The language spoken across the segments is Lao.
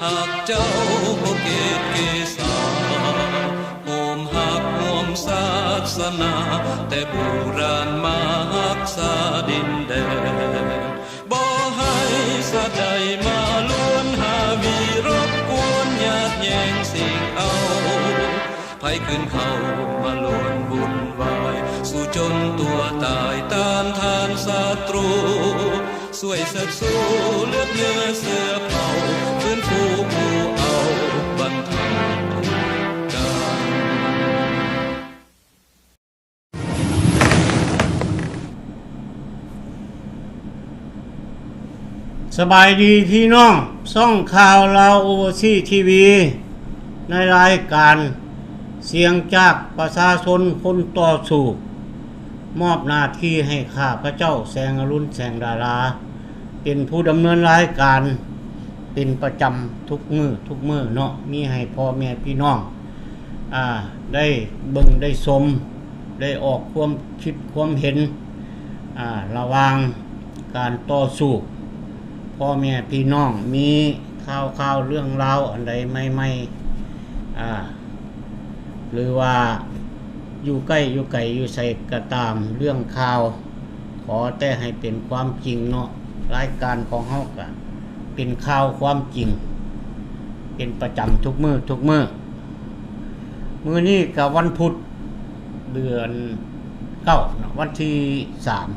ຮັກເຈົ້າບໍ່ເກດເກສາ ຮ່ວມຮັກຮ່ວມສາສະໜາ ແຕ່ບູຮານມາຮັກສາດິນແດນ ບໍ່ໃຫ້ສັດໃດມາລວນຫາວີ ລົບກວນຍາດແຍ່ງຊິງເອົາ ໃຜຄືນເຂົ້າມາລວນວຸ່ນວາຍ ສູ້ຈົນຕົວຕາຍຕ້ານທານສັດຕູ ຊ່ວຍເຊີດຊູເລືອດເນື້ອເຊື້ອເຜົ່າ ຟື້ນຟູຜູ້ເອົາບັນທາທຸກການ. ສະບາຍດີພີ່ນ້ອງ ຊ່ອງຂ່າວລາວໂອເວີຊີທີວີ ໃນລາຍການສຽງຈາກປະຊາຊົນຄົນຕໍ່ສູ້ ມອບໜ້າທີ່ໃຫ້ຂ້າພະເຈົ້າ ແສງອະລຸນ ແສງດາລາ ເປັນຜູ້ດຳເນີນລາຍການເປັນປະຈຳທຸກມື້ທຸກມື້ເນາະ ມີໃຫ້ພໍ່ແມ່ພີ່ນ້ອງ ອ່າ ໄດ້ເບິ່ງໄດ້ຊົມ ໄດ້ອອກຄວາມຄິດຄວາມເຫັນ ອ່າ ລະຫວ່າງການຕໍ່ສູ້ ພໍ່ແມ່ພີ່ນ້ອງມີຂ່າວໆເລື່ອງລາວອັນໃດໃໝ່ໆ ອ່າ ຫຼືວ່າຢູ່ໃກ້ຢູ່ໄກຢູ່ໃສກໍຕາມ ເລື່ອງຂ່າວ ຂໍແຕ່ໃຫ້ເປັນຄວາມຈິງເນາະ ລາຍການຂອງເຮົາກະເປັນຂ່າວຄວາມຈິງ ເປັນປະຈຳທຸກມື້ທຸກມື້. ມື້ນີ້ກະວັນພຸດ ເດືອນເກົ້າເນາະ ວັນທີສາມ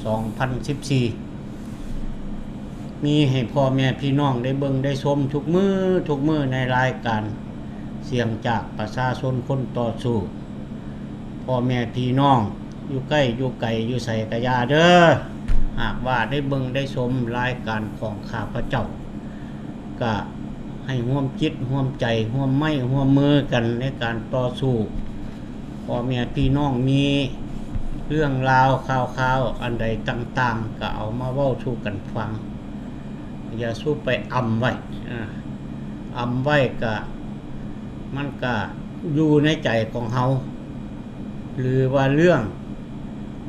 ສອງພັນສິບສີ່ ມີໃຫ້ພໍ່ແມ່ພີ່ນ້ອງໄດ້ເບິ່ງໄດ້ຊົມທຸກມື້ທຸກມື້ ໃນລາຍການສຽງຈາກປະຊາຊົນຄົນຕໍ່ສູ້ ພໍ່ແມ່ພີ່ນ້ອງຢູ່ໃກ້ຢູ່ໄກຢູ່ໃສກະຢ່າເດີ ຫາກວ່າໄດ້ເບິ່ງໄດ້ຊົມລາຍການຂອງຂ້າພະເຈົ້າ ກະໃຫ້ຮ່ວມຈິດຮ່ວມໃຈ ຮ່ວມໄມ້ຮ່ວມມືກັນໃນການຕໍ່ສູ້ ພໍ່ແມ່ພີ່ນ້ອງມີເລື່ອງລາວຂ່າວຄາວອັນໃດຕ່າງໆ ກະເອົາມາເວົ້າສູ່ກັນຟັງ ຢ່າສູ່ໄປອຳໄວ້ ອາ ອຳໄວ້ກະ ມັນກະຢູ່ໃນໃຈຂອງເຮົາ ຫຼືວ່າເລື່ອງ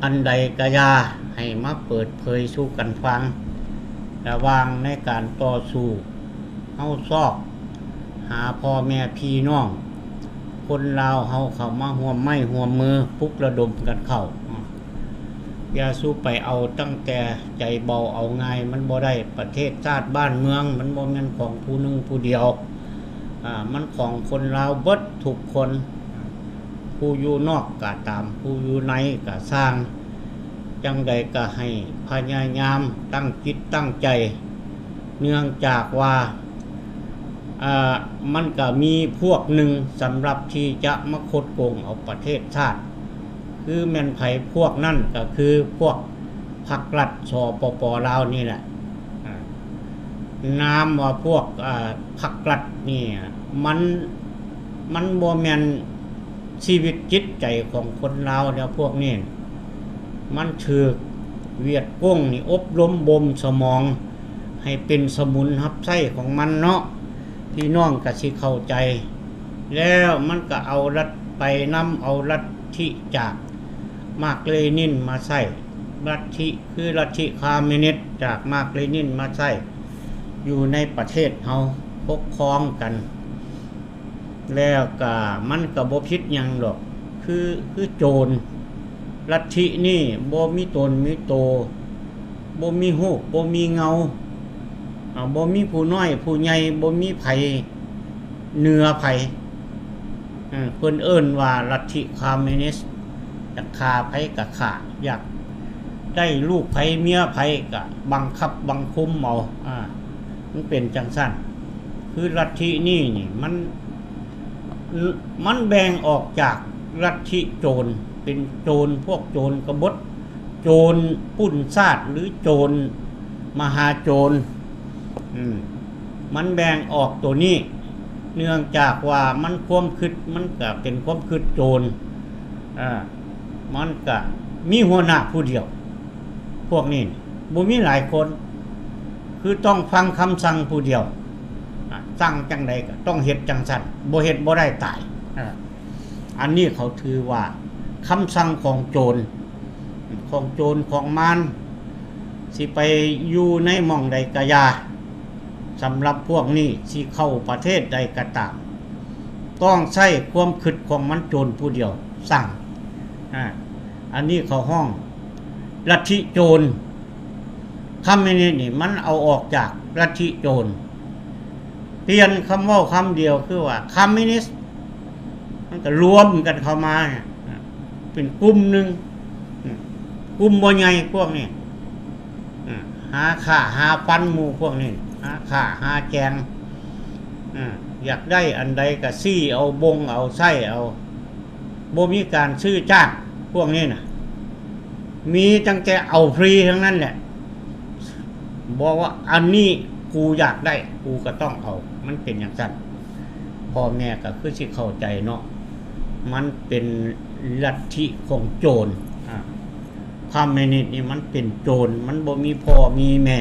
ອັນໃດກະຢ່າ ໃຫ້ມາເປີດເຜີຍສູ່ກັນຟັງ ລະຫວ່າງໃນການຕໍ່ສູ້ ເຮົາຊອກຫາພໍ່ແມ່ພີ່ນ້ອງຄົນລາວເຮົາເຂົ້າມາຮ່ວມໄມ້ຮ່ວມມື ປຸກລະດົມກັນເຂົ້າ ຢ່າສູ່ໄປເອົາຕັ້ງແຕ່ໃຈເບົາເອົາງ່າຍ ມັນບໍ່ໄດ້ ປະເທດຊາດບ້ານເມືອງ ມັນບໍ່ແມ່ນຂອງຜູ້ໜຶ່ງຜູ້ດຽວ ອາ ມັນຂອງຄົນລາວເບິດທຸກຄົນ ຜູ້ຢູ່ນອກກະຕາມ ຜູ້ຢູ່ໃນກະຊ່າງ ຈັ່ງໃດກະໃຫ້ພະຍາຍາມຕັ້ງຈິດຕັ້ງໃຈ ເນື່ອງຈາກວ່າ ອາ ມັນກະມີພວກໜຶ່ງສຳລັບທີ່ຈະມາຄົດໂກງເອົາປະເທດຊາດ ຄືແມ່ນໃຜພວກນັ້ນ ກະຄືພວກພັກລັດ ສປປ ລາວນີ້ແຫຼະ ອາ ນາມວ່າພວກ ອາ ພັກລັດນີ້ ມັນ ມັນບໍ່ແມ່ນຊີວິດຈິດໃຈຂອງຄົນລາວແລ້ວ ພວກນີ້ ມັນຖືກຫວຽດກົງນີ້ອົບຮົມບົ່ມສະໝອງໃຫ້ເປັນສະໝຸນຮັບໃຊ້ຂອງມັນເນາະ ພີ່ນ້ອງກະຊິເຂົ້າໃຈ ແລ້ວມັນກະເອົາລັດ ໄປນຳເອົາລັດທິຈາກມາກເລນິນມາໃຊ້ ລັດທິຄືລັດທິຄອມມິວນິດຈາກມາກເລນິນມາໃຊ້ ຢູ່ໃນປະເທດເຮົາປົກຄອງກັນ ແລ້ວກະມັນກະບໍ່ຜິດຫຍັງດອກ ຄື ຄືໂຈນ ລັດທິນີ້ບໍ່ມີຕົນມີໂຕ ບໍ່ມີຮູບ ບໍ່ມີເງົາ ອາ ບໍ່ມີຜູ້ນ້ອຍຜູ້ໃຫຍ່ ບໍ່ມີໃຜເໜືອໃຜ ເອີ ເພິ່ນເອີ້ນວ່າລັດທິຄອມມິວນິດ ຢາກຂ້າໃຜກະຂ້າ ຢາກໄດ້ລູກໃຜເມຍໃຜກະບັງຄັບບັງຄຸມເອົາ ອາ ມັນເປັນຈັ່ງຊັ້ນ ຄືລັດທິນີ້ນີ້ ມັນ ມັນແບ່ງອອກຈາກລັດທິໂຈນ ເປັນໂຈນ ພວກໂຈນກະບົດ ໂຈນປຸ້ນຊາດ ຫຼື ໂຈນມະຫາໂຈນ ອືມ ມັນແບ່ງອອກໂຕນີ້ ເນື່ອງຈາກວ່າມັນຄວາມຄິດ ມັນກະເປັນຄວາມຄິດໂຈນ ອາ ມັນກະມີຫົວໜ້າຜູ້ດຽວ ພວກນີ້ບໍ່ມີຫຼາຍຄົນ ຄືຕ້ອງຟັງຄຳສັ່ງຜູ້ດຽວ ອາ ສັ່ງຈັ່ງໃດກະຕ້ອງເຮັດຈັ່ງຊັ້ນ ບໍ່ເຮັດບໍ່ໄດ້ຕາຍ ອາ ອັນນີ້ເຂົາຖືວ່າຄຳສັ່ງຂອງໂຈນ ຂອງໂຈນຂອງມານ ຊິໄປຢູ່ໃນໝ່ອງໃດກະຢ່າ ສຳລັບພວກນີ້ຊິເຂົ້າປະເທດໃດກໍຕາມ ຕ້ອງໃຊ້ຄວາມຄິດຂອງມັນໂຈນຜູ້ດຽວສ້າງ. ອາ ອັນນີ້ເຂົາຮ້ອງລັດທິໂຈນ. ຄອມມິວນິດນີ້ມັນເອົາອອກຈາກລັດທິໂຈນ. ປ່ຽນຄຳເວົ້າຄຳດຽວຄືວ່າຄອມມິວນິດ ມັນກໍລວມກັນເຂົ້າມາເປັນກຸ່ມໜຶ່ງ. ອາ ກຸ່ມບໍ່ໃຫຍ່ພວກນີ້. ອາ ຫາຂ້າຫາຟັນໝູ່ພວກນີ້ ຫາຂ້າຫາແກງ. ອາ ຢາກໄດ້ອັນໃດກໍຊີ້ເອົາ ບົງເອົາ ໃຊ້ເອົາ. ບໍ່ມີການຊື້ຈ້າງພວກນີ້ນະ. ມີຕັ້ງແຕ່ເອົາຟຣີທັງນັ້ນແຫຼະ. ບອກວ່າອັນນີ້ກູຢາກໄດ້ ກູກໍຕ້ອງເອົາ. ມັນເປັນຈັ່ງຊັ້ນ. ພໍ່ແມ່ກໍຄືຊິເຂົ້າໃຈເນາະ. ມັນເປັນລັດທິຂອງໂຈນ. ອາ ຄອມມິວນິດນີ້ມັນເປັນໂຈນ. ມັນບໍ່ມີພໍ່ມີແມ່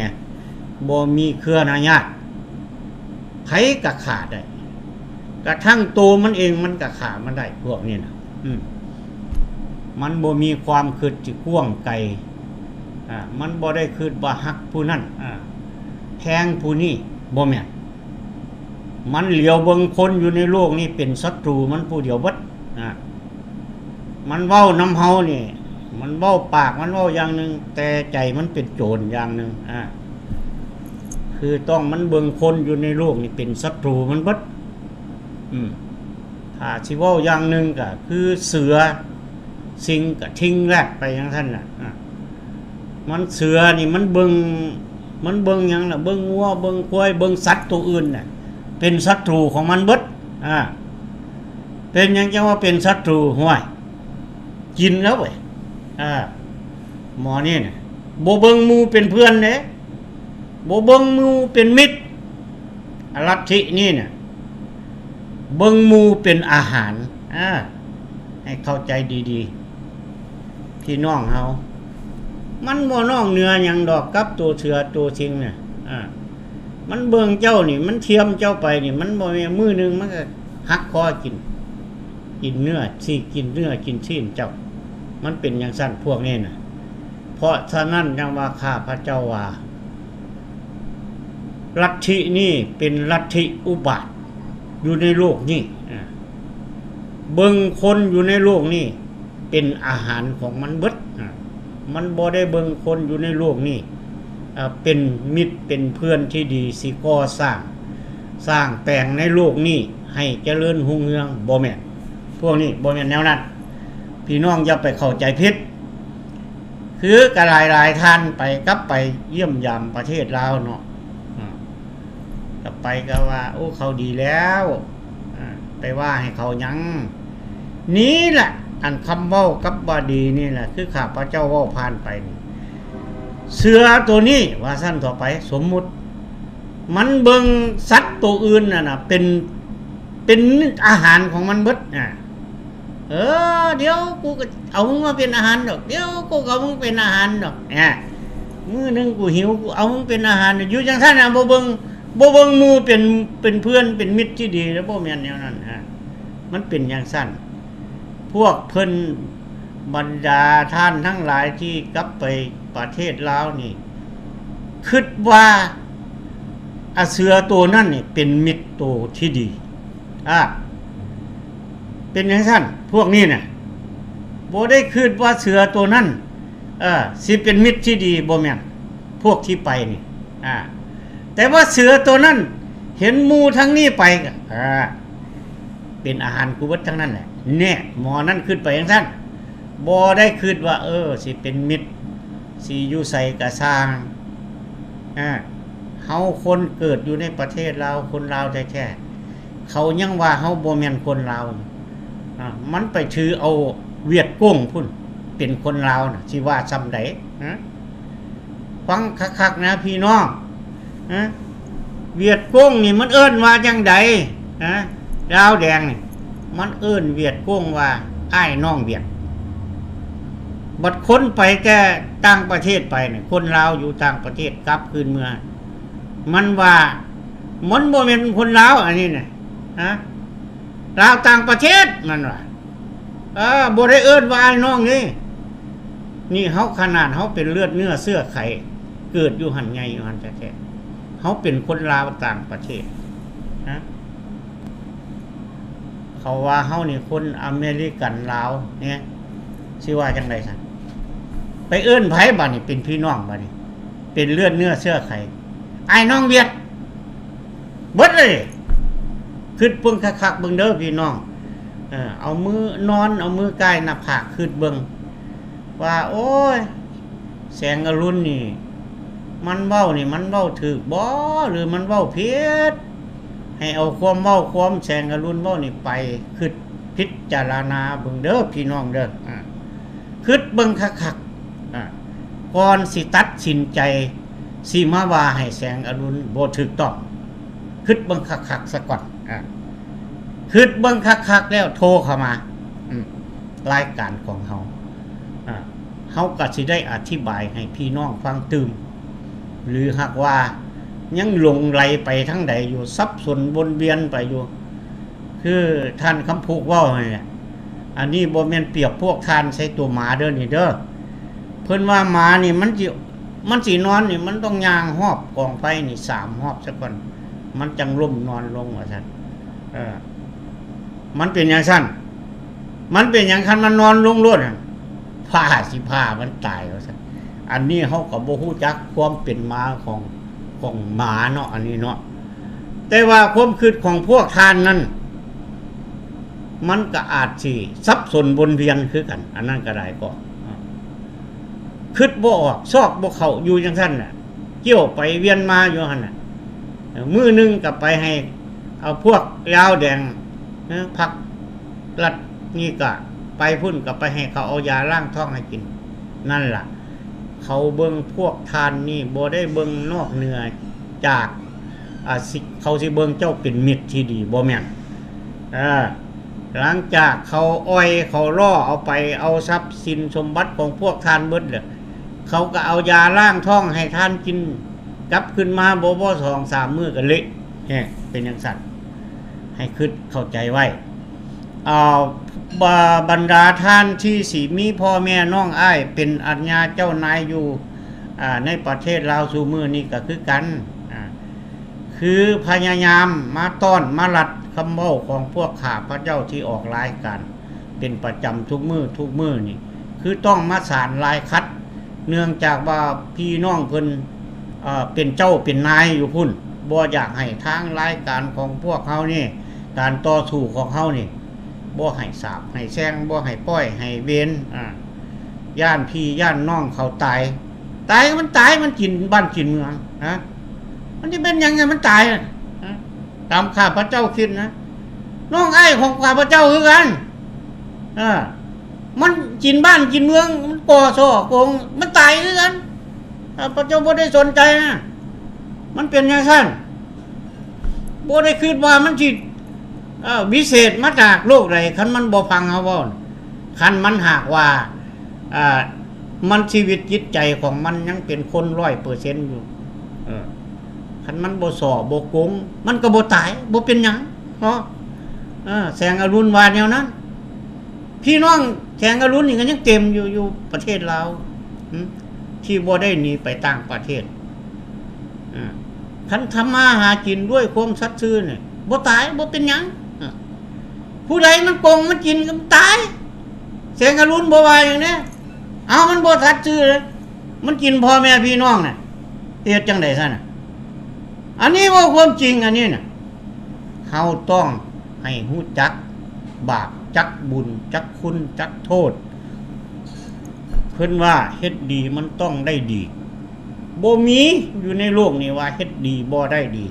ບໍ່ມີເຄືອນາຍາດ. ໃຜກໍຂ້າໄດ້. ກະທັ່ງໂຕມັນເອງມັນກໍຂ້າມັນໄດ້ ພວກນີ້ນະ. ອືມ ມັນບໍ່ມີຄວາມຄິດທີ່ກວ້າງໄກ. ອາ ມັນບໍ່ໄດ້ຄິດວ່າຮັກຜູ້ນັ້ນ ອາ ແພງຜູ້ນີ້. ບໍ່ແມ່ນ. ມັນຫຼຽວເບິ່ງຄົນຢູ່ໃນໂລກນີ້ເປັນສັດຕູມັນຜູ້ດຽວເບິດ. ອາ ມັນເວົ້ານຳເຮົານີ້ ມັນເວົ້າປາກມັນເວົ້າຢ່າງໜຶ່ງ ແຕ່ໃຈມັນເປັນໂຈນຢ່າງໜຶ່ງ. ອາ ຄືຕ້ອງມັນເບິ່ງຄົນຢູ່ໃນໂລກນີ້ເປັນສັດຕູມັນເບິດ. ອືມ ຖ້າຊິເວົ້າຢ່າງໜຶ່ງກໍຄືເສືອ ສິງກໍທິງແລດໄປຈັ່ງຊັ້ນນະ. ອາ ມັນເສືອນີ້ມັນເບິ່ງ ມັນເບິ່ງຫຍັງລະ? ເບິ່ງງົວ ເບິ່ງຄວາຍ ເບິ່ງສັດໂຕອື່ນນະ ເປັນສັດຕູຂອງມັນເບິດ. ອາ ເປັນຫຍັງຈັ່ງວ່າເປັນສັດຕູ? ຫ້ວຍ ກິນແລ້ວເວີຍ. ອາ ໝໍນີ້ນະ ບໍ່ເບິ່ງໝູ່ເປັນເພື່ອນເດ້ ບໍ່ເບິ່ງໝູ່ເປັນມິດ. ອາ ລັດທິນີ້ນະ ເບິ່ງໝູ່ເປັນອາຫານ. ອາ ໃຫ້ເຂົ້າໃຈດີໆ ພີ່ນ້ອງເຮົາ. ມັນບໍ່ນອກເໜືອຫຍັງດອກກັບໂຕເສືອໂຕສິງນະ. ອາ ມັນເບິ່ງເຈົ້ານີ້ ມັນທຽມເຈົ້າໄປນີ້ ມັນບໍ່ແມ່ນ ມື້ໜຶ່ງມັນກໍຫັກຄໍກິນ ກິນເນື້ອຊີ້ນ ກິນເນື້ອກິນຊີ້ນເຈົ້າ. ມັນເປັນຈັ່ງຊັ້ນພວກນີ້ນະ. ເພາະສະນັ້ນຈັ່ງວ່າ ຂ້າພະເຈົ້າວ່າ ລັດທິນີ້ເປັນລັດທິອຸບາດຢູ່ໃນໂລກນີ້. ອາ ເບິ່ງຄົນຢູ່ໃນໂລກນີ້ເປັນອາຫານຂອງມັນເບິດ. ອາ ມັນບໍ່ໄດ້ເບິ່ງຄົນຢູ່ໃນໂລກນີ້ ເປັນມິດເປັນເພື່ອນທີ່ດີ ຊິກໍ່ສ້າງ ສ້າງແປງໃນໂລກນີ້ໃຫ້ຈະເລີນຮຸ່ງເຮືອງ. ບໍ່ແມ່ນ. ພວກນີ້ບໍ່ແມ່ນແນວນັ້ນ. ພີ່ນ້ອງຢ່າໄປເຂົ້າໃຈຜິດ. ຄືກະຫຼາຍໆທ່ານໄປ ກັບໄປຢ້ຽມຢາມປະເທດລາວເນາະ ອາ ກັບໄປກໍວ່າ ໂອ້ ເຂົາດີແລ້ວ ອາ ໄປວ່າໃຫ້ເຂົາຫຍັງ? ນີ້ແຫຼະ ອັນຄຳເວົ້າກັບວ່າດີນີ້ແຫຼະ ຄືຂ້າພະເຈົ້າເວົ້າຜ່ານໄປນີ້ ເສືອໂຕນີ້ ວ່າຊັ້ນເຖາະໄປ ສົມມຸດ ມັນເບິ່ງສັດໂຕອື່ນນັ້ນນະ ເປັນ ເປັນອາຫານຂອງມັນເບິດ. ອາ ເອີ ດຽວກູກໍເອົາມຶງມາເປັນອາຫານດອກ ດຽວກູກໍເອົາມຶງເປັນອາຫານດອກ. ອາ ມື້ໜຶ່ງກູຫິວ ກູເອົາມຶງເປັນອາຫານ. ຢູ່ຈັ່ງຊັ້ນນະ ບໍ່ເບິ່ງ ບໍ່ເບິ່ງໝູ່ເປັນ ເປັນເພື່ອນເປັນມິດທີ່ດີ ແລ້ວບໍ່ແມ່ນແນວນັ້ນ. ອາ ມັນເປັນຈັ່ງຊັ້ນ. ພວກເພິ່ນ ບັນດາທ່ານທັງຫຼາຍທີ່ກັບໄປປະເທດລາວນີ້ ຄິດວ່າ ອາ ເສືອໂຕນັ້ນນີ້ເປັນມິດໂຕທີ່ດີ. ອາ ເປັນຈັ່ງຊັ້ນ ພວກນີ້ນະ ບໍ່ໄດ້ຄິດວ່າເສືອໂຕນັ້ນ ເອີ ຊິເປັນມິດທີ່ດີ. ບໍ່ແມ່ນ ພວກທີ່ໄປນີ້. ອາ ແຕ່ວ່າເສືອໂຕນັ້ນເຫັນໝູ່ທາງນີ້ໄປ ອາ ເປັນອາຫານກູເບິດທັງນັ້ນແຫຼະ. ແນ່ ໝໍນັ້ນຄິດໄປຈັ່ງຊັ້ນ ບໍ່ໄດ້ຄິດວ່າ ເອີ ຊິເປັນມິດ ຊິຢູ່ໃສກະຊ່າງ. ອາ ເຮົາຄົນເກີດຢູ່ໃນປະເທດລາວ ຄົນລາວແທ້ໆ ເຂົາຍັງວ່າເຮົາບໍ່ແມ່ນຄົນລາວ. ອາ ມັນໄປຖືເອົາຫວຽດກົງພຸ້ນເປັນຄົນລາວນະ ຊິວ່າຊ່ຳໃດ? ຮະ ຟັງຄັກໆນະພີ່ນ້ອງ. ຮະ ຫວຽດກົງນີ້ມັນເອີ້ນວ່າຈັ່ງໃດ? ຮະ ດາວແດງນີ້ ມັນເອີ້ນຫວຽດກົງວ່າອ້າຍນ້ອງຫວຽດ. ບັດຄົນໄປແຕ່ຕ່າງປະເທດໄປນີ້ ຄົນລາວຢູ່ຕ່າງປະເທດກັບຄືນເມືອ ມັນວ່າມັນບໍ່ແມ່ນຄົນລາວ ອັນນີ້ນະ ຮະ ລາວຕ່າງປະເທດ ມັນວ່າ. ເອີ ບໍ່ໄດ້ເອີ້ນວ່າອ້າຍນ້ອງເດ້. ນີ້ເຮົາ ຂະໜາດເຮົາເປັນເລືອດເນື້ອເຊື້ອໄຂ ເກີດຢູ່ຫັ້ນ ໃຫຍ່ຢູ່ຫັ້ນແທ້ ເຮົາເປັນຄົນລາວຕ່າງປະເທດນະ ເຂົາວ່າເຮົານີ້ຄົນອາເມລິກັນລາວແນະ ຊິວ່າຈັ່ງໃດຊັ້ນ? ໄປເອີ້ນໃຜບາດນີ້ ເປັນພີ່ນ້ອງບາດນີ້ ເປັນເລືອດເນື້ອເຊື້ອໄຂ ອ້າຍນ້ອງຫວຽດ ເບິດເລີຍ. ຄິດເບິ່ງຄັກໆເບິ່ງເດີພີ່ນ້ອງ ເອີ ເອົາມືນອນ ເອົາມືກ່າຍໜ້າຜາກ ຄິດເບິ່ງວ່າ ໂອ້ຍ ແສງອະລຸນນີ້ ມັນເວົ້ານີ້ ມັນເວົ້າຖືກບໍ່ ຫຼືມັນເວົ້າຜິດ? ໃຫ້ເອົາຄວາມເວົ້າ ຄວາມແສງອະລຸນເວົ້ານີ້ໄປຄິດພິຈາລະນາເບິ່ງເດີພີ່ນ້ອງເດີ ອາ ຄິດເບິ່ງຄັກໆ ອາ ກ່ອນຊິຕັດສິນໃຈ ຊິມາວ່າໃຫ້ແສງອະລຸນບໍ່ຖືກຕ້ອງ ຄິດເບິ່ງຄັກໆສາກ່ອນ ອາ ຄິດເບິ່ງຄັກໆແລ້ວໂທເຂົ້າມາ ອາ ລາຍການຂອງເຮົາ ອາ ເຮົາກໍຊິໄດ້ອະທິບາຍໃຫ້ພີ່ນ້ອງຟັງຕື່ມ ຫຼືຫາກວ່າຍັງຫຼົງໄຫຼໄປທາງໃດຢູ່ ສັບສົນວົນວຽນໄປຢູ່ ຄືທ່ານຄຳພຸກເວົ້າຫັ້ນແຫຼະ ອັນນີ້ບໍ່ແມ່ນປຽບພວກທ່ານໃສ່ຕົວໝາເດີນີ້ເດີ ເພິ່ນວ່າໝານີ້ມັນຊິ ມັນຊິນອນນີ້ ມັນຕ້ອງຍ່າງຮອບກອງໄຟນີ້ສາມຮອບສາກ່ອນ ມັນຈັ່ງລົ້ມນອນລົງວ່າຊັ້ນ ເອີ ມັນເປັນຫຍັງຊັ້ນ? ມັນເປັນຫຍັງ? ຄັນມັນນອນລົງໂລດຫັ້ນ ຟ້າຊິຜ່າມັນຕາຍວ່າຊັ້ນ. ອັນນີ້ເຮົາກໍບໍ່ຮູ້ຈັກຄວາມເປັນມາຂອງ ຂອງໝາເນາະ ອັນນີ້ເນາະ ແຕ່ວ່າຄວາມຄິດຂອງພວກທ່ານນັ້ນ ມັນກໍອາດຊິສັບສົນວົນວຽນຄືກັນ ອັນນັ້ນກໍໄດ້ກໍ ຄິດບໍ່ອອກ ຊອກບໍ່ເຂົ້າ ຢູ່ຈັ່ງຊັ້ນນະ ກ້ຽວໄປວຽນມາຢູ່ຫັ້ນນະ ມື້ໜຶ່ງກໍໄປໃຫ້ເອົາພວກລາວແດງ ເອີ ພັກລັດນີ້ກະໄປພຸ້ນ ກໍໄປໃຫ້ເຂົາເອົາຢາລ້າງທ້ອງໃຫ້ກິນ ນັ້ນລະ ເຂົາເບິ່ງພວກທ່ານນີ້ບໍ່ໄດ້ເບິ່ງນອກເໜືອຈາກ ອາ ຊິ ເຂົາຊິເບິ່ງເຈົ້າເປັນມິດທີ່ດີ ບໍ່ແມ່ນ ເອີ ຫຼັງຈາກເຂົາອ່ອຍ ເຂົາລໍ້ເອົາໄປ ເອົາຊັບສິນສົມບັດຂອງພວກທ່ານເບິດແລ້ວ ເຂົາກໍເອົາຢາລ້າງທ້ອງໃຫ້ທ່ານກິນ ກັບຂຶ້ນມາບໍ່ພໍສອງສາມມື້ກໍເລະແຮງ ເປັນຈັ່ງຊັ້ນ ໃຫ້ຄິດເຂົ້າໃຈໄວ້ ເອົາ ບ- ບັນດາທ່ານທີ່ຊິມີພໍ່ແມ່ນ້ອງອ້າຍເປັນອາດຍາເຈົ້ານາຍຢູ່ ອາ ໃນປະເທດລາວຊຸມື້ນີ້ກໍຄືກັນ ອາ ຄືພະຍາຍາມມາຕ້ອນມາລັດຄຳເວົ້າຂອງພວກຂ້າພະເຈົ້າທີ່ອອກລາຍການເປັນປະຈຳທຸກມື້ທຸກມື້ນີ້ ຄືຕ້ອງມາສານລາຍຂັດ ເນື່ອງຈາກວ່າພີ່ນ້ອງເພິ່ນ ເອີ ເປັນເຈົ້າເປັນນາຍຢູ່ພຸ້ນ ບໍ່ຢາກໃຫ້ທາງລາຍການຂອງພວກເຮົານີ້ ການຕໍ່ສູ້ຂອງເຮົານີ້ ບໍ່ໃຫ້ສາບໃຫ້ແຊ່ງ ບໍ່ໃຫ້ປ້ອຍໃຫ້ເວນ ອາ ຢ້ານພີ່ຢ້ານນ້ອງເຂົາຕາຍ ຕາຍກໍມັນຕາຍ ມັນກິນບ້ານກິນເມືອງ ຮະ ມັນຊິເປັນຫຍັງໃຫ້ມັນຕາຍ ຮະ ຕາມຂ້າພະເຈົ້າຄິດນະ ນ້ອງອ້າຍຂອງຂ້າພະເຈົ້າຄືກັນ ເອີ ມັນກິນບ້ານກິນເມືອງ ມັນກໍ່ສໍ້ໂກງ ມັນຕາຍຄືກັນ ຂ້າພະເຈົ້າບໍ່ໄດ້ສົນໃຈນະ ມັນເປັນຈັ່ງຊັ້ນ ບໍ່ໄດ້ຄິດວ່າມັນຊິ ເອີ ວິເສດມາຈາກໂລກໃດ ຄັນມັນບໍ່ຟັງເຮົາເວົ້າ ຄັນມັນຫາກວ່າ ເອີ ມັນ ຊີວິດຈິດໃຈຂອງມັນຍັງເປັນຄົນຮ້ອຍເປີເຊັນຢູ່ ເອີ ຄັນມັນບໍ່ສໍ້ບໍ່ໂກງ ມັນກໍບໍ່ຕາຍ ບໍ່ເປັນຫຍັງເນາະ ເອີ ແສງອະລຸນວ່າແນວນັ້ນ ພີ່ນ້ອງແສງອະລຸນນີ້ກໍຍັງເຕັມຢູ່ ຢູ່ປະເທດລາວ ຫຶ ທີ່ບໍ່ໄດ້ໜີໄປຕ່າງປະເທດ ອາ ຄັນທຳມາຫາກິນດ້ວຍຄວາມສັດຊື່ນີ້ ບໍ່ຕາຍ ບໍ່ເປັນຫຍັງ ອາ ຜູ້ໃດມັນໂກງມັນກິນກໍຕາຍ ແສງອະລຸນບໍ່ວ່າຫຍັງເດ້ ເອົາ ມັນບໍ່ສັດຊື່ເດ້ ມັນກິນພໍ່ແມ່ພີ່ນ້ອງນະ ເຮັດຈັ່ງໃດຊັ້ນນະ? ອັນນີ້ເວົ້າຄວາມຈິງ ອັນນີ້ນະ ເຮົາຕ້ອງໃຫ້ຮູ້ຈັກບາບ ຈັກບຸນ ຈັກຄຸນ ຈັກໂທດ ເພິ່ນວ່າເຮັດດີມັນຕ້ອງໄດ້ດີ ບໍ່ມີຢູ່ໃນໂລກນີ້ວ່າເຮັດດີບໍ່ໄດ້ດີ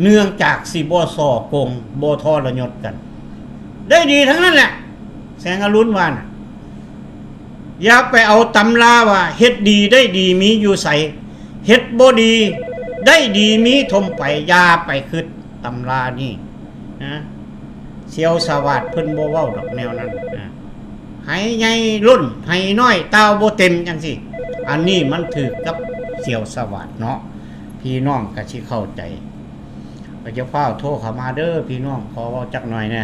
ເນື່ອງຈາກຊິບໍ່ສໍ້ໂກງ ບໍ່ທໍລະຍົດກັນ ໄດ້ດີທັງນັ້ນແຫຼະ ແສງອະລຸນວ່ານະ ຢ່າໄປເອົາຕຳລາວ່າເຮັດດີໄດ້ດີມີຢູ່ໃສ ເຮັດບໍ່ດີໄດ້ດີມີຖົມໄປ ຢ່າໄປຄິດຕຳລານີ້ນະ ສຽວສະຫວາດເພິ່ນບໍ່ເວົ້າດອກແນວນັ້ນນະ ໄຫໃຫຍ່ລົ້ນ ໄຫນ້ອຍຕ່າວບໍ່ເຕັມ ຈັ່ງຊີ້ ອັນນີ້ມັນຖືກກັບສຽວສະຫວາດເນາະ ພີ່ນ້ອງກໍຊິເຂົ້າໃຈ ກໍຢ່າຟ້າວໂທເຂົ້າມາເດີພີ່ນ້ອງ ຂໍເວົ້າຈັກໜ່ອຍແດ່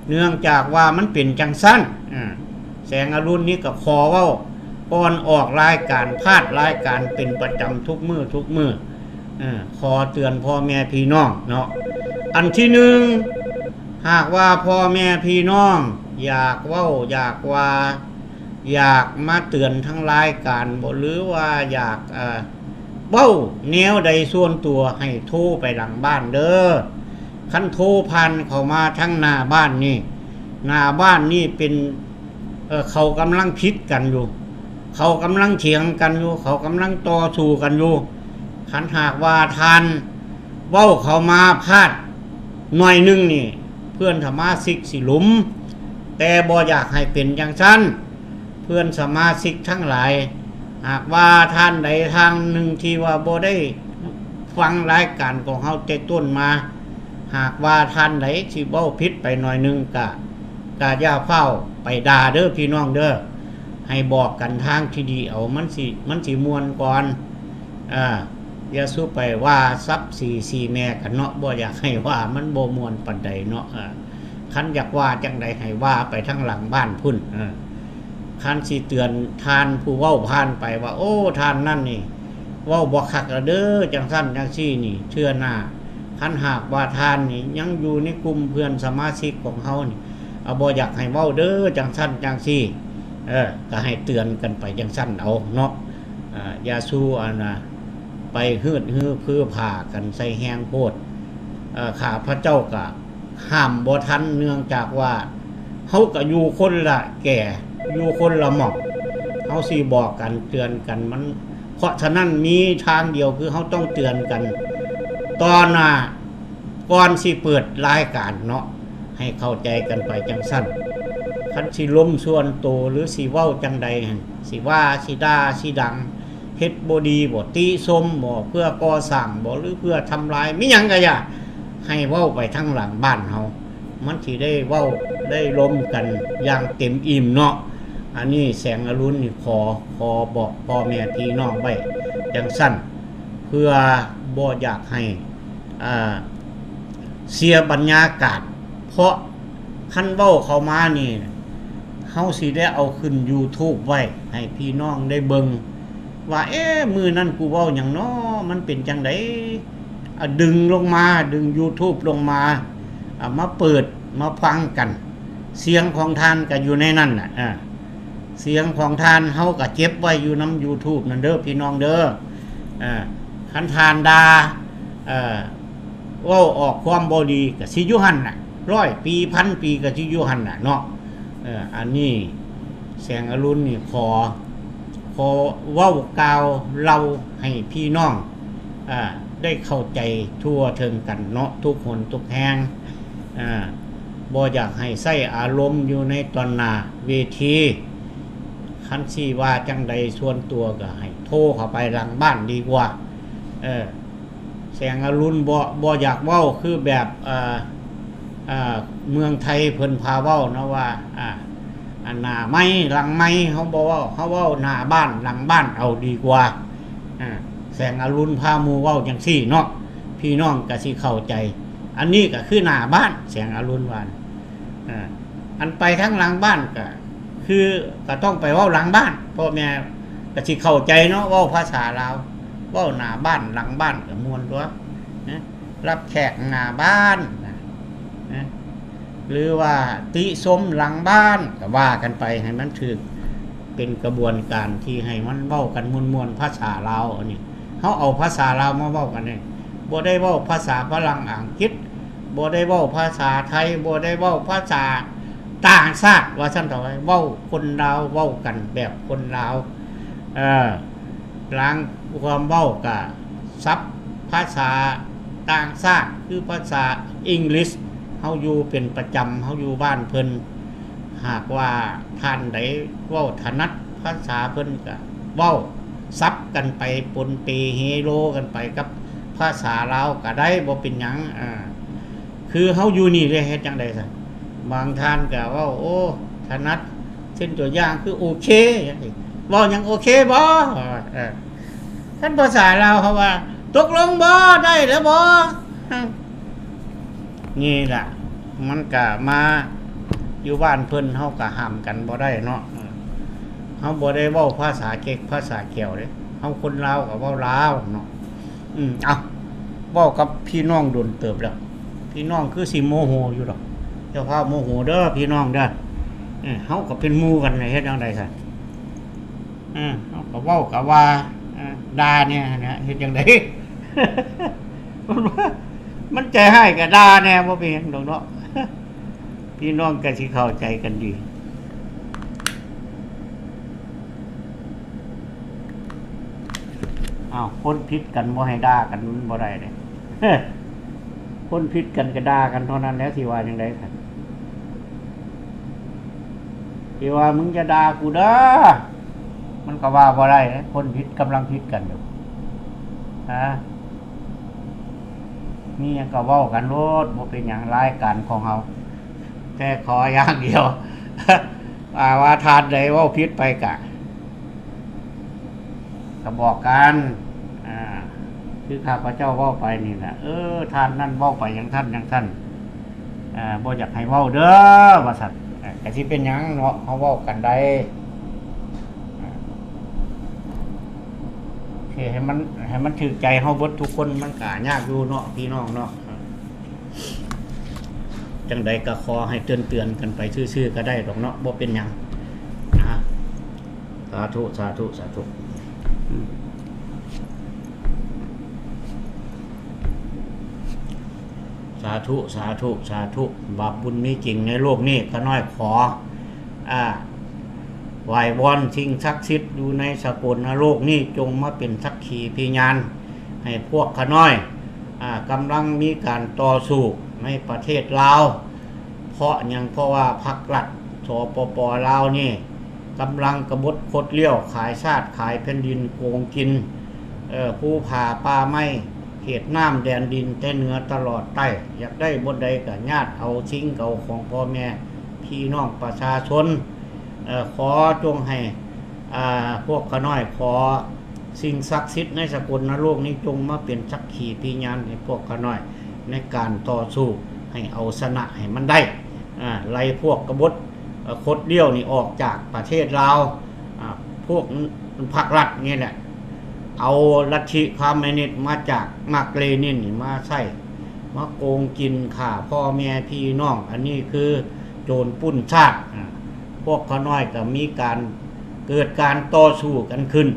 ເນື່ອງຈາກວ່າມັນເປັນຈັ່ງຊັ້ນ ອາ ແສງອະລຸນນີ້ກໍຂໍເວົ້າ ກ່ອນອອກລາຍການ ພາດລາຍການເປັນປະຈຳທຸກມື້ທຸກມື້ ເອີ ຂໍເຕືອນພໍ່ແມ່ພີ່ນ້ອງເນາະ. ອັນທີໜຶ່ງ ຫາກວ່າພໍ່ແມ່ພີ່ນ້ອງຢາກເວົ້າ ຢາກວ່າ ຢາກມາເຕືອນທາງລາຍການບໍ ຫຼືວ່າຢາກ ເອີ ເວົ້າແນວໃດສ່ວນຕົວ ໃຫ້ໂທໄປຫຼັງບ້ານເດີ. ຄັນໂທຜ່ານເຂົ້າມາທາງໜ້າບ້ານນີ້ ໜ້າບ້ານນີ້ເປັນ ເອີ ເຂົາກຳລັງຜິດກັນຢູ່ ເຂົາກຳລັງຖຽງກັນຢູ່ ເຂົາກຳລັງຕໍ່ສູ້ກັນຢູ່. ຄັນຫາກວ່າທ່ານເວົ້າເຂົ້າມາພາດໜ້ອຍໜຶ່ງນີ້ ເພື່ອນສະມາຊິກຊິຫຼຸມ, ແຕ່ບໍ່ຢາກໃຫ້ເປັນຈັ່ງຊັ້ນ ເພື່ອນສະມາຊິກທັງຫຼາຍ. ຫາກວ່າທ່ານໃດທ່ານໜຶ່ງທີ່ວ່າບໍ່ໄດ້ຟັງລາຍການຂອງເຮົາແຕ່ຕົ້ນມາ, ຫາກວ່າທ່ານໃດຊິເວົ້າຜິດໄປໜ້ອຍໜຶ່ງ ກະ ກະຢ່າຟ້າວໄປດ່າເດີພີ່ນ້ອງເດີ. ໃຫ້ບອກກັນທາງທີ່ດີເອົາ ມັນຊິ ມັນຊິມ່ວນກ່ອນ. ອາ ຢ່າສູ່ໄປວ່າສັບສີສີແມ່ກັນເນາະ, ບໍ່ຢາກໃຫ້ວ່າ ມັນບໍ່ມ່ວນປານໃດເນາະ. ອາ ຄັນຢາກວ່າຈັ່ງໃດໃຫ້ວ່າໄປທາງຫຼັງບ້ານພຸ້ນ. ເອີ ຄັນຊິເຕືອນທ່ານຜູ້ເວົ້າຜ່ານໄປວ່າ ໂອ້ ທ່ານນັ້ນນີ້ເວົ້າບໍ່ຄັກລະເດີ ຈັ່ງຊັ້ນຈັ່ງຊີ້ນີ້ ເທື່ອໜ້າ ຄັນຫາກວ່າທ່ານນີ້ຍັງຢູ່ໃນກຸ່ມເພື່ອນສະມາຊິກຂອງເຮົານີ້ ອາ ບໍ່ຢາກໃຫ້ເວົ້າເດີ ຈັ່ງຊັ້ນຈັ່ງຊີ້. ເອີ ກໍໃຫ້ເຕືອນກັນໄປຈັ່ງຊັ້ນເອົາເນາະ. ອາ ຢ່າສູ່ ອັນນ່າ ໄປຮືດຮືຜືພາກັນໃສ່ແຮງໂພດ. ເອີ ຂ້າພະເຈົ້າກໍຫ້າມບໍ່ທັນ ເນື່ອງຈາກວ່າເຮົາກໍຢູ່ຄົນລະແກ່ ຢູ່ຄົນລະໝ່ອງ ເຮົາຊິບອກກັນເຕືອນກັນມັນ ເພາະສະນັ້ນມີທາງດຽວ ຄືເຮົາຕ້ອງເຕືອນກັນຕໍ່ໜ້າ ກ່ອນຊິເປີດລາຍການເນາະ ໃຫ້ເຂົ້າໃຈກັນໄປຈັ່ງຊັ້ນ. ຄັນຊິລົມສ່ວນໂຕ ຫຼື ຊິເວົ້າຈັ່ງໃດຫັ້ນ ຊິວ່າ ຊິດ່າ ຊິດັງ ເຮັດບໍ່ດີບໍ ຕິຊົມບໍ ເພື່ອກໍ່ສ້າງບໍ ຫຼື ເພື່ອທຳລາຍ ມີຫຍັງກະຢ່າ ໃຫ້ເວົ້າໄປທາງຫຼັງບ້ານເຮົາ ມັນຊິໄດ້ເວົ້າໄດ້ລົມກັນຢ່າງເຕັມອີ່ມເນາະ. ອັນນີ້ແສງອະລຸນນີ້ຂໍ ຂໍບອກພໍ່ແມ່ພີ່ນ້ອງໄວ້ຈັ່ງຊັ້ນ ເພື່ອບໍ່ຢາກໃຫ້ ອ່າ ເສຍບັນຍາກາດ ເພາະຄັນເວົ້າເຂົ້າມານີ້ ເຮົາຊິໄດ້ເອົາຂຶ້ນຢູທູບໄວ້ໃຫ້ພີ່ນ້ອງໄດ້ເບິ່ງວ່າ ເອ ມື້ນັ້ນກູເວົ້າຫຍັງນໍ ມັນເປັນຈັ່ງໃດ? ອາ ດຶງລົງມາ ດຶງຢູທູບລົງມາ ອາ ມາເປີດມາຟັງກັນ ສຽງຂອງທ່ານກໍຢູ່ໃນນັ້ນນະ. ອາ ສຽງຂອງທ່ານເຮົາກໍເກັບໄວ້ຢູ່ນຳຢູທູບນັ້ນເດີພີ່ນ້ອງເດີ. ເອີ ຄັນທ່ານດ່າ ເອີ ເວົ້າອອກຄວາມບໍ່ດີກໍຊິຢູ່ຫັ້ນນະ ຮ້ອຍປີ ພັນປີກໍຊິຢູ່ຫັ້ນນະເນາະ. ເອີ ອັນນີ້ແສງອະລຸນນີ້ຂໍ ຂໍເວົ້າກ່າວເລົ່າໃຫ້ພີ່ນ້ອງ ອາ ໄດ້ເຂົ້າໃຈທົ່ວເຖິງກັນເນາະ ທຸກຫົນທຸກແຫ່ງ. ອາ ບໍ່ຢາກໃຫ້ໃຊ້ອາລົມຢູ່ໃນຕອນໜ້າເວທີ. ຄັນຊິວ່າຈັ່ງໃດສ່ວນຕົວກໍໃຫ້ໂທເຂົ້າໄປຫຼັງບ້ານດີກວ່າ. ເອີ ແສງອະລຸນບໍ່ ບໍ່ຢາກເວົ້າຄືແບບ ເອີ ເອີ ເມືອງໄທເພິ່ນພາເວົ້າເນາະວ່າ ອາ ອັນໜ້າໄມ ຫຼັງໄມ ເຮົາບໍ່ເວົ້າ ເຮົາເວົ້າໜ້າບ້ານ ຫຼັງບ້ານເອົາດີກວ່າ. ອາ ແສງອະລຸນພາໝູ່ເວົ້າຈັ່ງຊີ້ເນາະ ພີ່ນ້ອງກໍຊິເຂົ້າໃຈ. ອັນນີ້ກໍຄືໜ້າບ້ານ ແສງອະລຸນວ່າ. ອາ ອັນໄປທາງຫຼັງບ້ານກໍຄື ກໍຕ້ອງໄປເວົ້າຫຼັງບ້ານ ພໍ່ແມ່ກໍຊິເຂົ້າໃຈເນາະ ເວົ້າພາສາລາວ ເວົ້າໜ້າບ້ານ ຫຼັງບ້ານກໍມ່ວນຕົວະ ນະ ຮັບແຂກໜ້າບ້ານນະ ນະ ຫຼືວ່າຕິຊົມຫຼັງບ້ານ ກໍວ່າກັນໄປໃຫ້ມັນຖືກ ເປັນກະບວນການທີ່ໃຫ້ມັນເວົ້າກັນມ່ວນໆ ພາສາລາວ. ອັນນີ້ເຮົາເອົາພາສາລາວມາເວົ້າກັນເດ້ ບໍ່ໄດ້ເວົ້າພາສາຝຣັ່ງ ອັງກິດ ບໍ່ໄດ້ເວົ້າພາສາໄທ ບໍ່ໄດ້ເວົ້າພາສາຕ່າງຊາດ ວ່າຊັ້ນເຖາະ ເວົ້າຄົນລາວ ເວົ້າກັນແບບຄົນລາວ. ເອີ ລາງຄວາມເວົ້າກະສັບພາສາຕ່າງຊາດ ຄືພາສາ English ເຮົາຢູ່ເປັນປະຈຳ ເຮົາຢູ່ບ້ານເພິ່ນ. ຫາກວ່າທ່ານໃດເວົ້າຖະໜັດພາສາເພິ່ນກະເວົ້າສັບກັນໄປ ປົນເປເຮໂລກັນໄປກັບພາສາລາວກະໄດ້ ບໍ່ເປັນຫຍັງ. ອາ ຄືເຮົາຢູ່ນີ້ເດ້ ເຮັດຈັ່ງໃດຊັ້ນ? ບາງທ່ານກໍເວົ້າ ໂອ້ ຖະໜັດ ເຊັ່ນຕົວຢ່າງຄື ໂອເຄ ຈັ່ງຊີ້ ເວົ້າຫຍັງ ໂອເຄບໍ່? ເອີ ຄັນພາສາລາວເຮົາວ່າ ຕົກລົງບໍ່? ໄດ້ແລ້ວບໍ່? ນີ້ລະ ມັນກະມາຢູ່ບ້ານເພິ່ນ ເຮົາກະຫ້າມກັນບໍ່ໄດ້ເນາະ. ເຮົາບໍ່ໄດ້ເວົ້າພາສາເກັກພາສາແກວເດ້ ເຮົາຄົນລາວກໍເວົ້າລາວເນາະ. ອືມ ເອົາ ເວົ້າກັບພີ່ນ້ອງດົນເຕີບແລ້ວ ພີ່ນ້ອງຄືຊິໂມໂຫຢູ່ດອກ. ຢ່າພາໂມໂຫເດີພີ່ນ້ອງເດີ. ເອີ ເຮົາກໍເປັນໝູ່ກັນ ເຮັດຈັ່ງໃດຊັ້ນ? ເອີ ເຮົາກໍເວົ້າກໍວ່າ ເອີ ດ່າແດ່ຫັ້ນແຫຼະ ເຮັດຈັ່ງໃດ? ມັນໃຈຮ້າຍກໍດ່າແດ່ ບໍ່ເປັນຫຍັງດອກເນາະ. ພີ່ນ້ອງກໍຊິເຂົ້າໃຈກັນດີ. ອ້າວ ຄົນຜິດກັນບໍ່ໃຫ້ດ່າກັນມັນບໍ່ໄດ້ເດ້. ຄົນຜິດກັນກໍດ່າກັນເທົ່ານັ້ນແຫຼະ ຊິວ່າຈັ່ງໃດ? ຊິວ່າ ມຶງຢ່າດ່າກູເດີ ມັນກໍວ່າບໍ່ໄດ້ເດ້ ຄົນຜິດກຳລັງຜິດກັນຢູ່. ຮະ ມີຫຍັງກໍເວົ້າກັນໂລດ ບໍ່ເປັນຫຍັງ ລາຍການຂອງເຮົາ. ແຕ່ຂໍຢ່າງດຽວ ອ່າ ວ່າທ່ານໃດເວົ້າຜິດໄປກະ ກະບອກກັນ ອ່າ ຄືຂ້າພະເຈົ້າເວົ້າໄປນີ້ນະ ເອີ ທ່ານນັ້ນເວົ້າໄປຢ່າງຊັ້ນຢ່າງຊັ້ນ ອ່າ ບໍ່ຢາກໃຫ້ເວົ້າເດີ ວ່າຊັ້ນ. ກະຊິເປັນຫຍັງເນາະ ເຮົາເວົ້າກັນໄດ້ ເຮັດໃຫ້ມັນ ໃຫ້ມັນຖືກໃຈເຮົາເບິດທຸກຄົນ ມັນກະຍາກຢູ່ເນາະ ພີ່ນ້ອງເນາະ. ຈັ່ງໃດກໍຂໍໃຫ້ເຕືອນໆກັນໄປຊື່ໆກໍໄດ້ດອກເນາະ ບໍ່ເປັນຫຍັງນະ. ສາທຸ ສາທຸ ສາທຸ ສາທຸ ສາທຸ ສາທຸ. ບາບບຸນມີຈິງໃນໂລກນີ້ ຂ້ານ້ອຍຂໍ ອ່າ ໄຫວ້ວອນສິ່ງສັກສິດຢູ່ໃນສາກົນນະໂລກນີ້ ຈົ່ງມາເປັນສັກຂີພະຍານໃຫ້ພວກຂ້ານ້ອຍ ອ່າ ກຳລັງມີການຕໍ່ສູ້ໃນປະເທດລາວ. ເພາະຫຍັງ? ເພາະວ່າພັກລັດ ສປປ ລາວນີ້ ກຳລັງກະບົດຄົດລ້ຽວ ຂາຍຊາດຂາຍແຜ່ນດິນ ໂກງກິນ ເອີ ພູຜາປ່າໄມ້ ເຂດນ້ຳແດນດິນ ແຕ່ເໜືອຕະຫຼອດໃຕ້ ຢາກໄດ້ບ່ອນໃດກະຍາດເອົາສິ່ງເກົ່າຂອງພໍ່ແມ່ພີ່ນ້ອງປະຊາຊົນ. ເອີ ຂໍຈົ່ງໃຫ້ ອ່າ ພວກຂ້ານ້ອຍຂໍ ສິ່ງສັກສິດໃນສາກົນນະໂລກນີ້ ຈົ່ງມາເປັນສັກຂີພະຍານໃຫ້ພວກຂ້ານ້ອຍ ໃນການຕໍ່ສູ້ໃຫ້ເອົາຊະນະໃຫ້ມັນໄດ້ ອ່າ ໄລ່ພວກກະບົດ ເອີ ຄົດລ້ຽວນີ້ອອກຈາກປະເທດລາວ. ອ່າ ພວກພັກລັດນີ້ແຫຼະ ເອົາລັດທິຄອມມິວນິດມາຈາກມາກເລນິນນີ້ມາໃຊ້ ມາໂກງກິນຂ້າພໍ່ແມ່ພີ່ນ້ອງ ອັນນີ້ຄືໂຈນປຸ້ນຊາດ. ອ່າ ພວກຂ້ານ້ອຍກໍມີການ ເກີດການຕໍ່ສູ້ກັນຂຶ້ນ.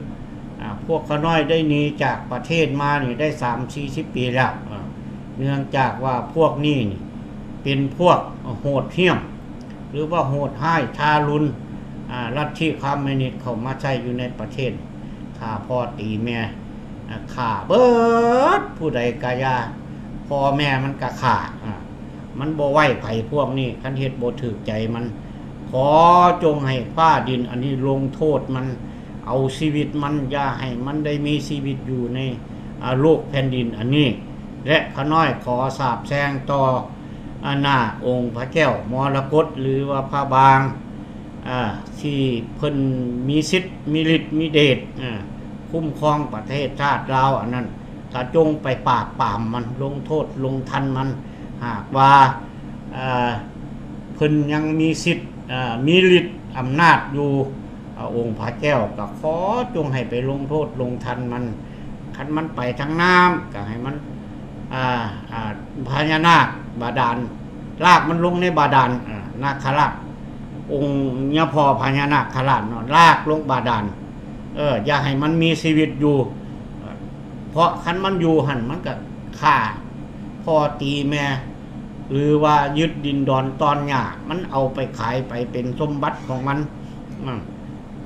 ອ່າ ພວກຂ້ານ້ອຍໄດ້ໜີຈາກປະເທດມານີ້ໄດ້ສາມສີ່ສິບປີແລ້ວ. ອ່າ ເນື່ອງຈາກວ່າພວກນີ້ນີ້ເປັນພວກໂຫດຫ້ຽມ ຫຼືວ່າໂຫດຮ້າຍທາລຸນ. ອ່າ ລັດທິຄອມມິວນິດເຂົ້າມາໃຊ້ຢູ່ໃນປະເທດ ຂ້າພໍ່ຕີແມ່ ອ່າ ຂ້າເບິດຜູ້ໃດກະຢ່າ ພໍ່ແມ່ມັນກະຂ້າ. ອ່າ ມັນບໍ່ໄຫວໃຜພວກນີ້ ຄັນເຮັດບໍ່ຖືກໃຈມັນ. ຂໍຈົ່ງໃຫ້ຟ້າດິນອັນນີ້ລົງໂທດມັນ ເອົາຊີວິດມັນ ຢ່າໃຫ້ມັນໄດ້ມີຊີວິດຢູ່ໃນ ອາ ໂລກແຜ່ນດິນອັນນີ້. ແລະ ຂ້ານ້ອຍຂໍສາບແຊ່ງຕໍ່ ອາ ໜ້າອົງພະແກ້ວມໍລະກົດ ຫຼືວ່າພະບາງ ອາ ທີ່ເພິ່ນມີສິດ ມີລິດ ມີເດດ ອາ ຄຸ້ມຄອງປະເທດຊາດລາວ ອັນນັ້ນ ກະຈົ່ງໄປປາບປາມມັນ ລົງໂທດລົງທັນມັນ. ຫາກວ່າ ເອີ ເພິ່ນຍັງມີສິດ ເອີ ມີລິດອຳນາດຢູ່ ເອີ ອົງພະແກ້ວ ກະຂໍຈົ່ງໃຫ້ໄປລົງໂທດລົງທັນມັນ. ຄັນມັນໄປທາງນ້ຳ ກະໃຫ້ມັນ ອາ ອາ ພະຍານາກບາດານ ລາກມັນລົງໃນບາດານ ອາ ນາຄະລາດ ອົງຍະພໍ່ພະຍານາກຄະລາດເນາະ ລາກລົງບາດານ. ເອີ ຢ່າໃຫ້ມັນມີຊີວິດຢູ່ ເພາະຄັນມັນຢູ່ຫັ້ນ ມັນກະຂ້າພໍ່ຕີແມ່ ຫຼືວ່າຍຶດດິນດອນຕອນຫຍ້າ ມັນເອົາໄປຂາຍໄປເປັນສົມບັດຂອງມັນ. ອາ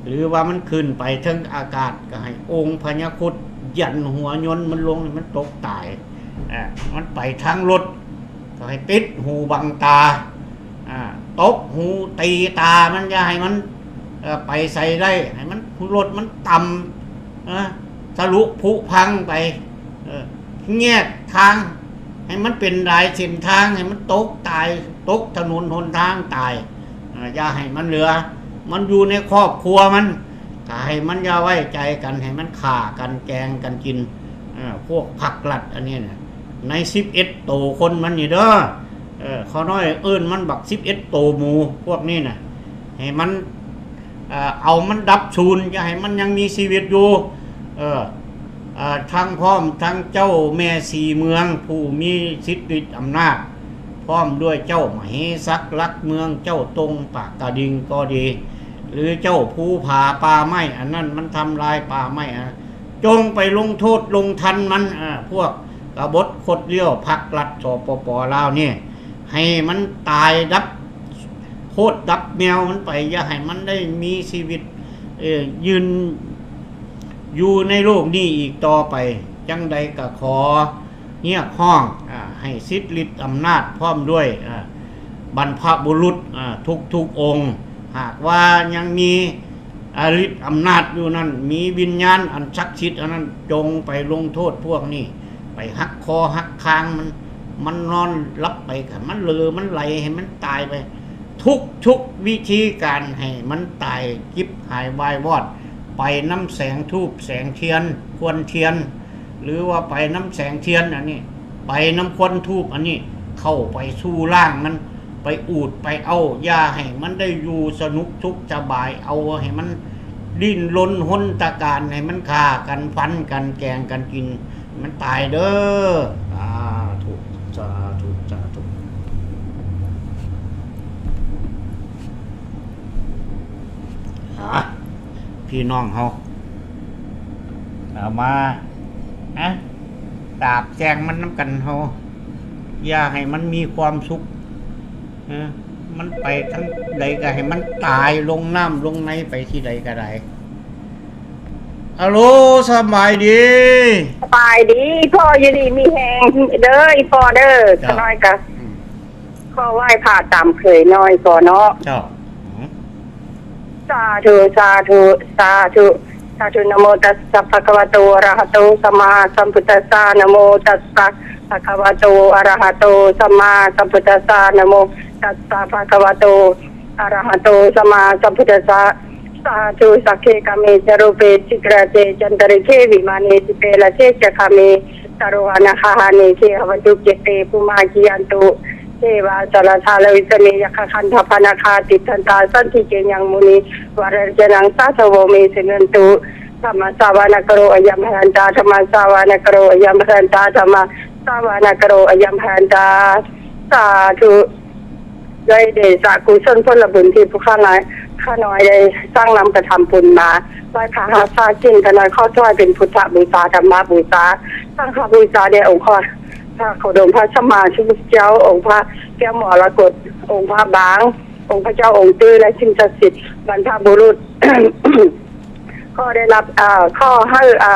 ຫຼືວ່າມັນຂຶ້ນໄປເທິງອາກາດ ກະໃຫ້ອົງພະຍາຄຸດຢັນຫົວຍົນມັນລົງ ໃຫ້ມັນຕົກຕາຍ. ອາ ມັນໄປທາງລົດ ກະໃຫ້ປິດຫູບັງຕາ ອາ ຕົບຫູຕີຕາມັນ ຢ່າໃຫ້ມັນ ເອີ ໄປໃສໄດ້ ໃຫ້ມັນ ລົດມັນຕ່ຳ ເອີ ທະລຸຜຸພັງໄປ ເອີ ແຍກທາງ ໃຫ້ມັນເປັນຫຼາຍເສັ້ນທາງ ໃຫ້ມັນຕົກຕາຍ ຕົກຖະໜົນຫົນທາງຕາຍ. ເອີ ຢ່າໃຫ້ມັນເຫຼືອ ມັນຢູ່ໃນຄອບຄົວມັນ ກະໃຫ້ມັນຢ່າໄວ້ໃຈກັນ ໃຫ້ມັນຂ້າກັນແກງກັນກິນ. ເອີ ພວກພັກລັດອັນນີ້ນະ ໃນສິບເອັດໂຕຄົນມັນນີ້ເດີ ເອີ ຂ້ານ້ອຍເອີ້ນມັນບັກສິບເອັດໂຕໝູ ພວກນີ້ນະ ໃຫ້ມັນ ເອີ ເອົາມັນດັບສູນ ຢ່າໃຫ້ມັນຍັງມີຊີວິດຢູ່. ເອີ ເອີ ທັງພ້ອມທັງເຈົ້າແມ່ສີເມືອງຜູ້ມີສິດລິດອຳນາດ ພ້ອມດ້ວຍເຈົ້າມະເຫສັກຫຼັກເມືອງ ເຈົ້າຕົງປາກກະດິງກໍດີ ຫຼືເຈົ້າພູຜາປ່າໄມ້ ອັນນັ້ນມັນທຳລາຍປ່າໄມ້ ອາ ຈົ່ງໄປລົງໂທດລົງທັນມັນ ອາ ພວກກະບົດຄົດລ້ຽວພັກລັດ ສປປ ລາວນີ້ ໃຫ້ມັນຕາຍດັບໂຄດດັບແມວມັນໄປ ຢ່າໃຫ້ມັນໄດ້ມີຊີວິດ ເອີ ຢືນຢູ່ໃນໂລກນີ້ອີກຕໍ່ໄປ. ຈັ່ງໃດກໍຂໍຮຽກຮ້ອງ ອາ ໃຫ້ສິດລິດອຳນາດ ພ້ອມດ້ວຍ ອາ ບັນພະບຸລຸດ ອາ ທຸກໆອົງ ຫາກວ່າຍັງມີ ອາ ລິດອຳນາດຢູ່ນັ້ນ ມີວິນຍານອັນສັກສິດອັນນັ້ນ ຈົ່ງໄປລົງໂທດພວກນີ້ ໄປຫັກຄໍຫັກຄາງມັນ ມັນນອນຫຼັບໄປ ໃຫ້ມັນເຫຼີມັນໄຫຼ ໃຫ້ມັນຕາຍໄປ ທຸກໆວິທີການໃຫ້ມັນຕາຍ ຈິບຫາຍວາຍວອດ ໄປນຳແສງທູບແສງທຽນ ຄວັນທຽນ ຫຼືວ່າໄປນຳແສງທຽນອັນນີ້ ໄປນຳຄວັນທູບອັນນີ້ ເຂົ້າໄປສູ່ຮ່າງມັນ ໄປອູດໄປເອົາ ຢ່າໃຫ້ມັນໄດ້ຢູ່ສະໜຸກສຸກສະບາຍ ເອົາໃຫ້ມັນດີ້ນລົນຫົນຕະການ ໃຫ້ມັນຂ້າກັນຟັນກັນແກງກັນກິນ ມັນຕາຍເດີ້. ສາທຸ ສາທຸ ສາທຸ. ອາ ພີ່ນ້ອງເຮົາ ເອົາມາ ອາ ສາບແຊ່ງມັນນຳກັນເຮົາ ຢ່າໃຫ້ມັນມີຄວາມສຸກ ເອີ ມັນໄປທາງໃດກໍໃຫ້ມັນຕາຍລົງນ້ຳລົງໃນໄປທີ່ໃດກໍໄດ້. ອາໂລ ສະບາຍດີ. ສະບາຍດີ ພໍ່ຢູ່ດີມີແຮງເດີ້ ອີ່ພໍ່ເດີ້. ເຈົ້າ ຂ້ານ້ອຍກະ ອືມ ຂໍໄຫວ້ພະຕາມເຄີຍໜ້ອຍກ່ອນເນາະ. ເຈົ້າ ອືມ ສາທຸ ສາທຸ ສາທຸ ສາທຸ ນະໂມຕັດສະ ພະຄະວະໂຕ ອະຣະຫະໂຕ ສຳມາສຳພຸດທັດສະ ນະໂມຕັດສະ ພະຄະວະໂຕ ອະຣະຫະໂຕ ສຳມາສຳພຸດທັດສະ ນະໂມຕັດສະ ພະຄະວະໂຕ ອະຣະຫະໂຕ ສຳມາສຳພຸດທັດສະ. ສາທຸ ສັກເຂ ກາເມ ຈະ ຮູເປ ຈິ ກຣາເຕ ຈັນຕະລິເຂ ວິມາເນ ດີເປ ລະເທ ຈະ ຄາເມ ຕະໂຣ ອະນາຄາຫາເນ ເຂ ຫະວັນຕຸ ເກ ເຕ ພູມາ ກິຍັນຕຸ ເທວາ ສະລະທາ ລະວິສະເມ ຍັກຂະ ຄັນທະ ພະນາຄາ ຕິດທັນຕາ ສັນຕິ ເກ ຍັງ ມຸນີ ວະຣະ ຈະ ນັງ ສາທະໂວ ເມ ສຸນັນຕຸ. ທຳມະສາວະນະກະໂຣ ອະຍັມ ພະ ຫັ້ນຕາ ທຳມະສາວະນະກະໂຣ ອະຍັມ ພະ ຫັ້ນຕາ ທຳມະສາວະນະກະໂຣ ອະຍັມ ພະ ຫັ້ນຕາ. ສາທຸ. ດ້ວຍເດຊະກຸສົນຜົນລະບຸນທີ່ພວກຂ້ານ້ອຍ ຂ້ານ້ອຍໄດ້ສ້າງນຳກະທຳບຸນມາ ໄຫວ້ພະຮັກສາສິນ ຂ້ານ້ອຍຂໍຖວາຍເປັນພຸດທະບູຊາ ທຳມະບູຊາ ສັງຄະບູຊາ ແດ່ອົງພະ ພະໂຄດົມພະສຳມາສຳພຸດທະເຈົ້າ ອົງພະແກ້ວມໍລະກົດ ອົງພະບາງ ອົງພະເຈົ້າອົງຕື້ ແລະ ສິ່ງສັກສິດ ບັນພະບຸລຸດ. ຂໍໄດ້ຮັບ ເອີ ຂໍໃຫ້ ເອີ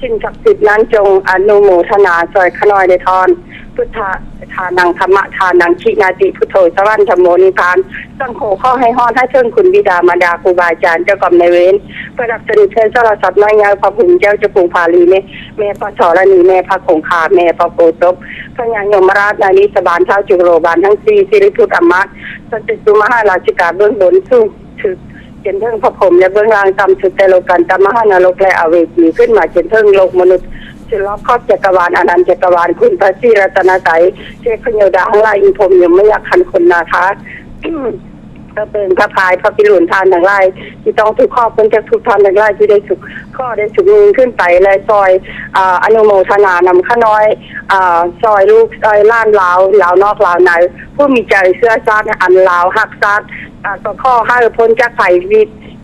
ສິ່ງສັກສິດນັ້ນຈົ່ງອະນຸໂມທະນາຊ່ວຍຂ້ານ້ອຍໄດ້ທ້ອນ. ພຸດທະທານັງ ທຳມະທານັງ ທິນາຕິ ພຸດໂທ ສະຫວັນ ທຳໂມ ນິບພານ ສັງໂຄ ຂໍໃຫ້ຮອດໃຫ້ເຖິງຄຸນບິດາມານດາ ຄູບາອາຈານ ເຈົ້າກຳນາຍເວນ ພະລັກສະນີ ເພື່ອນສາລະສັດນ້ອຍໃຫຍ່ ພະພູມເຈົ້າ ເຈົ້າການ ພະລາລີ ແມ່ ແມ່ພະທໍລະນີ ແມ່ພະຄົງຄາ ແມ່ພະໂຄສົບ ພະຍາຍົມມະລາດ ນາຍນິສບານ ທ້າວຈຸໂລບານທັງສີ່ ສິລິພຸດອຳມາດ ສັນຕິສຸມະຫາລາຊິກາ ເບື້ອງບົນສູງ ຖືກ ຈົນເຖິງພະພົມ ແລະ ເບື້ອງລ່າງຕ່ຳສຸດ ແຕ່ໂລກັນຕະມະຫານະລົກ ແລະ ອະເວຈີ ຂຶ້ນມາຈົນເຖິງໂລກມະນຸດ ສຸດລອບຂອບຈັກກະວານ ອະນັນຈັກກະວານ ຄຸນພະສີລັດຕະນະໄຕ ເທບພະໂຍດາທັງຫຼາຍ ອິນພົມ ຍົມມະຍັກ ຄັນຄົນນາຄາ ພະເພິງພະພາຍ ພະພິລຸນ ທ່ານທັງຫຼາຍ ທີ່ຕ້ອງທຸກ ຂໍເພິ່ນຈັກທຸກທ່ານທັງຫຼາຍ ທີ່ໄດ້ສຸກ ຂໍໄດ້ສຸກຍິ່ງຂຶ້ນໄປ ແລະ ຊ່ອຍ ອາ ອະນຸໂມທະນານຳຂ້ານ້ອຍ ອາ ຊ່ອຍລູກຊ່ອຍຫຼານລາວ ລາວນອກລາວໃນ ຜູ້ມີໃຈເຊື້ອຊາດ ອັນລາວຮັກຊາດ ອາ ກໍຂໍໃຫ້ພົ້ນຈາກໄພວິ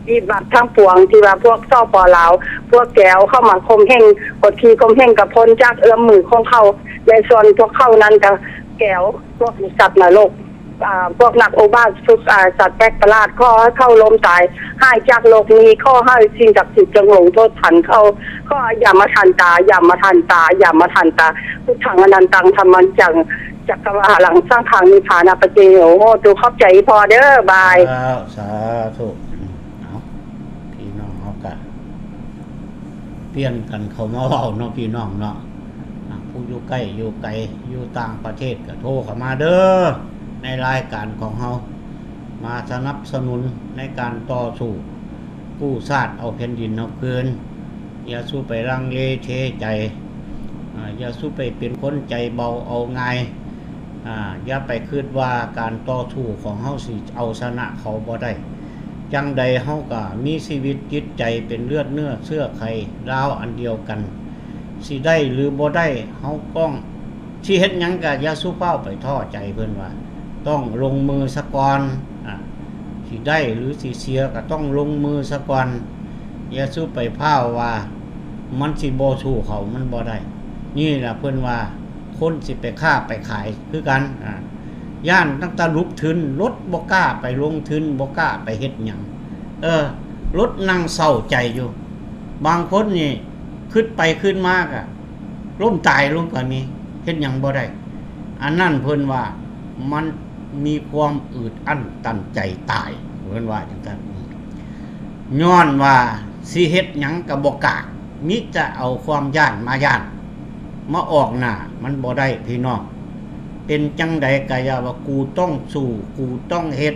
ວິບັດທັງປວງ ທີ່ວ່າພວກ ສປ ລາວ ພວກແກວເຂົ້າມາຂົ່ມເຫັງ ກົດຂີ່ຂົ່ມເຫັງ ກໍພົ້ນຈາກເອື້ອມມືຂອງເຂົາ ແລະ ສ່ວນພວກເຂົານັ້ນກໍແກວ ພວກສັດນະລົກ ອາ ພວກນັກອຸບາດ ສຸກ ອາ ສັດແປກປະຫຼາດ ຂໍໃຫ້ເຂົາລົ້ມຕາຍ ຫາຍຈາກໂລກນີ້ ຂໍໃຫ້ສິ່ງສັກສິດຈົ່ງລົງໂທດທັນເຂົາ ຂໍ ອະຍາມະທັນຕາ ອະຍາມະທັນຕາ ອະຍາມະທັນຕາ ພຸດທັງອະນັນຕັງ ທຳມັງຈັງ ຈັກກະວາລັງ ສັງຄັງ ນິບພານະປະເຈໂຍໂຫຕຸ ຂອບໃຈອີ່ພໍ່ເດີ້ ບາຍ. ສາທຸ ສາທຸ. ເອົາ ພີ່ນ້ອງເຮົາກະປ່ຽນກັນເຂົ້າມາເວົ້າເນາະ ພີ່ນ້ອງເນາະ ອາ ຜູ້ຢູ່ໃກ້ຢູ່ໄກ ຢູ່ຕ່າງປະເທດກະໂທເຂົ້າມາເດີ້ ໃນລາຍການຂອງເຮົາ ມາສະໜັບສະໜູນໃນການຕໍ່ສູ້ ກູ້ຊາດເອົາແຜ່ນດິນເຮົາຄືນ. ຢ່າສູ່ໄປລັງເລເທໃຈ ອາ ຢ່າສູ່ໄປເປັນຄົນໃຈເບົາເອົາງ່າຍ ອາ ຢ່າໄປຄິດວ່າການຕໍ່ສູ້ຂອງເຮົາຊິເອົາຊະນະເຂົາບໍ່ໄດ້. ຈັ່ງໃດເຮົາກໍມີຊີວິດຈິດໃຈເປັນເລືອດເນື້ອເຊື້ອໄຂລາວອັນດຽວກັນ ຊິໄດ້ຫຼືບໍ່ໄດ້ ເຮົາຕ້ອງ ຊິເຮັດຫຍັງກະຢ່າສູ່ຟ້າວໄປທໍ້ໃຈ ເພິ່ນວ່າ ຕ້ອງລົງມືສາກ່ອນ. ອາ ຊິໄດ້ຫຼືຊິເສຍກະຕ້ອງລົງມືສາກ່ອນ ຢ່າສູ່ໄປພ້າວວ່າ ມັນຊິບໍ່ສູ້ເຂົາ ມັນບໍ່ໄດ້. ນີ້ລະເພິ່ນວ່າ ຄົນຊິໄປຄ້າໄປຂາຍຄືກັນ ອາ ຢ້ານຕັ້ງແຕ່ລຸກທຶນ ລົດບໍ່ກ້າໄປລົງທຶນ ບໍ່ກ້າໄປເຮັດຫຍັງ ເອີ ລົດນັ່ງເສົ້າໃຈຢູ່. ບາງຄົນນີ້ຄຶດໄປຄຶດມາກະລົ້ມຕາຍລົງກະມີ ເຮັດຫຍັງບໍ່ໄດ້. ອັນນັ້ນເພິ່ນວ່າມັນມີຄວາມອຶດອັ້ນຕັນໃຈຕາຍ ເພິ່ນວ່າຈັ່ງຊັ້ນ. ຍ້ອນວ່າຊິເຮັດຫຍັງກະບໍ່ກ້າ ມີແຕ່ເອົາຄວາມຢ້ານມາຢ້ານ ມາອອກໜ້າ ມັນບໍ່ໄດ້ພີ່ນ້ອງ. ເປັນຈັ່ງໃດກະຢ່າວ່າ ກູຕ້ອງສູ້ ກູຕ້ອງເຮັດ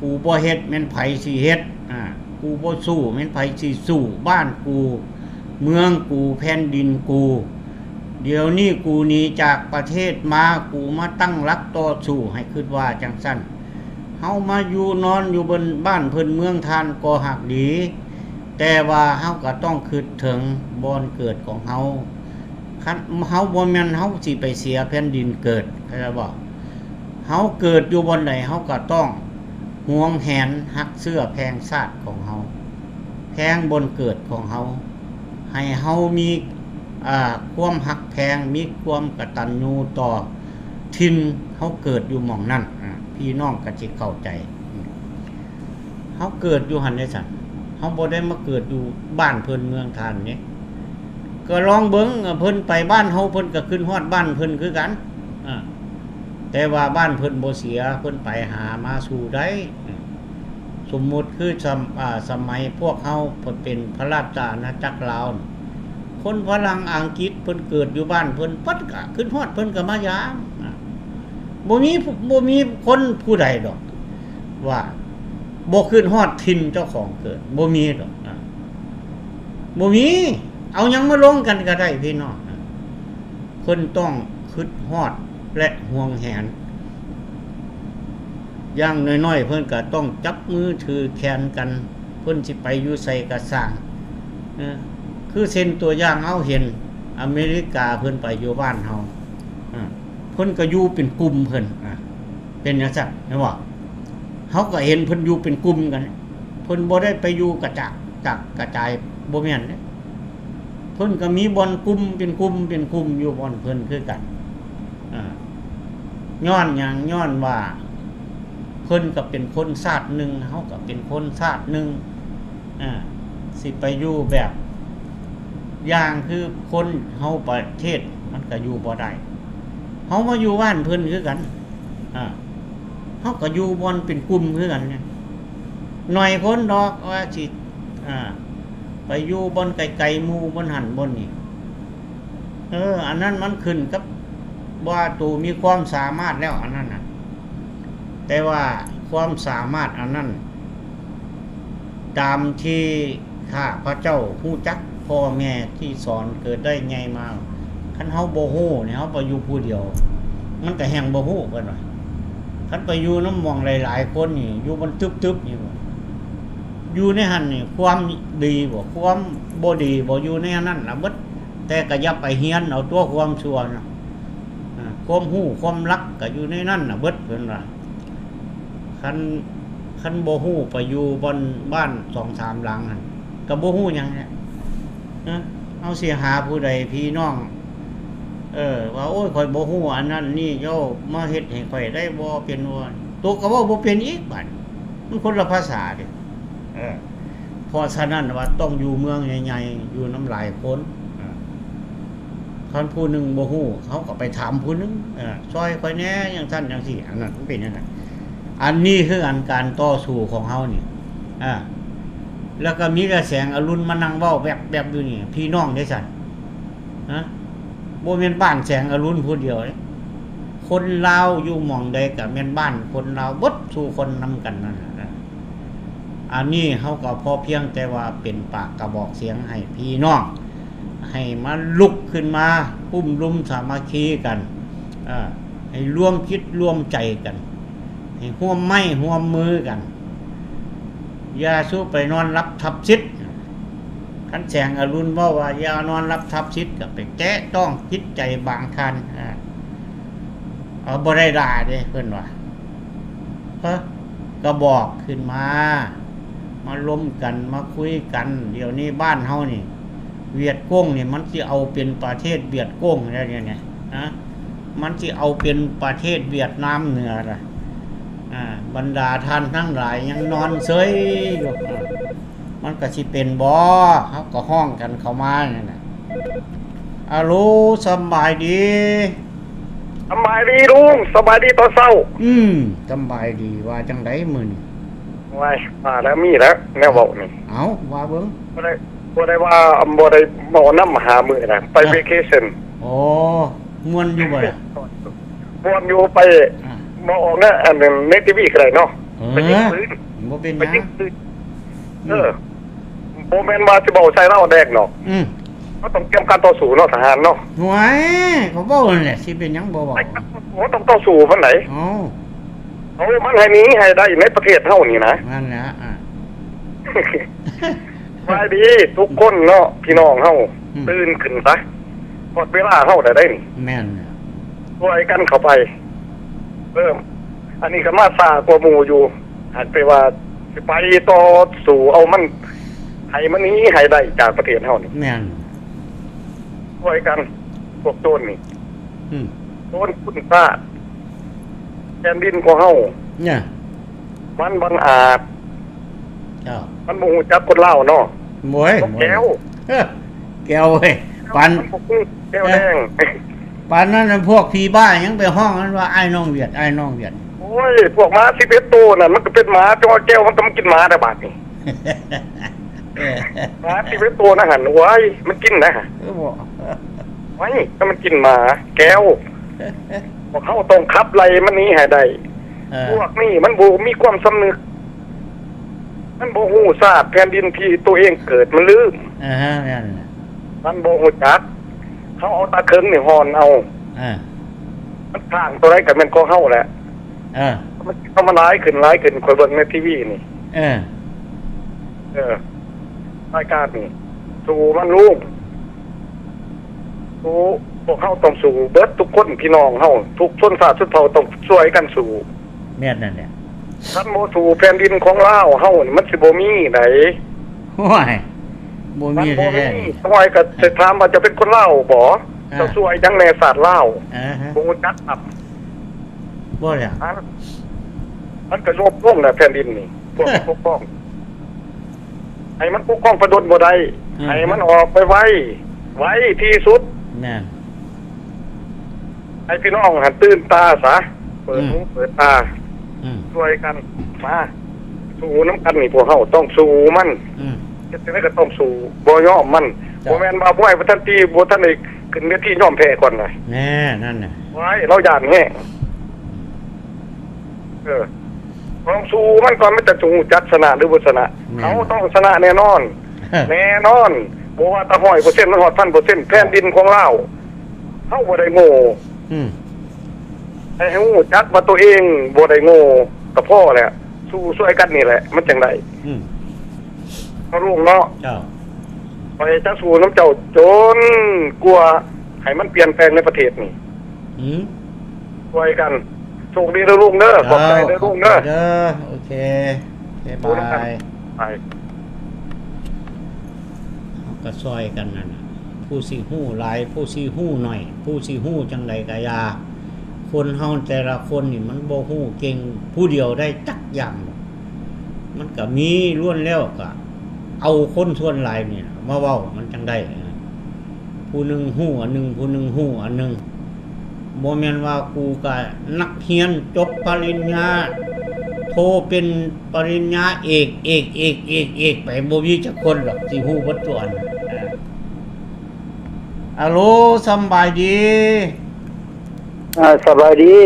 ກູບໍ່ເຮັດແມ່ນໃຜຊິເຮັດ ອາ ກູບໍ່ສູ້ແມ່ນໃຜຊິສູ້ ບ້ານກູ ເມືອງກູ ແຜ່ນດິນກູ. ດຽວນີ້ກູໜີຈາກປະເທດມາ ກູມາຕັ້ງຫຼັກຕໍ່ສູ້ ໃຫ້ຄຶດວ່າຈັ່ງຊັ້ນ. ເຮົາມາຢູ່ນອນຢູ່ເບິ່ນ ບ້ານເພິ່ນເມືອງທ່ານກໍຮັກດີ ແຕ່ວ່າເຮົາກະຕ້ອງຄຶດເຖິງບ່ອນເກີດຂອງເຮົາ. ຄັນເຮົາ ບໍ່ແມ່ນເຮົາຊິໄປເສຍແຜ່ນດິນເກີດ ເຂົ້າໃຈບໍ່? ເຮົາເກີດຢູ່ບ່ອນໃດ ເຮົາກະຕ້ອງຫວງແຫນຮັກເຊື້ອແພງຊາດຂອງເຮົາ ແພງບ່ອນເກີດຂອງເຮົາ ໃຫ້ເຮົາມີ ອາ ຄວາມຮັກແພງ ມີຄວາມກະຕັນຍູຕໍ່ຖິ່ນເຮົາເກີດຢູ່ໝ່ອງນັ້ນ. ອາ ພີ່ນ້ອງກະຊິເຂົ້າໃຈ. ເຮົາເກີດຢູ່ຫັ້ນເດ້ຊັ້ນ ເຮົາບໍ່ໄດ້ມາເກີດຢູ່ບ້ານເພິ່ນເມືອງທ່ານເດ້. ກໍລອງເບິ່ງ ເພິ່ນໄປບ້ານເຮົາ ເພິ່ນກໍຄຶດຮອດບ້ານເພິ່ນຄືກັນ. ອາ ແຕ່ວ່າບ້ານເພິ່ນບໍ່ເສຍ ເພິ່ນໄປຫາມາສູ່ໄດ້. ສົມມຸດຄືສຳ ອາ ສະໄໝພວກເຮົາເປັນພະລາຊະອານາຈັກລາວ ຄົນຝຣັ່ງອັງກິດເພິ່ນເກີດຢູ່ບ້ານເພິ່ນ ເພິ່ນກໍຄຶດຮອດ ເພິ່ນກໍມາຢາມ. ອາ ບໍ່ມີ ບໍ່ມີຄົນຜູ້ໃດດອກ ວ່າບໍ່ຄຶດຮອດຖິ່ນເຈົ້າຂອງເກີດ ບໍ່ມີດອກ ອາ ບໍ່ມີ. ເອົາຫຍັງມາລົງກັນກໍໄດ້ພີ່ນ້ອງ ອາ ເພິ່ນຕ້ອງຄຶດຮອດ ແລະ ຫວງແຫນ. ຢ່າງໜ້ອຍໆ ເພິ່ນກໍຕ້ອງຈັບມືຖືແຂນກັນ ເພິ່ນຊິໄປຢູ່ໃສກໍຊ່າງ. ເອີ ຄືເຊັ່ນຕົວຢ່າງເຮົາເຫັນອາເມລິກາ ເພິ່ນໄປຢູ່ບ້ານເຮົາ ອາ ເພິ່ນກໍຢູ່ເປັນກຸ່ມເພິ່ນ ອາ ເປັນຈັ່ງຊັ້ນແມ່ນບໍ່? ເຮົາກໍເຫັນເພິ່ນຢູ່ເປັນກຸ່ມກັນ ເພິ່ນບໍ່ໄດ້ໄປຢູ່ກະຈາກ ກະຈາຍ ບໍ່ແມ່ນເດ້. ເພິ່ນກໍມີບ່ອນກຸ່ມເປັນກຸ່ມເປັນກຸ່ມຢູ່ບ່ອນເພິ່ນຄືກັນ. ອາ ຍ້ອນຫຍັງ? ຍ້ອນວ່າເພິ່ນກໍເປັນຄົນຊາດໜຶ່ງ ເຮົາກໍເປັນຄົນຊາດໜຶ່ງ. ອາ ຊິໄປຢູ່ແບບຢ່າງຄືຄົນເຮົາປະເທດ ມັນກໍຢູ່ບໍ່ໄດ້. ເຮົາມາຢູ່ບ້ານເພິ່ນຄືກັນ ອາ ເຮົາກໍຢູ່ບ່ອນເປັນກຸ່ມຄືກັນ ໜ້ອຍຄົນດອກວ່າຊິ ອາ ໄປຢູ່ບ່ອນໄກໆໝູ່ ບ່ອນຫັ້ນບ່ອນນີ້. ເອີ ອັນນັ້ນມັນຂຶ້ນກັບວ່າໂຕມີຄວາມສາມາດແລ້ວ ອັນນັ້ນນະ. ແຕ່ວ່າຄວາມສາມາດອັນນັ້ນ ຕາມທີ່ຂ້າພະເຈົ້າຮູ້ຈັກ ພໍ່ແມ່ທີ່ສອນເກີດໄດ້ໃຫຍ່ມາ ຄັນເຮົາບໍ່ຮູ້ນີ້ ເຮົາໄປຢູ່ຜູ້ດຽວ ມັນກໍແຮ່ງບໍ່ຮູ້ ເພິ່ນວ່າ. ຄັນໄປຢູ່ນຳໝ່ອງຫຼາຍໆຄົນນີ້ ຢູ່ມັນຕຶບໆນີ້ ຢູ່ໃນຫັ້ນນີ້ ຄວາມດີບໍ່ ຄວາມບໍ່ດີບໍ່ ຢູ່ໃນອັນນັ້ນລະເບິດ. ແຕ່ກໍຢ່າໄປຮຽນເອົາຕົວຄວາມຊົ່ວນະ ອາ ຄວາມຮູ້ຄວາມລັກກໍຢູ່ໃນນັ້ນນະເບິດ ເພິ່ນວ່າ. ຄັນ ຄັນບໍ່ຮູ້ໄປຢູ່ບ່ອນບ້ານສອງສາມຫຼັງຫັ້ນ ກໍບໍ່ຮູ້ຫຍັງແຫຼະ. ເອີ ເຮົາຊິຫາຜູ້ໃດ ພີ່ນ້ອງ ເອີ ວ່າ ໂອ້ຍ ຂ້ອຍບໍ່ຮູ້ອັນນັ້ນນີ້ ເຈົ້າມາເຮັດໃຫ້ຂ້ອຍໄດ້ບໍ່ ເປັນບໍ່? ໂຕກໍເວົ້າບໍ່ເປັນອີກ ບາດນີ້ມັນຄົນລະພາສາເດ້. ເອີ ເພາະສະນັ້ນວ່າຕ້ອງຢູ່ເມືອງໃຫຍ່ໆ ຢູ່ນຳຫຼາຍຄົນ. ເອີ ຄັນຜູ້ໜຶ່ງບໍ່ຮູ້ ເຮົາກໍໄປຖາມຜູ້ໜຶ່ງ ເອີ ຊ່ອຍຂ້ອຍແດ່ ຈັ່ງຊັ້ນຈັ່ງຊີ້ ອັນນັ້ນມັນເປັນຈັ່ງນັ້ນ. ອັນນີ້ຄືອັນການຕໍ່ສູ້ຂອງເຮົານີ້ ເອີ ແລ້ວກໍມີແຕ່ແສງອະລຸນມານັ່ງເວົ້າແວບໆຢູ່ນີ້ ພີ່ນ້ອງເດ້ຊັ້ນ ຮະ ບໍ່ແມ່ນບ້ານແສງອະລຸນຜູ້ດຽວເດ້. ຄົນລາວຢູ່ໝ່ອງໃດກໍແມ່ນບ້ານຄົນລາວເບິດສູ່ຄົນນຳກັນນັ້ນແຫຼະ. ອັນນີ້ເຮົາກໍພໍພຽງແຕ່ວ່າເປັນປາກກະບອກສຽງໃຫ້ພີ່ນ້ອງ ໃຫ້ມາລຸກຂຶ້ນມາ ປຸ້ມລຸມສາມັກຄີກັນ ເອີ ໃຫ້ລວມຈິດລວມໃຈກັນ ໃຫ້ຮ່ວມໄມ້ຮ່ວມມືກັນ. ຢ່າສູ່ໄປນອນຫຼັບທັບສິດ ຄັນແສງອະລຸນເວົ້າວ່າຢ່ານອນຫຼັບທັບສິດ ກໍໄປແຕະຕ້ອງຈິດໃຈບາງທ່ານ ອາ ເອົາ ບໍ່ໄດ້ດ່າເດ້ເພິ່ນວ່າ ເອີ ກໍບອກຂຶ້ນມາ ມາລົມກັນ ມາຄຸຍກັນ. ດຽວນີ້ບ້ານເຮົານີ້ ຫວຽດກົງນີ້ ມັນຊິເອົາເປັນປະເທດຫວຽດກົງແລ້ວດຽວນີ້ ຮະ ມັນຊິເອົາເປັນປະເທດຫວຽດນາມເໜືອລະ. ອາ ບັນດາທ່ານທັງຫຼາຍຍັງນອນເຊີຍຢູ່ ອາ ມັນກໍຊິເປັນບໍ່? ເຮົາກໍຮ້ອງກັນເຂົ້າມານັ້ນນະ. ອາໂລ ສຳບາຍດີ? ສຳບາຍດີລຸງ, ສຳບາຍດີຕອນເຊົ້າ. ອືມ ສຳບາຍດີ. ວ່າຈັ່ງໃດມື້ນີ້? ໂອ້ຍ ວ່າແລ້ວ ມີແລ້ວແນວເວົ້ານີ້. ເອົ້າ ວ່າເບິ່ງ. ບໍ່ໄດ້ ບໍ່ໄດ້ວ່າ ບໍ່ໄດ້ເວົ້ານຳຫາມື້ນະ ໄປເວເຄຊັນ. ອໍ ມ່ວນຢູ່ບໍ່ລະ? ມ່ວນຢູ່. ໄປ ອາ ບໍ່ອອກນະ ອັນໃນທີວີກໍໄດ້ເນາະ. ເອີ ໄປຍິງປືນ ບໍ່ເປັນຫຍັງ ໄປຍິງປືນ. ອືມ ເອີ ບໍ່ແມ່ນວ່າຊິເວົ້າໃສ່ລາວແດງເນາະ. ອືມ ເຮົາຕ້ອງຕຽມການຕໍ່ສູ້ເນາະ ທະຫານເນາະ. ໂອ້ຍ ເຂົາເວົ້ານັ້ນແຫຼະ ຊິເປັນຫຍັງບໍ່ເວົ້າ? ໂອ້ ຕ້ອງຕໍ່ສູ້ມັນໄດ໋. ເອົ້າ ເອົາມັນໃຫ້ໜີໃຫ້ໄດ້ໃນປະເທດເຮົານີ້ນະ. ນັ້ນແຫຼະ ອາ ສະບາຍດີທຸກຄົນເນາະ ພີ່ນ້ອງເຮົາ. ອືມ ຕື່ນຂຶ້ນຊະ ຮອດເວລາເຮົາແລ້ວເດ້ນີ້. ແມ່ນແຫຼະ ຊ່ວຍກັນເຂົ້າໄປ. ເອີ ອັນນີ້ກໍມາຊ້າກວ່າໝູ່ຢູ່ ຫາກແຕ່ວ່າຊິໄປຕໍ່ສູ້ເອົາມັນ ໃຫ້ມັນໜີໃຫ້ໄດ້ຈາກປະເທດເຮົານີ້. ແມ່ນ ຊ່ວຍກັນ ພວກໂຈນນີ້. ອືມ ໂຈນຄຸນຊາດ ແຜ່ນດິນຂອງເຮົາ ເອີ ມັນບັງອາດ. ເຈົ້າ ມັນບໍ່ຮູ້ຈັກຄົນລາວເນາະ. ໂອ້ຍ ແກ້ວ ເອີ ແກ້ວເອີຍ ປານ ແກ້ວແດງ ເອີ ປານນັ້ນ ພວກຜີບ້າຍັງໄປຮ້ອງມັນວ່າ ອ້າຍນ້ອງຫວຽດ ອ້າຍນ້ອງຫວຽດ. ໂອ້ຍ ພວກໝາສິບເອັດໂຕນັ້ນ ມັນກໍເປັນໝາ ຈັ່ງວ່າແກ້ວມັນກໍມາກິນໝາແຕ່ບາດນີ້. ເອີ ໝາສິບເອັດໂຕນັ້ນຫັ້ນ ໂອ້ຍ ມັນກິນນະ. ເອີ ບໍ່ ໂອ້ຍ ຖ້າມັນກິນໝາ ແກ້ວ ພວກເຮົາຕ້ອງຂັບໄລ່ມັນໜີໃຫ້ໄດ້. ເອີ ພວກນີ້ມັນບໍ່ມີຄວາມສຳນຶກ ມັນບໍ່ຮູ້ຊາດແຜ່ນດິນທີ່ໂຕເອງເກີດ ມັນລືມ. ເອີ ແມ່ນແຫຼະ ມັນບໍ່ຮູ້ຈັກ. ເຮົາເອົາຕາເຂີງນີ້ຮ່ອນເອົາ. ເອີ ມັນຂ້າງໂຕໃດກໍແມ່ນຂອງເຮົາແຫຼະ. ເອີ ມັນ ເອົາມາຫຼາຍຂຶ້ນ ຫຼາຍຂຶ້ນ ຂ້ອຍເບິ່ງໃນທີວີນີ້. ເອີ ເອີ ລາຍການນີ້ ສູ້ມັນລຸງ ສູ້ ພວກເຮົາຕ້ອງສູ້ເບິດທຸກຄົນ ພີ່ນ້ອງເຮົາ ທຸກຊົນຊາດຊົນເຜົ່າຕ້ອງຊ່ວຍກັນສູ້. ແມ່ນນັ້ນແຫຼະ ຄັນບໍ່ສູ້ແຜ່ນດິນຂອງລາວເຮົານີ້ ມັນຊິບໍ່ມີໃດ. ໂອ້ຍ ບໍ່ມີແທ້ໆ. ໂອ້ຍ ກໍຊິຖາມວ່າເຈົ້າເປັນຄົນລາວບໍ່? ເຈົ້າຊ່ວຍຫຍັງແດ່ຊາດລາວ? ເອີ ບໍ່ຮູ້ຈັກນຳ. ບໍ່ແຫຼະ ມັນກໍໂຍບລົງແຫຼະແຜ່ນດິນນີ້ ພວກປົກຄອງ ໃຫ້ມັນປົກຄອງໄປດົນບໍ່ໄດ້ ອືມ ໃຫ້ມັນອອກໄປໄວ ໄວທີ່ສຸດ. ແມ່ນ ໃຫ້ພີ່ນ້ອງຫັ້ນຕື່ນຕາຊະ ເປີດຫູ ອືມ ເປີດຕາ ອືມ ຊ່ວຍກັນມາ ສູ້ນຳກັນນີ້ ພວກເຮົາຕ້ອງສູ້ມັນ. ອືມ ເຮັດຈັ່ງໃດກໍຕ້ອງສູ້ ບໍ່ຍອມມັນ. ເຈົ້າ ບໍ່ແມ່ນວ່າມວຍບໍ່ທັນຕີ ບໍ່ທັນໄດ້ຂຶ້ນເວທີຍອມແພ້ກ່ອນນະ. ແນ່ ນັ້ນນະ ໂອ້ຍ ລາວຢ້ານແຮງ. ເອີ ຕ້ອງສູ້ມັນກ່ອນ ມັນຈະຮູ້ຈັກຊະນະ ຫຼື ບໍ່ຊະນະ. ແມ່ນ ເຮົາຕ້ອງຊະນະແນ່ນອນ ແນ່ນອນ. ບໍ່ວ່າແຕ່ຮ້ອຍເປີເຊັນ ມັນຮອດພັນເປີເຊັນ ແຜ່ນດິນຂອງລາວ ເຮົາບໍ່ໄດ້ໂງ່. ອືມ ໃຫ້ຮູ້ຈັກວ່າໂຕເອງບໍ່ໄດ້ໂງ່ກໍພໍແລ້ວ. ສູ້ຊ່ວຍກັນນີ້ແຫຼະ ມັນຈັ່ງໄດ້. ອືມ ເນາະລຸງເນາະ. ເຈົ້າ ຂ້ອຍຈະສູ້ນຳເຈົ້າຈົນກວ່າໃຫ້ມັນປ່ຽນແປງໃນປະເທດນີ້. ອືມ ຊ່ວຍກັນ. ໂຊກດີເດີລຸງເດີ. ເຈົ້າ ຂອບໃຈເດີລຸງເດີ. ໂອເຄ ໂອເຄ ບາຍ ບາຍ. ເຮົາກໍຊ່ອຍກັນນັ້ນນະ ຜູ້ຊິຮູ້ຫຼາຍ ຜູ້ຊິຮູ້ໜ້ອຍ ຜູ້ຊິຮູ້ຈັ່ງໃດກໍຢ່າ. ຄົນເຮົາແຕ່ລະຄົນນີ້ມັນບໍ່ຮູ້ເກັ່ງຜູ້ດຽວໄດ້ຈັກຢ່າງດອກ. ມັນກໍມີລ້ວນແລ້ວ ກໍເອົາຄົນສ່ວນຫຼາຍນີ້ມາເວົ້າ ມັນຈັ່ງໄດ້. ຜູ້ໜຶ່ງຮູ້ອັນໜຶ່ງ ຜູ້ໜຶ່ງຮູ້ອັນໜຶ່ງ. ບໍ່ແມ່ນວ່າກູກະນັກຮຽນຈົບປະລິນຍາໂທ ເປັນປະລິນຍາເອກ ເອກ ເອກ ເອກ ເອກ ໄປ ບໍ່ມີຈັກຄົນດອກທີ່ຮູ້ເບິດທຸກອັນ. ອາໂລ ສຳບາຍດີ? ອາ ສະບາຍດີ.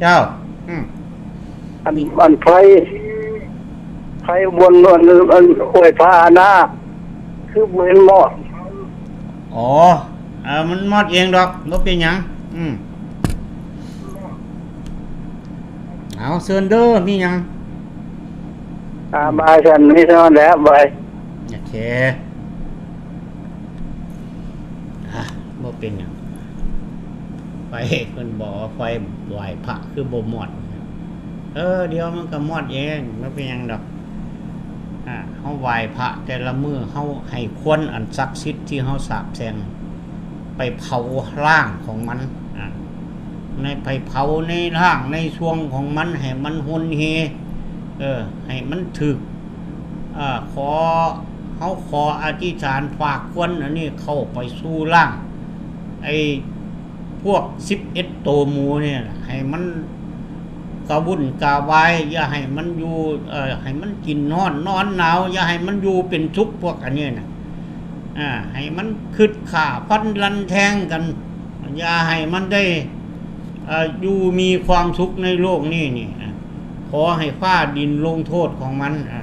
ເຈົ້າ ອືມ ອັນ ອັນໄຟ ໄຟບົນ ອັນ ອັນ ອວຍພານາ ຄືບໍ່ເຫັນມອດ. ອໍ ເອີ ມັນມອດເອງດອກ ບໍ່ເປັນຫຍັງ. ອືມ ເອົາ ເຊີນເດີ ມີຫຍັງ? ອາ ບາຍ ຊັ້ນ ມີເທົ່ານັ້ນແຫຼະ ບາຍ. ໂອເຄ. ເປັນຫຍັງ? ໄຟ ເພິ່ນບອກວ່າໄຟໄຫວ້ພະຄືບໍ່ມອດ. ເອີ ດຽວມັນກໍມອດເອງ ບໍ່ເປັນຫຍັງດອກ. ອາ ເຮົາໄຫວ້ພະແຕ່ລະມື້ ເຮົາໃຫ້ຄວັນອັນສັກສິດທີ່ເຮົາສາບແຊ່ງໄປເຜົາຮ່າງຂອງມັນ. ອາ ໃນໄປເຜົາໃນຮ່າງໃນຊ່ວງຂອງມັນ ໃຫ້ມັນຫົນເຫ ເອີ ໃຫ້ມັນຖືກ ເອີ ຂໍ ເຮົາຂໍອະທິຖານຝາກຄວັນອັນນີ້ເຂົ້າໄປສູ່ຮ່າງໄອ້ພວກສິບເອັດໂຕໝູນີ້ນະ ໃຫ້ມັນກະວຸ່ນກະວາຍ ຢ່າໃຫ້ມັນຢູ່ ເອີ ໃຫ້ມັນກິນຮ້ອນນອນໜາວ ຢ່າໃຫ້ມັນຢູ່ເປັນສຸກພວກອັນນີ້ນະ. ອາ ໃຫ້ມັນຄຶດຂ້າຟັນລັນແທງກັນ ຢ່າໃຫ້ມັນໄດ້ ເອີ ຢູ່ມີຄວາມສຸກໃນໂລກນີ້ນີ້ ອາ ຂໍໃຫ້ຟ້າດິນລົງໂທດຂອງມັນ. ອາ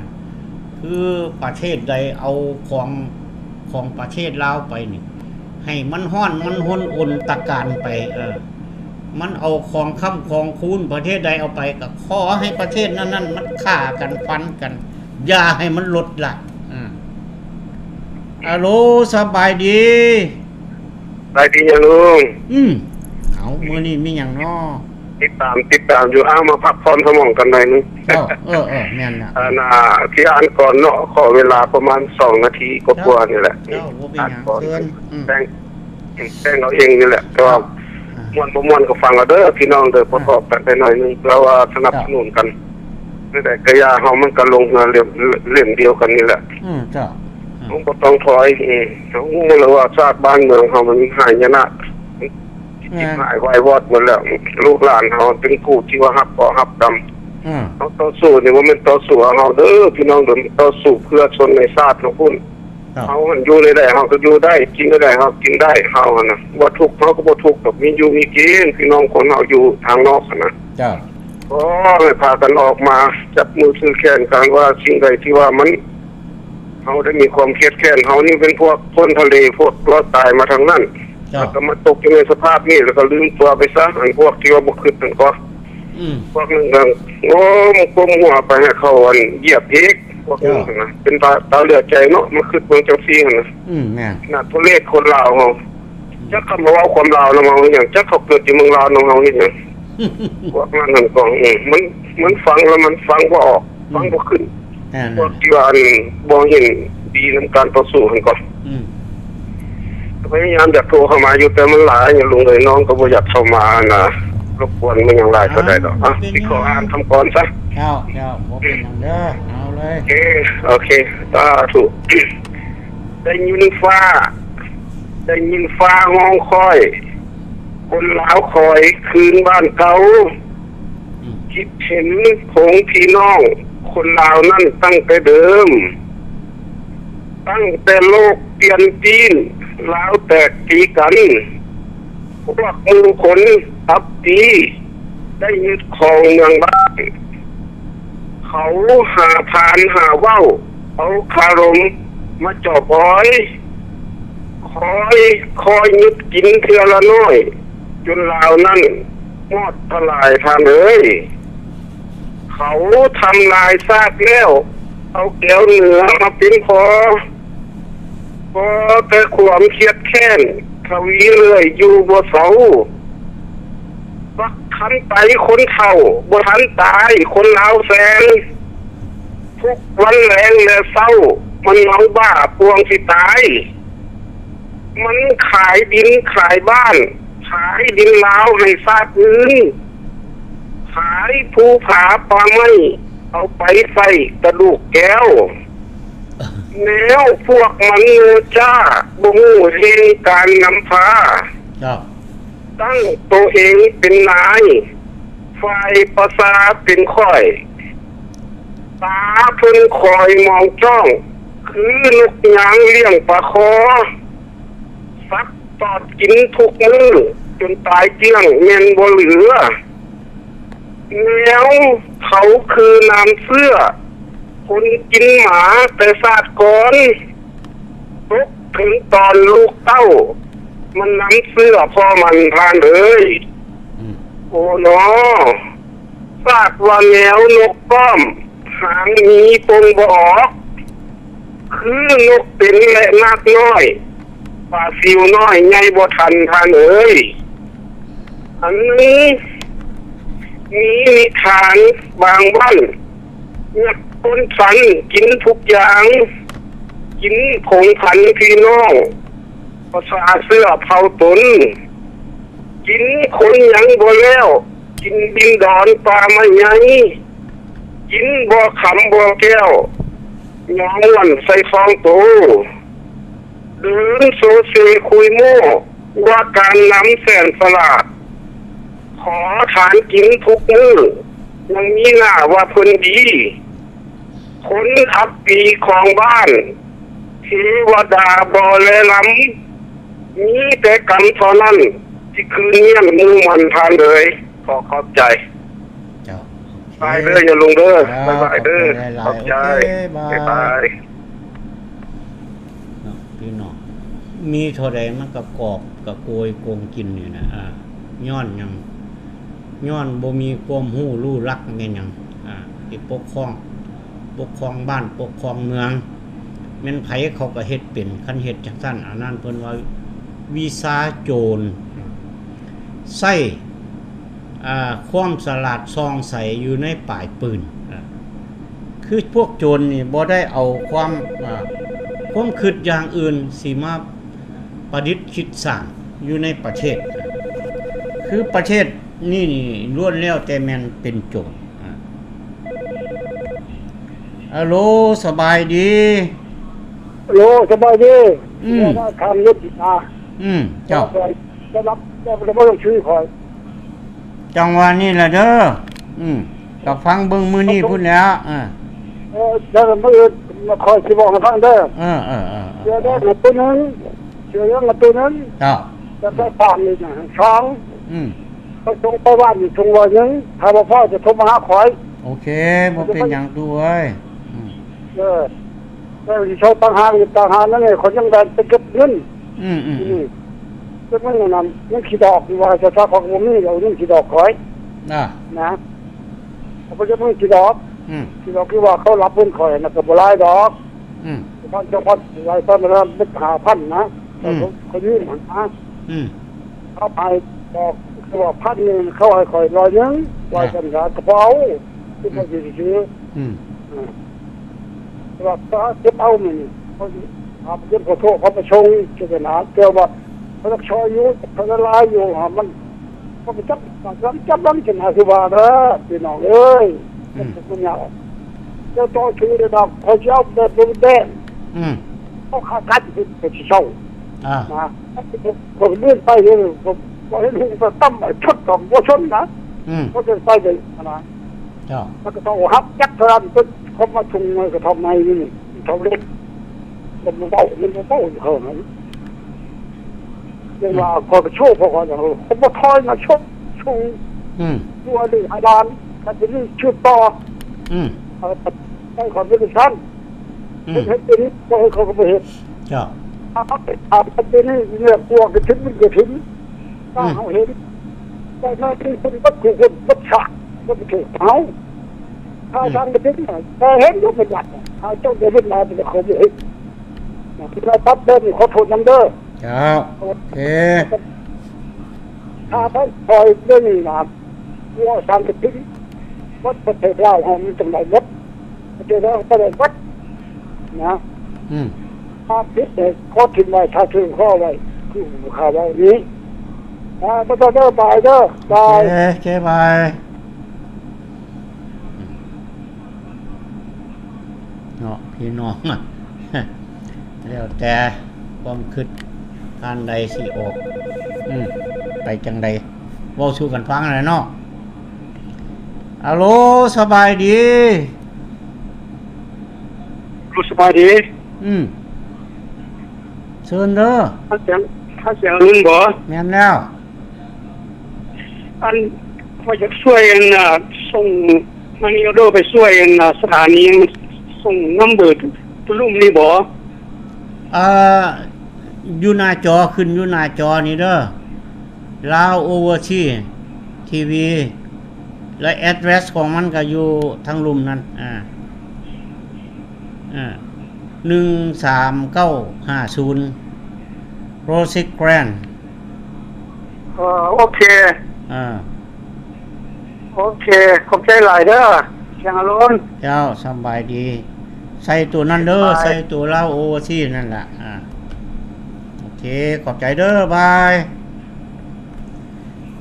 ຄືປະເທດໃດເອົາຂອງ ຂອງປະເທດລາວໄປນີ້ ໃຫ້ມັນຮ້ອນ ມັນຮົນອົນຕະການໄປ. ເອີ ມັນເອົາຂອງຄ້ຳຂອງຄູນປະເທດໃດເອົາໄປ ກໍຂໍໃຫ້ປະເທດນັ້ນໆ ມັນຂ້າກັນຟັນກັນ ຢ່າໃຫ້ມັນລົດລະ. ອາ ອາໂລ ສະບາຍດີ. ສະບາຍດີຍາລຸງ. ອືມ ເອົາ ມື້ນີ້ມີຫຍັງນໍ? ຕິດຕາມ ຕິດຕາມຢູ່. ອ້າວ ມາພັກຜ່ອນສະໝອງກັນໜ້ອຍໜຶ່ງ. ເຈົ້າ ເອີ ເອີ ແມ່ນລະ. ອັນນ່າ ທີ່ອ່ານກ່ອນເນາະ ຂໍເວລາປະມານສອງນາທີກວ່າໆນີ້ແຫຼະ. ເຈົ້າ ບໍ່ເປັນຫຍັງ ອ່ານກ່ອນ ເຊີນ. ອືມ ແຕ່ງ ແຕ່ງເອົາເອງນີ້ແຫຼະ ແຕ່ວ່າ ອ່າ ມ່ວນບໍ່ມ່ວນກໍຟັງເອົາເດີພີ່ນ້ອງເດີ. ອ່າ ປະກອບກັນໄປໜ້ອຍໜຶ່ງ ເພື່ອວ່າສະໜັບສະໜູນກັນ. ເຈົ້າ ໃດໆກໍຢ່າ ເຮົາມັນກໍລົງເຮືອເຫຼັ້ມ ເຫຼັ້ມດຽວກັນນີ້ແຫຼະ. ອືມ ເຈົ້າ. ອືມ ເຮົາບໍ່ຕ້ອງຖອຍ. ເອີ ເຮົາຮູ້ແລ້ວວ່າຊາດບ້ານເມືອງເຮົາມັນຫາຍະນະ ແມ່ນ ຫາຍວາຍວອດໝົດແລ້ວ. ລູກຫຼານເຮົາເປັນຜູ້ທີ່ວ່າຮັບເຄາະຮັບກຳ. ອືມ ເຮົາຕໍ່ສູ້ນີ້ບໍ່ແມ່ນຕໍ່ສູ້ເອົາເຮົາເດີພີ່ນ້ອງເດີ ຕໍ່ສູ້ເພື່ອຊົນໃນຊາດເຮົາພຸ້ນ. ເຮົາຫັ້ນຢູ່ແນວໃດເຮົາກໍຢູ່ໄດ້ ກິນແນວໃດເຮົາກິນໄດ້ ເຮົາຫັ້ນນະ ບໍ່ທຸກເຮົາກໍບໍ່ທຸກດອກ ມີຢູ່ມີກິນ ພີ່ນ້ອງຄົນເຮົາຢູ່ທາງນອກຫັ້ນນະ. ເຈົ້າ. ຂໍໃຫ້ພາກັນອອກມາຈັບມືຖືແຂນກັນ ວ່າສິ່ງໃດທີ່ວ່າມັນ ເຮົາໄດ້ມີຄວາມຄຽດແຄ້ນ ເຮົານີ້ເປັນພວກພົ້ນທະເລ ພວກລອດຕາຍມາທາງນັ້ນ. ເຈົ້າ. ແລ້ວກໍມາຕົກຢູ່ໃນສະພາບນີ້ ແລ້ວກໍລືມຕົວໄປຊະ ອັນພວກທີ່ວ່າບໍ່ຄິດຫັ້ນກໍ ອືມ ພວກໜຶ່ງກໍ ໂອ້ ມັນກົ້ມຫົວໄປໃຫ້ເຂົາອັນຢຽບອີກ ພວກໜຶ່ງ ເຈົ້າ ຫັ້ນນະ ເປັນຕາ ຕາເຫຼືອໃຈເນາະ ມາຄິດເບິ່ງຈັ່ງຊີ້ຫັ້ນນະ. ອືມ ແມ່ນ ຂະໜາດໂທເລດຄົນລາວເຮົາ ອືມ ຈັກເຂົາມາເວົ້າຄວາມລາວນຳເຮົາເຮັດຫຍັງ ຈັກເຂົາເກີດຢູ່ເມືອງລາວນຳເຮົາເຮັດຫຍັງ. ພວກນັ້ນຫັ້ນກໍ ເອີ ມັນ ມັນຟັງແລ້ວມັນຟັງບໍ່ອອກ ອືມ ຟັງບໍ່ຂຶ້ນ. ແມ່ນ ພວກທີ່ວ່າອັນບໍ່ເຫັນດີນຳການຕໍ່ສູ້ຫັ້ນກໍ ອືມ ພະຍາຍາມຢາກໂທເຂົ້າມາຢູ່ ແຕ່ມັນຫຼາຍ ຍາລຸງເອີຍ ນ້ອງກໍບໍ່ຢາກເຂົ້າມານະ ລົບກວນມັນຫຍັງຫຼາຍເທົ່າໃດດອກ. ອ່ະ ບໍ່ເປັນຫຍັງ ຊິຂໍອ່ານຄຳກ່ອນຊະ. ເຈົ້າ ເຈົ້າ ບໍ່ເປັນຫຍັງເດີ ເອົາເລີຍ. ໂອເຄ ໂອເຄ ສາທຸ. ໄດ້ຍິນຟ້າ ໄດ້ຍິນຟ້າຮ້ອງຄອຍ ຄົນລາວຄອຍຄືນບ້ານເກົ່າ. ອືມ ຄິດເຫັນຜົງພີ່ນ້ອງຄົນລາວນັ້ນຕັ້ງແຕ່ເດີມ ຕັ້ງແຕ່ໂລກປ່ຽນປີ້ນ ລາວແຕກຕີກັນ ພວກໝູ່ຄົນອັບຕີ ໄດ້ຍຶດຄອງເມືອງບ້ານ. ເຂົາຫາຜ່ານຫາເວົ້າ ເອົາຄາລົມມາຈອບອອຍ ຄອຍ ຄອຍຍຶດກິນເທື່ອລະນ້ອຍ ຈົນລາວນັ້ນມອດທະລາຍທ່ານເອີຍ. ເຂົາທຳລາຍຊາດແລ້ວ ເອົາແກວເໜືອມາເປັນພໍ່ ກໍແຕ່ຄວາມຄຽດແຄ້ນ ທະວີເລື້ອຍຢູ່ບໍ່ເຊົາ. ບັກຄັນໄຕຄົນເຖົ້າ ບໍ່ທັນຕາຍຄົນລາວແຊງ ທຸກວັນແລງແລະເຊົ້າ ມັນເມົາບ້າປ່ວງຊິຕາຍ. ມັນຂາຍດິນຂາຍບ້ານ ຂາຍດິນລາວໃຫ້ຊາດອື່ນ ຂາຍພູຜາປ່າໄມ້ ເອົາໄປໃສ່ກະດູກແກ້ວ. ແນວພວກມັນໂງ່ຈ້າ ບໍ່ຮູ້ແຫ່ງການນຳພາ ເຈົ້າ ຕັ້ງໂຕເອງເປັນນາຍ ຝ່າຍປະຊາເປັນຂ້ອຍ ຕາເພິ່ນຄອຍມອງຈ້ອງ ຄືນົກຍາງລ້ຽງປາຄໍ ສັກຕອດກິນທຸກມື້ ຈົນຕາຍກ້ຽງແມ່ນບໍ່ເຫຼືອ. ແນວເຂົາຄືນ້ຳເຊື້ອ ຄົນກິນໝາແຕ່ຊາດກ່ອນ ຕົກເຖິງຕອນລູກເຕົ້າ ມັນນຳເຊື້ອພໍ່ມັນທ່ານເອີຍ. ອືມ ໂອ້ນໍ ຊາດວ່າແນວນົກປ້ອມ ຫາງມີປົງບໍ່ອອກ ຄືນົກເຕັນ ແລະ ນາກນ້ອຍ ປາຊິວນ້ອຍໃຫຍ່ບໍ່ທັນທ່ານເອີຍ. ອັນໜຶ່ງ ມີນິທານບາງບ້ານ ຍັກຄົນສັນ ກິນທຸກຢ່າງ ກິນຜົງພັນພີ່ນ້ອງ ພາສາເຊື້ອເຜົ່າຕົນ ກິນຄົນຍັງບໍ່ແລ້ວ ກິນດິນດອນປ່າໄມ້ໃຫຍ່ ກິນບໍ່ຄຳບໍ່ແກ້ວ ຍອງມ່ວນໃສ່ຊອງໂຕ ເດີນໂຊເຊຄຸຍໂມ້ ວ່າການນຳແສນສະຫຼາດ ຂໍທານກິນທຸກມື້ ຍັງມີໜ້າວ່າເພິ່ນດີ ຄົນອັບປີຂອງບ້ານ ເທວະດາບໍ່ແລລຳ ມີແຕ່ກຳເທົ່ານັ້ນ ທີ່ຄືນຍ້ຽງໝູ່ມັນທ່ານເອີຍ. ຂໍຂອບໃຈ. ເຈົ້າ ໂອເຄ ບາຍເດີ ຢ່າລົງເດີ. ເຈົ້າ ບາຍບາຍເດີ. ຂອບໃຈຫຼາຍໆ. ໂອເຄ ບາຍ ບາຍບາຍ. ເນາະ ພີ່ນ້ອງ ມີເທົ່າໃດມັນກະກອບກະໂກຍໂກງກິນນີ້ນະ. ອາ ຍ້ອນຫຍັງ? ຍ້ອນບໍ່ມີຄວາມຮູ້ຮູ້ຫຼັກແມ່ນຫຍັງ? ອາ ທີ່ປົກຄອງ ປົກຄອງບ້ານປົກຄອງເມືອງ ແມ່ນໃຜເຂົາກະເຮັດເປັນ. ຄັນເຮັດຈັ່ງຊັ້ນ ອັນນັ້ນເພິ່ນວ່າວິຊາໂຈນ ໃຊ້ ອາ ຄວາມສະຫຼາດສ່ອງໃສຢູ່ໃນປາຍປືນ. ອາ ຄືພວກໂຈນນີ້ບໍ່ໄດ້ເອົາຄວາມ ອາ ຄວາມຄິດຢ່າງອື່ນຊິມາປະດິດຄິດສ້າງຢູ່ໃນປະເທດ. ຄືປະເທດນີ້ນີ້ລ້ວນແລ້ວແຕ່ແມ່ນເປັນໂຈນ. ອາ ອາໂລ ສະບາຍດີ. ອາໂລ ສະບາຍດີ. ອືມ ວ່າທ່ານລົດ ອາ ອືມ ເຈົ້າ ຈະຮັບ ຈະບໍ່ລົງຊື່ຂ້ອຍ. ຈັ່ງວ່ານີ້ລະເດີ. ອືມ ກະຟັງເບິ່ງມື້ນີ້ພຸ້ນແຫຼ້ວ. ເອີ ເອີ ແລ້ວມື້ອື່ນຂ້ອຍຊິບອກໃຫ້ຟັງເດີ. ເອີ ເອີ ເອີ ເອີ ເສື້ອແດງໂຕໜຶ່ງ ເສື້ອເຫຼືອງໂຕໜຶ່ງ. ເຈົ້າ ແລ້ວກໍຕາມອີກສອງ. ອືມ ໄປສົ່ງໄປບ້ານອີກສົ່ງຮ້ອຍໜຶ່ງ ຖ້າບໍ່ພໍຈະໂທມາຫາຂ້ອຍ. ໂອເຄ ບໍ່ເປັນຫຍັງຕູ້ເອີຍ. ອືມ ເອີ ເອີ ຊິເຊົ່າຕ່າງຫາກ ຕ່າງຫາກນັ້ນ ຂ້ອຍຍັງໄດ້ໄປເກັບເງິນ. ອືມ ອືມ ອືມ ເກັບເງິນນັ້ນ ເງິນຂີ້ດອກ ວ່າຊະ ຂ້ອຍກໍບໍ່ມີແລ້ວ ເງິນຂີ້ດອກຂ້ອຍ ອາ ນະ ເຂົາໄປເກັບເງິນຂີ້ດອກ. ອືມ ຂີ້ດອກຄືວ່າເຂົາລັບເງິນຂ້ອຍນະ ກໍບໍ່ຫຼາຍດອກ. ອືມ ພັນສອງພັນ ຫຼາຍພັນ ເປັນຫ້າພັນນະ. ອືມ ເຂົາຢືມຫັ້ນນະ. ອືມ ເຂົາໃຫ້ດອກ ຄືວ່າພັນໜຶ່ງ ເຂົາໃຫ້ຂ້ອຍຮ້ອຍໜຶ່ງ ວ່າ ອ່າ ຊັ້ນຊະ ກະເປົາ ຄືວ່າຊິຊື້. ອືມ ວ່າເກັບເອົາມື້ນີ້ ເຂົາເກັບ ຂໍໂທດ ເຂົາໄປສົ່ງ ເຈົ້າໜ້າ ແຕ່ວ່າເຂົາຢາກຊ່ອຍຢູ່ ເຂົາລະລາຍຢູ່ ມັນ ມັນໄປຈັບ ຈັບນຳ ຈັບນຳ ຈັ່ງຫາຄືວ່າເດີ ພີ່ນ້ອງເອີຍ. ອືມ ມັນຍາກ ເຈົ້າຕໍ່ສູ້ເດີດອກ ຂ້ອຍຊິເອົາແບບເບິ່ງແດງ. ອືມ ເຂົາຂາດກັນ ເພິ່ນຊິເຊົາ ອ່າ ນະ ເຂົາເດີນໄປເລີຍ ບໍ່ເຫັນຫຸງຕຳໄປຊົນ ຕ້ອງບໍ່ຊົນນະ. ອືມ ເຂົາເດີນໄປເລີຍນະ. ເຈົ້າ ມັນກໍຕ້ອງຮັບຈັກເທົ່ານັ້ນ ເພິ່ນເຂົາມາທຸງເງິນກະທອບໃໝ່ນີ້ ເຂົາເລັກ ມັນບໍ່ເບົາ ມັນບໍ່ເບົາເຂົາຫັ້ນ. ຈັ່ງວ່າ ອືມ ຂ້ອຍກໍໂຊກເຂົາ ຂ້ອຍກໍບໍ່ຖອຍນະ ຊົກ ຊຸງ ອືມ ຢູ່ອັນນີ້ອາດານ ຄັນຊິມີສືບຕໍ່. ອືມ ເອີ ໃຫ້ຂ້ອຍເປັນຊັ້ນ ອືມ ເຮັດ ເຮັດເປັນ ບໍ່ເຮັດ ເຂົາກໍບໍ່ເຮັດ. ເຈົ້າ ຖ້າເຮົາເຮັດ ຖ້າເປັນນີ້ ເລື່ອງພວກກະຖິງ ມັນກະຖິງ ຖ້າ ອືມ ເຮົາເຫັນ ແຕ່ນັ້ນຄືຄົນບັດ ຄືຄົນບັດຊາດ ບໍ່ໄດ້ຖືກເຮົາ. ອືມ ຖ້າທາງກະເປັນ ແຕ່ເຫັນຢູ່ເປັນຫຍັງ ຖ້າເຈົ້າໄດ້ເຫັນມາ ເປັນເຂົາບໍ່ເຮັດ ນະ ທີ່ລາວປັບແບບນີ້ ຂໍໂທດນຳເດີ. ເຈົ້າ ໂອເຄ ຖ້າທ່ານ ອືມ ຄອຍເບິ່ງນະ ພວກສານກະຕິນ ໝົດປະເທດລາວເຮົາ ມັນຈັ່ງໄດ້ໝົດ ປະເທດລາວກໍໄດ້ໝົດນະ. ອືມ ຖ້າຜິດເດ້ ຂໍຖິ້ມໄວ້ ຖ້າຖືກຂໍໄວ້ ຄືຂ້າເວົ້ານີ້ນະ. ບໍ່ຕ້ອງເດີ ບາຍເດີ ບາຍ. ໂອເຄ ໂອເຄ ບາຍ. ເນາະ ພີ່ນ້ອງ ແລ້ວແຕ່ຄວາມຄິດ ທ່ານໃດຊິອອກ ອືມ ໄປຈັ່ງໃດ ເວົ້າສູ່ກັນຟັງຫັ້ນແຫຼະເນາະ. ອາໂລ ສະບາຍດີ. ອາໂລ ສະບາຍດີ. ອືມ ເຊີນເດີ. ທ່ານສຽງ ທ່ານສຽງອະລຸນບໍ? ແມ່ນແລ້ວ. ອັນ ຂ້ອຍຢາກຊ່ວຍ ອັນ ສົ່ງ ມານີອໍເດີໄປຊ່ວຍ ອັນ ສະຖານີ ສົ່ງນຳເບີໂຕລຸ່ມນີ້ບໍ? ເອີ ຢູ່ໜ້າຈໍ ຂຶ້ນຢູ່ໜ້າຈໍນີ້ເດີ ລາວໂອເວີຊີທີວີ ແລະ ແອັດແຣສຂອງມັນກະຢູ່ທາງລຸ່ມນັ້ນ. ອາ ອາ ໜຶ່ງສາມເກົ້າຫ້າສູນ Rosecrans ເອີ ໂອເຄ ເອີ ໂອເຄ ຂອບໃຈຫຼາຍເດີ ສຽງອາລົນ. ເຈົ້າ ສະບາຍດີ. ໃສ່ໂຕນັ້ນເດີ ບາຍ ໃສ່ໂຕລາວໂອເວອຊີນັ້ນລະ. ອາ ໂອເຄ ຂອບໃຈເດີ ບາຍ.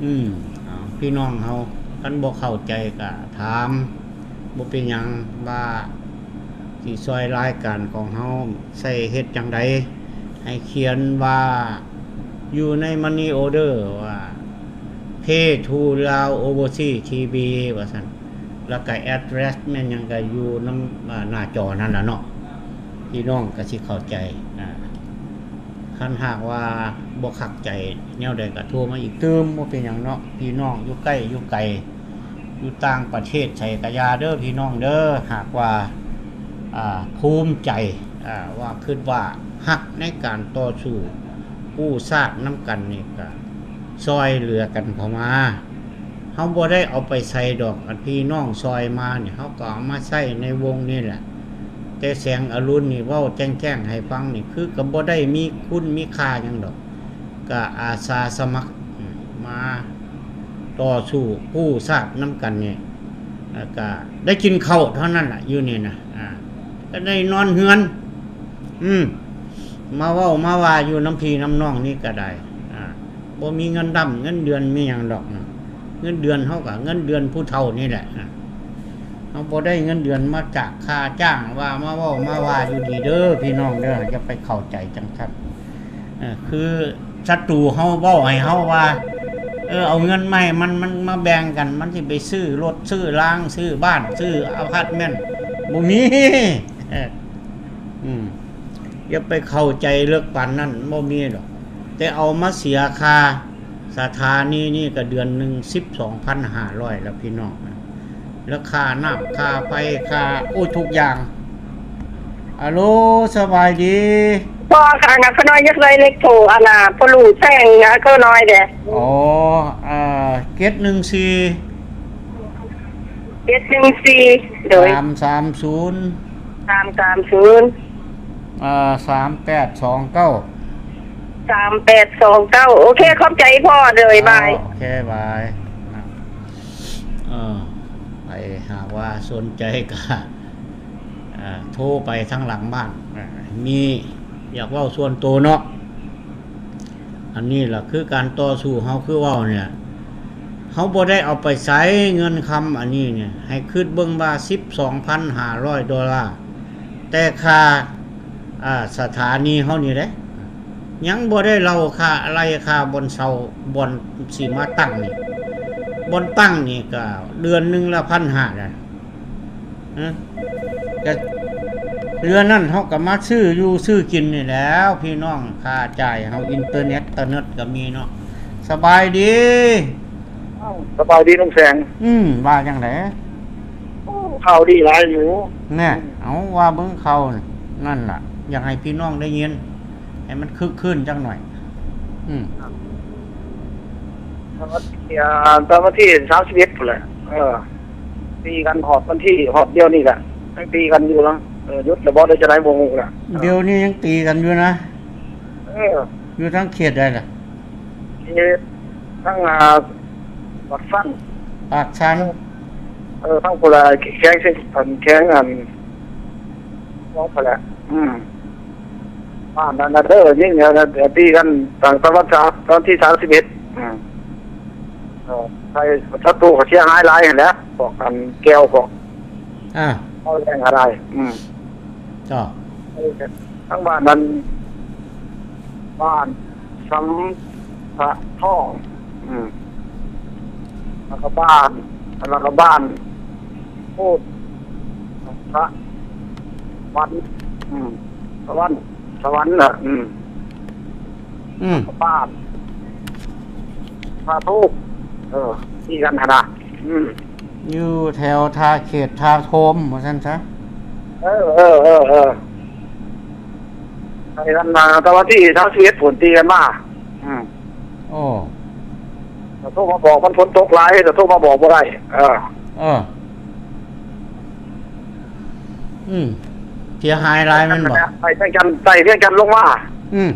ອືມ ເອົາ ພີ່ນ້ອງເຮົາ ຄັນບໍ່ເຂົ້າໃຈກະຖາມ ບໍ່ເປັນຫຍັງ ວ່າຊິຊ່ອຍລາຍການຂອງເຮົາໃຊ້ເຮັດຈັ່ງໃດ ໃຫ້ຂຽນວ່າຢູ່ໃນ Money Order ວ່າ Pay to Lao Overseas ທີ ບີ ວ່າຊັ້ນ ແລ້ວກະ address ແມ່ນຫຍັງກະຢູ່ນຳ ອາ ໜ້າຈໍນັ້ນລະເນາະ ພີ່ນ້ອງກະຊິເຂົ້າໃຈ. ອາ ຄັນຫາກວ່າບໍ່ຄັກໃຈແນວໃດກະໂທມາອີກຕື່ມ ບໍ່ເປັນຫຍັງເນາະ ພີ່ນ້ອງຢູ່ໃກ້ຢູ່ໄກ ຢູ່ຕ່າງປະເທດໃສກະຢ່າເດີພີ່ນ້ອງເດີ. ຫາກວ່າ ອາ ພູມໃຈ ອາ ວ່າຄິດວ່າຮັກໃນການຕໍ່ສູ້ກູ້ຊາດນຳກັນນີ້ ກະຊ່ອຍເຫຼືອກັນເຂົ້າມາ. ເຮົາບໍ່ໄດ້ເອົາໄປໃສດອກ ອັນພີ່ນ້ອງຊ່ອຍມານີ້ ເຮົາກໍເອົາມາໃຊ້ໃນວົງນີ້ແຫຼະ. ແຕ່ແສງອາລຸນນີ້ເວົ້າແຈ້ງໆໃຫ້ຟັງນີ້ ຄືກໍບໍ່ໄດ້ມີຄຸນມີຄ່າຫຍັງດອກ ກະອາສາສະໝັກ ອາ ມາຕໍ່ສູ້ກູ້ຊາດນຳກັນນີ້ ອາ ກະໄດ້ກິນເຂົ້າເທົ່ານັ້ນລະ ຢູ່ນີ້ນະ ອາ ກະໄດ້ນອນເຮືອນ ອືມ ມາເວົ້າມາວ່າຢູ່ນຳພີ່ນຳນ້ອງນີ້ກະໄດ້ ອາ ບໍ່ມີເງິນດຳເງິນເດືອນມີຫຍັງດອກນະ ເງິນເດືອນເຮົາກະເງິນເດືອນຜູ້ເຖົ້ານີ້ແຫຼະ ອາ ເຮົາບໍ່ໄດ້ເງິນເດືອນມາຈາກຄ່າຈ້າງ ວ່າມາເວົ້າມາວ່າຢູ່ນີ້ເດີພີ່ນ້ອງເດີ ຢ່າໄປເຂົ້າໃຈຈັ່ງຊັ້ນ. ເອີ ຄືສັດຕູເຮົາເວົ້າໃຫ້ເຮົາວ່າ ເອີ ເອົາເງິນມາໃຫ້ມັນ ມັນມາແບ່ງກັນ ມັນຊິໄປຊື້ລົດ ຊື້ລາງ ຊື້ບ້ານ ຊື້ອາພາດເມັນ ບໍ່ມີ. ເອີ ອືມ ຢ່າໄປເຂົ້າໃຈເລິກປານນັ້ນ ບໍ່ມີດອກ. ແຕ່ເອົາມາເສຍຄ່າສະຖານີນີ້ກະເດືອນໜຶ່ງສິບສອງພັນຫ້າຮ້ອຍແລ້ວພີ່ນ້ອງ ແລ້ວຄ່ານ້ຳ ຄ່າໄຟ ຄ່າ ໂອ້ຍ ທຸກຢ່າງ. ອາໂລ ສະບາຍດີ ພໍ່ ອັນນະ ຂ້ານ້ອຍຢາກໄດ້ເລກໂທ ອັນນະ ພໍ່ລຸງແສງ ອາ ຂ້ານ້ອຍເດ. ອໍ ເອີ ເຈັດໜຶ່ງສີ່ ເຈັດໜຶ່ງສີ່ ໂດຍ ສາມສາມສູນ ສາມສາມສູນ ເອີ ສາມແປດສອງເກົ້າ ສາມແປດສອງເກົ້າ. ໂອເຄ ຂອບໃຈພໍ່ ໂດຍ ບາຍ ໂອເຄ ບາຍ. ເອີ ໃຜຫາກວ່າສົນໃຈກະ ເອີ ໂທໄປທາງຫຼັງບ້ານ ເອີ ມີ ຢາກເວົ້າສ່ວນໂຕເນາະ. ອັນນີ້ລະຄືການຕໍ່ສູ້ເຮົາ ຄືເວົ້ານີ້ ເຮົາບໍ່ໄດ້ເອົາໄປໃສເງິນຄຳອັນນີ້ນີ້ ໃຫ້ຄິດເບິ່ງວ່າສິບສອງພັນຫ້າຮ້ອຍໂດລາ ແຕ່ຄ່າ ອາ ສະຖານີເຮົານີ້ເດ້ ຍັງບໍ່ໄດ້ເລົ່າຄ່າອາໄລ ຄ່າບ່ອນເຊົ່າ ບ່ອນຊິມາຕັ້ງນີ້ ບ່ອນຕັ້ງນີ້ກະເດືອນໜຶ່ງລະພັນຫ້າແລ້ວ. ຮະ ກະເຮືອນນັ້ນເຮົາກະມາຊື້ຢູ່ຊື້ກິນນີ້ແຫຼ້ວພີ່ນ້ອງ ຄ່າຈ່າຍເຮົາ ອິນເຕີເນັດ ຕະເນັດກະມີເນາະ. ສະບາຍດີ ອ້າວ ສະບາຍດີລຸງແສງ. ອືມ ວ່າຈັ່ງໃດ? ໂອ້ ຂ່າວດີຫຼາຍຢູ່. ແນ່ ເອົາ ວ່າເບິ່ງຂ່າວນັ້ນລະ ຢາກໃຫ້ພີ່ນ້ອງໄດ້ຍິນ ໃຫ້ມັນຄຶກຄື້ນຈັກໜ້ອຍ. ອືມ ແຕ່ວັນທີ ແຕ່ວັນທີສາມສິບເອັດພຸ້ນແຫຼະ ເອີ ຕີກັນຮອດວັນທີ ຮອດດຽວນີ້ແຫຼະ ຍັງຕີກັນຢູ່ລະ. ເອີ ຢຸດລະບໍ່ ຫຼືຈັ່ງໃດບໍ່ຮູ້ລະ. ດຽວນີ້ຍັງຕີກັນຢູ່ນະ. ເອີ ຢູ່ທາງເຂດໃດລະ? ເຂດທາງ ອາ ປາກຊັນ ປາກຊັນ. ເອີ ທາງພຸ້ນລະ ແຂວງ ແຂວງອັນ ຂອງພຸ້ນແຫຼະ. ອືມ ບ້ານນັ້ນນະເດີ ຍິງກັນ ຕີກັນຕັ້ງແຕ່ວັນ ວັນທີສາມສິບເອັດ. ອືມ ເອີ ໃສ່ສັດຕູກະເສຍຫາຍຫຼາຍຫັ້ນແຫຼະ ພວກອັນແກ້ວ ພວກ ອາ ເອົາແຮງກະໄດ້. ອືມ ເຈົ້າ ທາງບ້ານນັ້ນ ບ້ານສຳພະທອງ ອືມ ແລ້ວກະບ້ານ ແລ້ວກະບ້ານໂພນ ສະຫວັນ ອືມ ສະຫວັນ ສະຫວັນນະ. ອືມ ອືມ ບ້ານ ພະທູກ ເອີ ທີ່ກັນຫັ້ນນະ. ອືມ ຢູ່ແຖວທ່າເຂດທ່າໂທມວ່າຊັ້ນຊະ. ເອີ ເອີ ເອີ ເອີ ໃນວັນ ແຕ່ວັນທີຊາວເອັດ ຝົນຕີກັນມາ. ອືມ ໂອ້ ກະໂທມາບອກ ມັນຝົນຕົກຫຼາຍ ກະໂທມາບອກບໍ່ໄດ້. ເອີ ເອີ ອືມ ເສຍຫາຍຫຼາຍແມ່ນບໍ່? ໄປວຽງຈັນ ໄປວຽງຈັນລົງມາ. ອືມ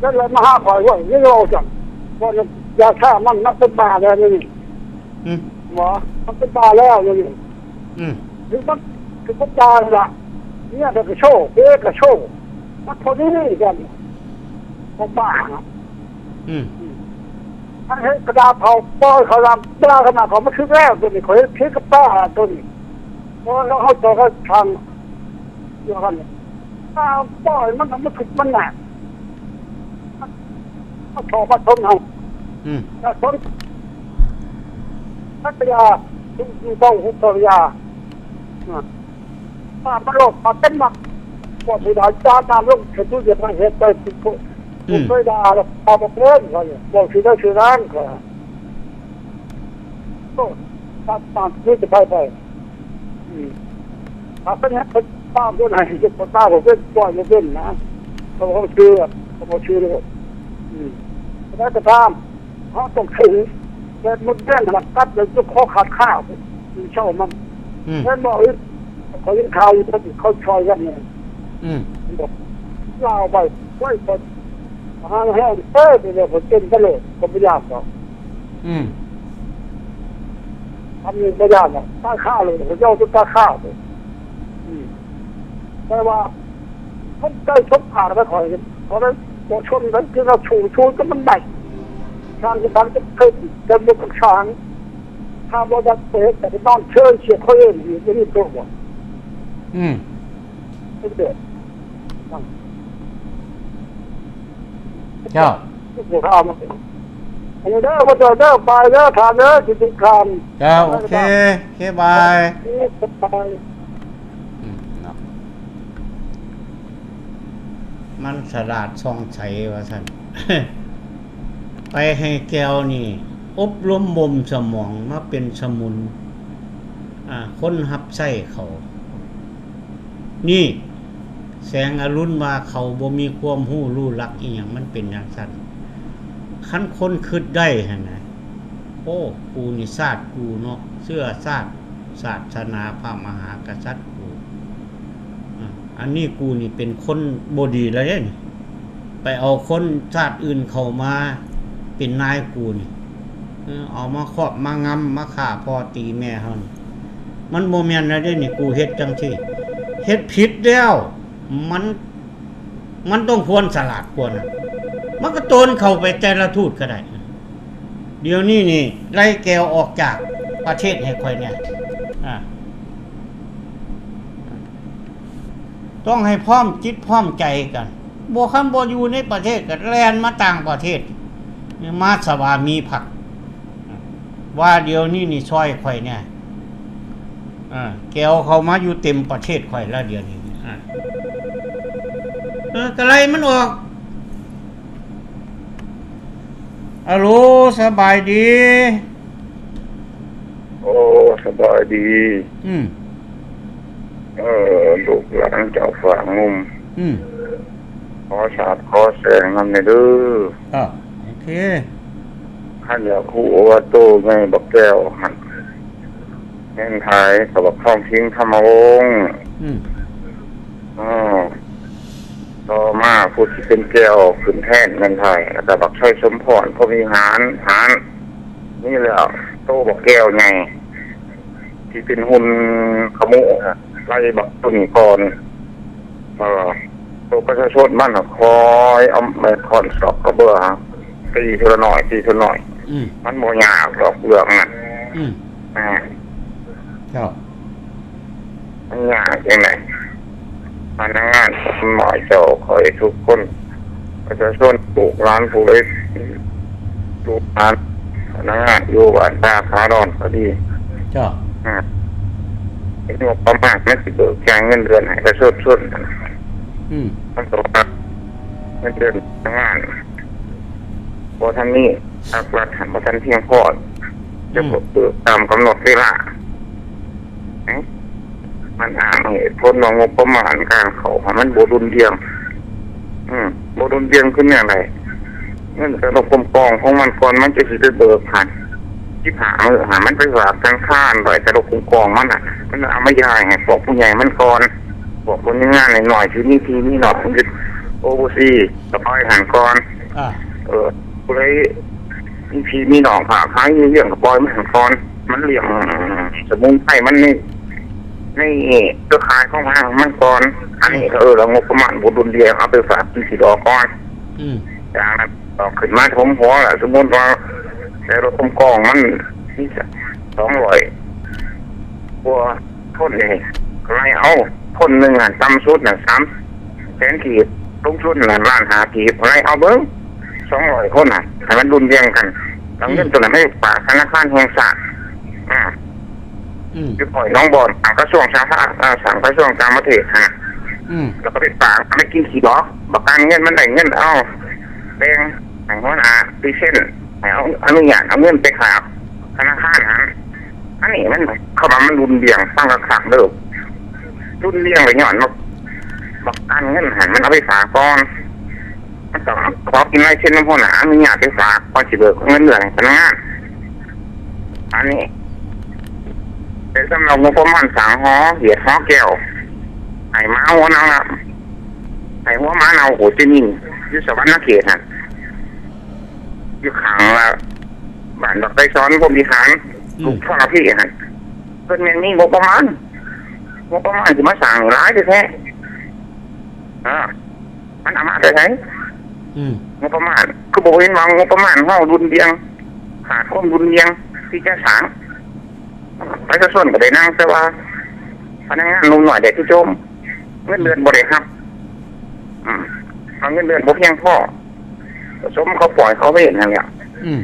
ແລ້ວລະມາຫາຂ້ອຍ ເວົ້າ ເວົ້າຈັ່ງ ວ່າຢາຂ້າມັນ ມັນເປັນບ້າແລ້ວນີ້ ອືມ ໝໍ ມັນເປັນບ້າແລ້ວນີ້ ອືມ ຄືມັນ ຄືມັນບ້າລະ ເມຍກໍໂຊ ເມຍກໍໂຊ ມັນພໍດີກັນ ຂອງບ້ານະ ອືມ ອັນເຮັດກະດາເຜົາ ປ່ອຍເຂົາລຳ ເວລາຂະໜາດເຂົາມາຖືກແລ້ວ ໂຕນີ້ ເຂົາເຮັດຜິດກັບປ້າໂຕນີ້ ເພາະວ່າເຮົາຕໍ່ກັນທາງ ດຽວກັນ ຖ້າປ່ອຍມັນ ມັນຖືກມັນນະ ມັນຂໍມາຊົນເຮົາ ອືມ ມາຊົນ ພັດທະຍາ ຢູ່ເກົ້າຫົກພັດທະຍາ ອາ ປາບມັນໂລກ ປາບເຕັມມັກ ພວກຜູ້ໃດຈາດນ້ຳລົງ ເຮັດຢູ່ເຮັດໃຫ້ເຮັດໄປ ອືມ ເຄີຍດ່າແລ້ວ ເອົາບໍ່ເປັນ ເວົ້າຊື່ໄດ້ຊື່ນັ້ນ ໂອ້ ຕັດຕາມທີ່ຈະໄປໄປ ອືມ ຖ້າເປັນຫຍັງເພິ່ນຕາມບໍ່ໄດ້ ເຮັດບໍ່ຕາມບໍ່ເປັນ ປ່ອຍບໍ່ເປັນນະ ເຂົາເຊື່ອ ເຂົາບໍ່ເຊື່ອໂລດ ອືມ ແຕ່ໃດກໍຕາມ ເຮົາຕ້ອງເຖິງ ແຕ່ມົດແດງນະ ກັດແລ້ວຈະຄໍຂາດຄາ ເຊົາມັນ ອືມ ແມ່ນບໍ່? ເຂົາຍັງຂ່າວຢູ່ ເຂົາຊ່ອຍກັນນີ້ ອືມ ລາວໄປ ໄວ້ກ່ອນ ຫາແຮງເອີ ເປັນແລ້ວເພິ່ນເຕັມໄປໂລດ ກໍບໍ່ຢາກດອກ ອືມ ທຳນີ້ບໍ່ຢາກດອກ ຕາຍຄາໂລດ ເຂົາເຈົ້າຈະຕາຍຄາໂລດ ອືມ ແຕ່ວ່າຄົນໃກ້ສົບອານໄປ ຂ້ອຍ ບໍ່ໄດ້ບໍ່ຊົນກັນ ຄືວ່າຊູ ຊູກັນມັນໄດ້ ຊ່າງຊິພັນຈະເພິ່ນ ຈະບໍ່ຕ້ອງຊ່າງ ຖ້າບໍ່ຢາກເປີດ ກໍໄປນອນເຊີຍ ເສຍເຂົາເອງ ຢູ່ ບໍ່ມີໂຕບໍ່ ອືມ ເປັນເດີ ເຈົ້າ ເດີ ເດີ ໄປເດີ ທ່ານເດີ ຊິຕິດຕາມ ເຈົ້າ ໂອເຄ ໂອເຄ ບາຍ ບາຍ ອືມ ເນາະ ມັນສະຫຼາດສ່ອງໃສວ່າຊັ້ນ ໄປໃຫ້ແກ້ວນີ້ອົບລົມບົ່ມສະໝອງມາເປັນສະໝຸນ ອາ ຄົນຮັບໃຊ້ເຂົາ ນີ້ ແສງອະລຸນວ່າເຂົາບໍ່ມີຄວາມຮູ້ຮູ້ຫຼັກອີ່ຫຍັງ ມັນເປັນຈັ່ງຊັ້ນ. ຄັນຄົນຄິດໄດ້ຫັ້ນນະ ໂອ້ ກູນີ້ຊາດກູເນາະ ເຊື້ອຊາດ ສາສະໜາພະມະຫາກະສັດກູ ອາ ອັນນີ້ກູນີ້ເປັນຄົນບໍ່ດີແລ້ວເດ້ນີ້ ໄປເອົາຄົນຊາດອື່ນເຂົ້າມາເປັນນາຍກູນີ້ ເອີ ເອົາມາຄອບມາງຳ ມາຂ້າພໍ່ຕີແມ່ເຮົານີ້ ມັນບໍ່ແມ່ນແລ້ວເດ້ນີ້ ກູເຮັດຈັ່ງຊີ້ ເຮັດຜິດແລ້ວ ມັນ ມັນຕ້ອງຄວນສະຫຼາດກວ່ານັ້ນ ມັນກໍໂຕນເຂົ້າໄປແຕ່ລະທູດກໍໄດ້ ດຽວນີ້ນີ້ ໄລ່ແກວອອກຈາກປະເທດໃຫ້ຂ້ອຍແດ່ ອາ ຕ້ອງໃຫ້ພ້ອມຈິດພ້ອມໃຈກັນ ບໍ່ ຄັນບໍ່ຢູ່ໃນປະເທດກໍແລ່ນມາຕ່າງປະເທດ ມາສະຫວາມີພັກ ວ່າດຽວນີ້ນີ້ຊ່ອຍຂ້ອຍແດ່ ເອີ ແກວເຂົ້າມາຢູ່ເຕັມປະເທດຂ້ອຍແລ້ວດຽວນີ້ ເອີ ກໍໄລ່ມັນອອກ. ອາໂຫຼ ສະບາຍດີ ໂອ້ ສະບາຍດີ ອືມ ເອີ ລູກຫຼານເຈົ້າຝາງງຸ່ມ ອືມ ຂໍສາດຂໍແສງນຳແດ່ເດີ ເອີ ໂອເຄ ຄັນຢາກຮູ້ວ່າໂຕໃຫຍ່ບັກແກ້ວຫັ້ນ ແມ່ນໃຜ ກໍບັກທອງທິງທຳມະວົງ ອືມ ເອີ ຕໍ່ມາຜູ້ທີ່ເປັນແກ້ວຂຶ້ນແທນແມ່ນໃຜ ແລ້ວກໍບັກໄຊສົມພອນ ພົມວິຫານ ຫານ ນີ້ແຫຼະ ໂຕບັກແກ້ວໃຫຍ່ ທີ່ເປັນຫຸ່ນຂະໂມຍ ໄລ່ບັກຕົວນີ້ກ່ອນ ເອີ ໂຕປະຊາຊົນມັນຄອຍເອົາໄມ້ຄ້ອນສອກກະເບື້ອ ຕີເທື່ອໜ້ອຍ ຕີເທື່ອໜ້ອຍ ອືມ ມັນບໍ່ຍາກດອກເລື່ອງນັ້ນ ອືມ ອ່າ ເຈົ້າ ມັນຍາກຈັ່ງໃດ ພະນັກງານສ່ວນໜ້ອຍເຈົ້າຂ້ອຍທຸກຄົນ ປະຊາຊົນ ລູກຫຼານຜູ້ໃດ ລູກຫຼານພະນັກງານຢູ່ບ້ານທ່າຂາດອນກໍດີ ເຈົ້າ ອ່າ ງົບປະມານມັນຊິເບີກຈ່າຍເງິນເດືອນໃຫ້ປະຊາຊົນ ອືມ ມັນກໍວ່າເງິນເດືອນພະນັກງານ ບໍ່ທັນມີ ພາກລັດຫັ້ນບໍ່ທັນພຽງພໍ ຈະ ອືມ ເບີກຕາມກຳນົດເວລາ ມັນອ້າງເຫດຜົນວ່າງົບປະມານການເຂົ້າຫັ້ນມັນບໍ່ດຸ່ນດ່ຽງ ອືມ ບໍ່ດຸ່ນດ່ຽງຄືແນວໃດ? ເງິນກະດົກກົມກອງຂອງມັນກ່ອນ ມັນຈະຊິໄປເບີກຫັ້ນ ສິບຫ້າມື້ຫັ້ນ ມັນໄປຝາກທະນາຄານໄວ້ກະດົກກົມກອງມັນນະ ມັນເອົາມາຢາຍໃຫ້ພວກຜູ້ໃຫຍ່ມັນກ່ອນ ພວກຄົນງານນ້ອຍໆ ທີ່ມີພີ່ມີນ້ອງ ໂອເວີຊີ ກໍປ່ອຍຫັ້ນກ່ອນ ອາ ເອີ ຜູ້ໃດມີພີ່ມີນ້ອງ ຄ້າຂາຍຢູ່ວຽງ ກໍປ່ອຍມັນຫັ້ນກ່ອນ ມັນລ້ຽງສະໝຸນໄພມັນໃນ ໃນເຄືອຂ່າຍຂອງມັນ ມັນກ່ອນ ອັນນີ້ ອືມ ເອີ້ນວ່າງົບປະມານບໍ່ດຸ່ນດ່ຽງ ເອົາໄປຝາກກິນຂີ້ດອກກ່ອນ ອືມ ຈາກນັ້ນກໍຂຶ້ນມາຖົມຫົວລະ ສົມມຸດວ່າແຕ່ລະກົມກອງມັນມີສອງຮ້ອຍກວ່າຄົນນີ້ ໄລ່ເອົາຄົນໜຶ່ງຫັ້ນ ຕ່ຳສຸດນະ ສາມແສນກີບ ສູງສຸດນະ ລ້ານຫ້າກີບ ໄລ່ເອົາເບິ່ງ ສອງຮ້ອຍຄົນນະ ໃຫ້ມັນດຸ່ນດ່ຽງກັນ ເອົາເງິນ ອືມ ໂຕນັ້ນໄປຝາກທະນາຄານແຫ່ງຊາດ ອາ ອືມ ຢູ່ຫ້ວຍໜອງບອນ ກະຊວງສາທາລະນະສຸກ ກະຊວງຕ່າງປະເທດຫັ້ນນະ ອືມ ແລ້ວກໍໄປຝາກ ໄປກິນຂີ້ດອກ ບັກການເງິນມັນໄດ້ເງິນ ເອົາແບ່ງໃຫ້ຫົວໜ້າ ເປີເຊັນ ໃຫ້ເອົາອະນຸຍາດເອົາເງິນໄປຝາກທະນາຄານຫັ້ນ ອັນນີ້ມັນ ເຂົາວ່າມັນດຸ່ນດ່ຽງ ຟັງຄັກໆເດີ ດຸ່ນດ່ຽງກໍຍ້ອນວ່າບັກການເງິນຫັ້ນ ມັນເອົາໄປຝາກກ່ອນ ມັນຕ້ອງຂໍກິນລາຍເຊັນນຳຫົວໜ້າ ອະນຸຍາດໄປຝາກ ກ່ອນຊິເບີກເງິນເດືອນໃຫ້ພະນັກງານ ອັນນີ້ ແຕ່ສຳລັບງົບປະມານສ້າງຫໍ ເຮັດຫໍແກ້ວ ໃຫ້ໝາຫົວເນົ່າ ໃຫ້ຫົວໝາເນົ່າໂຫດຈະຍິງ ຢູ່ສະຫວັນນະເຂດຫັ້ນ ຢູ່ຂ້າງ ອາ ບ້ານດອກໄກສອນ ພົມວິຫານ ອືມ ລູກທໍລະພີຫັ້ນ ເພິ່ນແມ່ນມີງົບປະມານ ງົບປະມານຊິມາສ້າງຫຼາຍແທ້ໆ ເອີ ມັນເອົາມາແຕ່ໃສ? ອືມ ງົບປະມານ ຄືບໍ່ເຫັນວ່າງົບປະມານເຮົາຮຸ່ນລຽງ ຂາດຄວາມຮຸ່ນລຽງທີ່ຈະສ້າງ ປະຊາຊົນກໍໄດ້ນັ່ງ ແຕ່ວ່າພະນັກງານໜຸ່ມນ້ອຍໄດ້ແຕ່ຈົ່ມ ເງິນເດືອນບໍ່ໄດ້ຮັບ ອືມ ເອົາເງິນເດືອນບໍ່ພຽງພໍ ກໍສົມເຂົາປ່ອຍເຂົາເວນຫັ້ນແຫຼະ ອືມ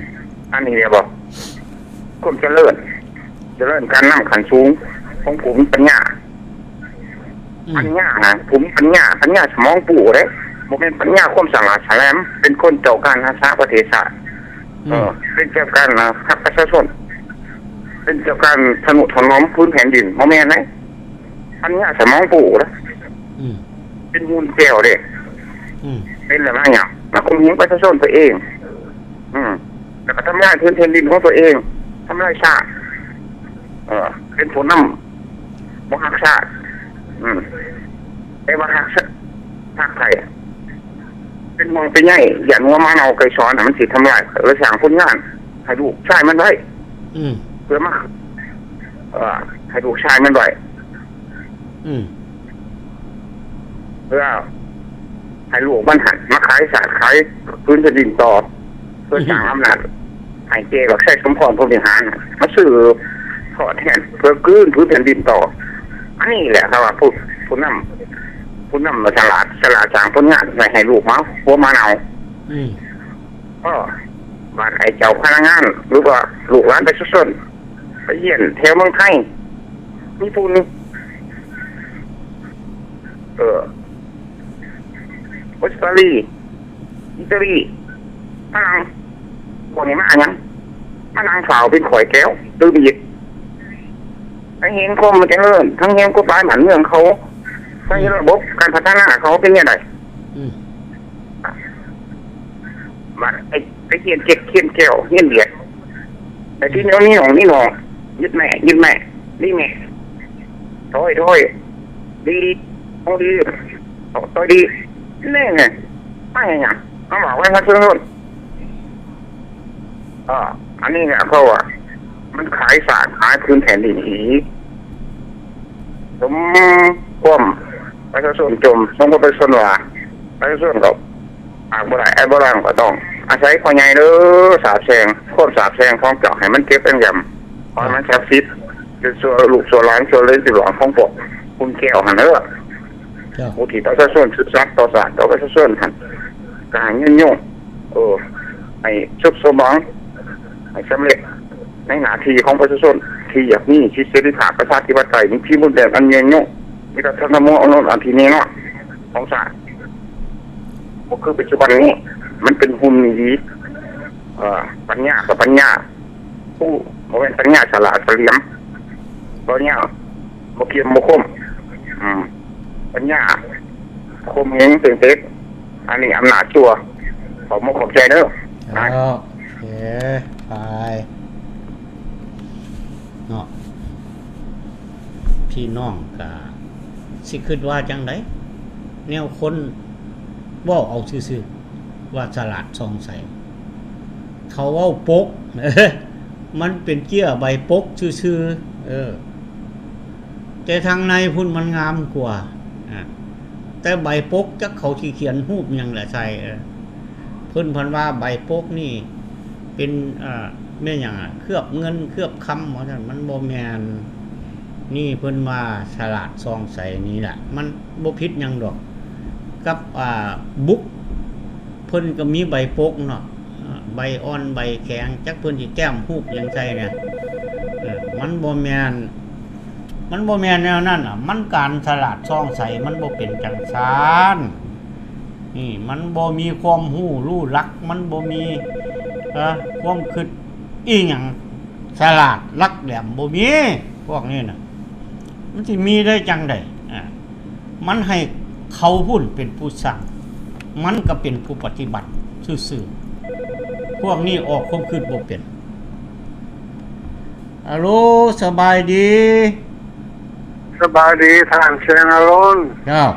ອັນນີ້ແຫຼະບໍ່ ຄວາມຈະເລີນ ຈະເລີນການນຳຂັ້ນສູງຂອງຜູ້ມີປັນຍາ ອືມ ປັນຍານະ ຜູ້ມີປັນຍາ ປັນຍາສະໝອງປູເດ້ ບໍ່ແມ່ນປັນຍາຄວາມສະຫຼາດສະແຫຼມ ເປັນຄົນເຈົ້າການຮັກສາປະເທດຊາດ ອືມ ເອີ ເປັນເຈົ້າການ ອາ ຮັກປະຊາຊົນ ເປັນເຈົ້າການທະນຸຖະໜອມພື້ນແຜ່ນດິນ ບໍ່ແມ່ນເດ້ ປັນຍາສະໝອງປູເດ້ ອືມ ເປັນຫຸ່ນແກ້ວເດ້ ອືມ ເປັນແລ້ວມາຫຍັງ ມາຂົ່ມເຫງປະຊາຊົນຕົວເອງ ອືມ ແລ້ວກໍທຳລາຍພື້ນແຜ່ນດິນຂອງຕົວເອງ ທຳລາຍຊາດ ເອີ ເປັນຜູ້ນຳບໍ່ຮັກຊາດ ອືມ ແຕ່ວ່າຮັກຊາດ ຮັກໃຜ ເປັນຫ່ວງເປັນໃຍ ຢ້ານງົວໝາເນົ່າໄກ່ສອນ ມັນຊິທຳລາຍ ເອີ ສ້າງຜົນງານໃຫ້ລູກຊາຍມັນໄວ້ ອືມ ເພື່ອມາ ເອີ ໃຫ້ລູກຊາຍມັນໄວ້ ອືມ ເພື່ອໃຫ້ລູກມັນຫັ້ນມາຂາຍຊາດຂາຍພື້ນແຜ່ນດິນຕໍ່ ເພື່ອສ້າງອຳນາດໃຫ້ແກ່ບັກໄຊສົມພອນ ພົມວິຫານ ມາຊື້ທອດແທນ ເພື່ອກືນຜືນແຜ່ນດິນຕໍ່ ອັນນີ້ແຫຼະ ເຂົາວ່າຜູ້ ຜູ້ນຳ ຜູ້ນຳສະຫຼາດ ສະຫຼາດສ້າງຜົນງານໄວ້ໃຫ້ລູກເຮົາ ຫົວໝາເນົ່າ ອືມ ເອີ ບາດໄອ້ເຈົ້າພະນັກງານ ຫຼືວ່າລູກຫຼານປະຊາຊົນ ໄປຮຽນແຖວເມືອງໄທ ຍີ່ປຸ່ນ ເອີ ອົດສະຕາລີ ອີຕາລີ ພະນັງ ພວກນີ້ມາຫຍັງ? ພະນັງຟ້າວເປັນຂ້ອຍແກ້ວ ຕື່ມອີກ ໄດ້ເຫັນຄວາມຈະເລີນ ທັງເຫັນກົດໝາຍບ້ານເມືອງເຂົາ ທັງເຫັນລະບົບການພັດທະນາເຂົາເປັນແນວໃດ? ອືມ ບາດໄອ້ ໄປຮຽນເຈັກຮຽນແກ້ວຮຽນວຽດ ໄປທີ່ແນວນີ້ໜອງນີ້ໜອງ ຍຶດແມ່ ຍຶດແມ່ ນີ້ແມ່ ຖອຍ ຖອຍ ດີ ໂອດີ ໂຕດີ ນີ້ໄງ ມາເຮັດຫຍັງ? ມາບອກປະຊາຊົນ ເອີ ອັນນີ້ນະ ເພາະວ່າມັນຂາຍຊາດຂາຍພື້ນແຜ່ນດິນອີກ ສົມຄວາມປະຊາຊົນຈົ່ມ ສົມຄວາມປະຊາຊົນວ່າ ປະຊາຊົນກໍ ອາ ບໍ່ໄດ້ ອາ ບໍ່ໄດ້ ກໍຕ້ອງອາໄສພໍ່ໃຫຍ່ເດີ ສາບແຊ່ງ ຄວາມສາບແຊ່ງຂອງເຈົ້າໃຫ້ມັນເຈັບເປັນຢຳ ຂໍໃຫ້ມັນສັກສິດ ເປັນຊົ່ວລູກຊົ່ວຫຼານ ຊົ່ວເລນລູກຫຼານຂອງພວກຄຸນແກ້ວຫັ້ນເດີ ເຈົ້າ ຜູ້ທີ່ປະຊາຊົນຊື່ສັດຕໍ່ຊາດ ຕໍ່ປະຊາຊົນຫັ້ນ ກໍໃຫ້ຍືນຍົງ ເອີ ໃຫ້ສຸກສົມຫວັງ ໃຫ້ສຳເລັດໃນໜ້າທີ່ຂອງປະຊາຊົນ ທີ່ຢາກມີສິດເສລີພາບ ປະຊາທິປະໄຕ ມີທີ່ດິນແດນອັນຍືນຍົງ ມີລັດຖະທຳມະນູນອັນທີ່ແນ່ນອນຂອງຊາດ ບໍ່ຄືປັດຈຸບັນນີ້ ມັນເປັນຫຸ່ນອີ່ຫຼີ ເອີ ປັນຍາກໍປັນຍາ ຜູ້ ບໍ່ແມ່ນປັນຍາສະຫຼາດສະຫຼຽມ ປັນຍາບໍ່ເຂັ້ມບໍ່ຄົມ ອືມ ປັນຍາຂົ່ມເຫງເຕັງເຕັກ ອັນນີ້ອຳນາດຊົ່ວ ຂໍຂອບໃຈເດີ ເອີ ໂອເຄ ໄປ ເນາະ ພີ່ນ້ອງກະຊິຄິດວ່າຈັ່ງໃດ? ແນວຄົນເວົ້າເອົາຊື່ໆ ວ່າສະຫຼາດສ່ອງໃສ ເຂົາເວົ້າປົກ ມັນເປັນເຈ້ຍໃບປົກຊື່ໆ ເອີ ແຕ່ທາງໃນພຸ້ນມັນງາມກວ່າ ອາ ແຕ່ໃບປົກຈັກເຂົາຊິຂຽນຮູບຫຍັງລະໃສ່ ເອີ ເພິ່ນພັດວ່າໃບປົກນີ້ເປັນ ເອີ ແມ່ນຫຍັງ ເຄືອບເງິນເຄືອບຄຳວ່າຊັ້ນ ມັນບໍ່ແມ່ນ ນີ້ເພິ່ນວ່າສະຫຼາດສ່ອງໃສນີ້ລະ ມັນບໍ່ຜິດຫຍັງດອກ ກັບ ອາ ບຸກ ເພິ່ນກໍມີໃບປົກເນາະ ໃບອ່ອນໃບແຂງ ຈັກເພິ່ນຊິແຕ້ມຮູບຫຍັງໃສ່ນະ ເອີ ມັນບໍ່ແມ່ນ ມັນບໍ່ແມ່ນແນວນັ້ນລະ ມັນການສະຫຼາດສ່ອງໃສ ມັນບໍ່ເປັນຈັ່ງຊັ້ນ ນີ້ມັນບໍ່ມີຄວາມຮູ້ຮູ້ຫຼັກ ມັນບໍ່ມີ ເອີ ຄວາມຄິດອີ່ຫຍັງ ສະຫຼາດຫຼັກແຫຼມ ບໍ່ມີ ພວກນີ້ນະ ມັນຊິມີໄດ້ຈັ່ງໃດ? ອາ ມັນໃຫ້ເຂົາພຸ້ນເປັນຜູ້ສ້າງ ມັນກໍເປັນຜູ້ປະຕິບັດຊື່ໆ ພວກນີ້ອອກຄວາມຄິດບໍ່ເປັນ. ອາໂລ ສະບາຍດີ. ສະບາຍດີທ່ານແສງອາລົນ. ເຈົ້າ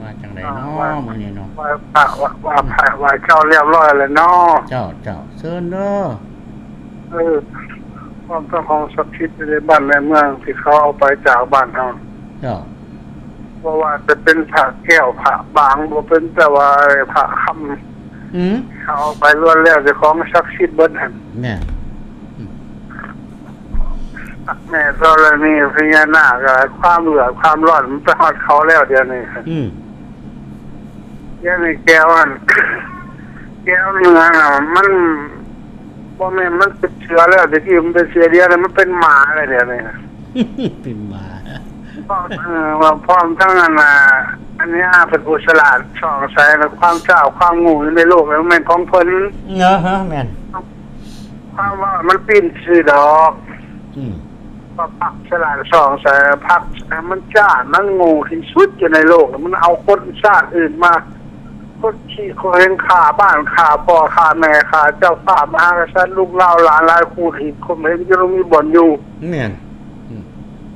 ວ່າຈັ່ງໃດເນາະ ອ່າ ມື້ນີ້ເນາະ? ໄຫວ້ພະ ໄຫວ້ ໄຫວ້ພະ ໄຫວ້ເຈົ້າລຽບຮ້ອຍແລ້ວເນາະ? ເຈົ້າ ເຈົ້າ ເຊີນເດີ. ເອີ ຄວາມສະຫງົບສັກສິດໃນບ້ານໃນເມືອງທີ່ເຂົາເອົາໄປຈາກບ້ານເຮົາ. ເຈົ້າ. ບໍ່ວ່າຈະເປັນພະແກ້ວ ພະບາງ ບໍ່ເປັນແຕ່ວ່າພະຄຳ ອືມ ເຂົາອອກໄປລ້ວນແລ້ວ ເຈົ້າຂອງສັກສິດເບິດຫັ້ນ ແມ່ນ ອືມ ແມ່ທໍລະນີ ພະຍານາກ ຄວາມເດືອດຄວາມຮ້ອນ ມັນໄປຮອດເຂົາແລ້ວດຽວນີ້ ອືມ ດຽວນີ້ແກ້ວຫັ້ນ ແກ້ວເໜືອນະ ມັນ ບໍ່ແມ່ນມັນເປັນເສືອແລ້ວ ແຕ່ກີ້ມັນເປັນເສືອ ດຽວນີ້ມັນເປັນໝາແລ້ວ ດຽວນີ້ ເປັນໝາ ເອີ ວ່າພ້ອມທັງອັນນ່າ ອັນຍາເປັນຜູ້ສະຫຼາດສ່ອງໃສ ແລະ ຄວາມຊ້າຄວາມໂງ່ຢູ່ໃນໂລກ ແມ່ນຂອງເພິ່ນ ເອີ ແມ່ນ ຄວາມວ່າມັນປີ້ນຊື່ດອກ ອືມ ວ່າພັກສະຫຼາດສ່ອງໃສ ພັກມັນຊ້າ ມັນໂງ່ທີ່ສຸດຢູ່ໃນໂລກ ມັນເອົາຄົນຊາດອື່ນມາ ຄົນຂີ້ຄົນເຫັນ ຂ້າບ້ານ ຂ້າພໍ່ ຂ້າແມ່ ຂ້າເຈົ້າ ຂ້າມະຫາກະສັດ ລູກລາວຫຼານຫຼາຍ ຂູດຫີບຂົ່ມເຫັງ ຈົນບໍ່ມີບ່ອນຢູ່ ແມ່ນ ອືມ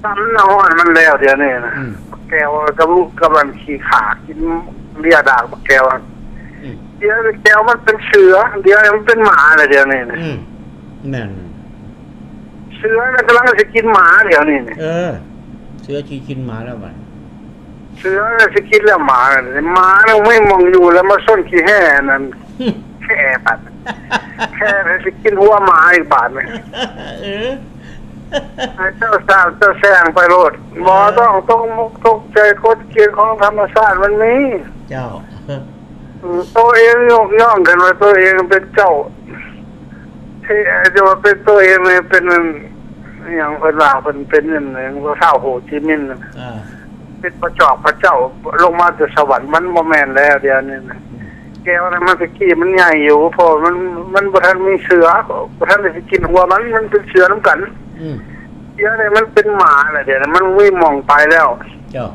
ຊ້ຳນ້ຳຮ້ອນມັນແລ້ວ ດຽວນີ້ນະ ອືມ ແກ້ວກັບລູກກັບອັນຂີ້ຂ້າ ກິນເລຍດາກ ແກ້ວ ອືມ ດຽວນີ້ແກ້ວມັນເປັນເສືອ ດຽວນີ້ມັນເປັນໝາແລ້ວ ດຽວນີ້ນະ ອືມ ແມ່ນ ເສືອກຳລັງຊິກິນໝາ ດຽວນີ້ ເອີ ເສືອຊິກິນໝາແລ້ວບັດ ເສືອຊິກິນແລ້ວໝາ ໝານະ ບໍ່ມີໝ່ອງຢູ່ແລ້ວ ມາຊົນຂີ້ແຮ່ອັນນັ້ນ ແຄ່ບັດ ແຄ່ຊິກິນຫົວໝາອີກບາດນີ້ ເອີ ໃຫ້ເຈົ້າສ້າງເຈົ້າແຊ່ງໄປໂລດ ບໍ່ຕ້ອງຕົກມົກຕົກໃຈ ກົດເກນຂອງທຳມະຊາດມັນມີ ເຈົ້າ ໂຕເອງຍົກຍ້ອງຂຶ້ນວ່າໂຕເອງເປັນເຈົ້າ ທີ່ຈະວ່າເປັນໂຕເອງນີ້ເປັນອັນ ອີ່ຫຍັງເພິ່ນວ່າ ເພິ່ນເປັນອັນຫຍັງ ທ້າວໂຮຈິມິນ ອ່າ ເປັນພະຈອກພະເຈົ້າລົງມາແຕ່ສະຫວັນ ມັນບໍ່ແມ່ນແລ້ວ ດຽວນີ້ນະ ອືມ ແກ້ວນັ້ນມັນຕະກີ້ມັນໃຫຍ່ຢູ່ ເພາະມັນ ມັນບໍ່ທັນມີເສືອ ບໍ່ທັນໄດ້ຊິກິນຫົວມັນ ມັນເປັນເສືອນຳກັນ ອືມ ດຽວນີ້ມັນເປັນໝາແລ້ວ ດຽວນີ້ມັນບໍ່ມີໝ່ອງໄປແລ້ວ ເຈົ້າ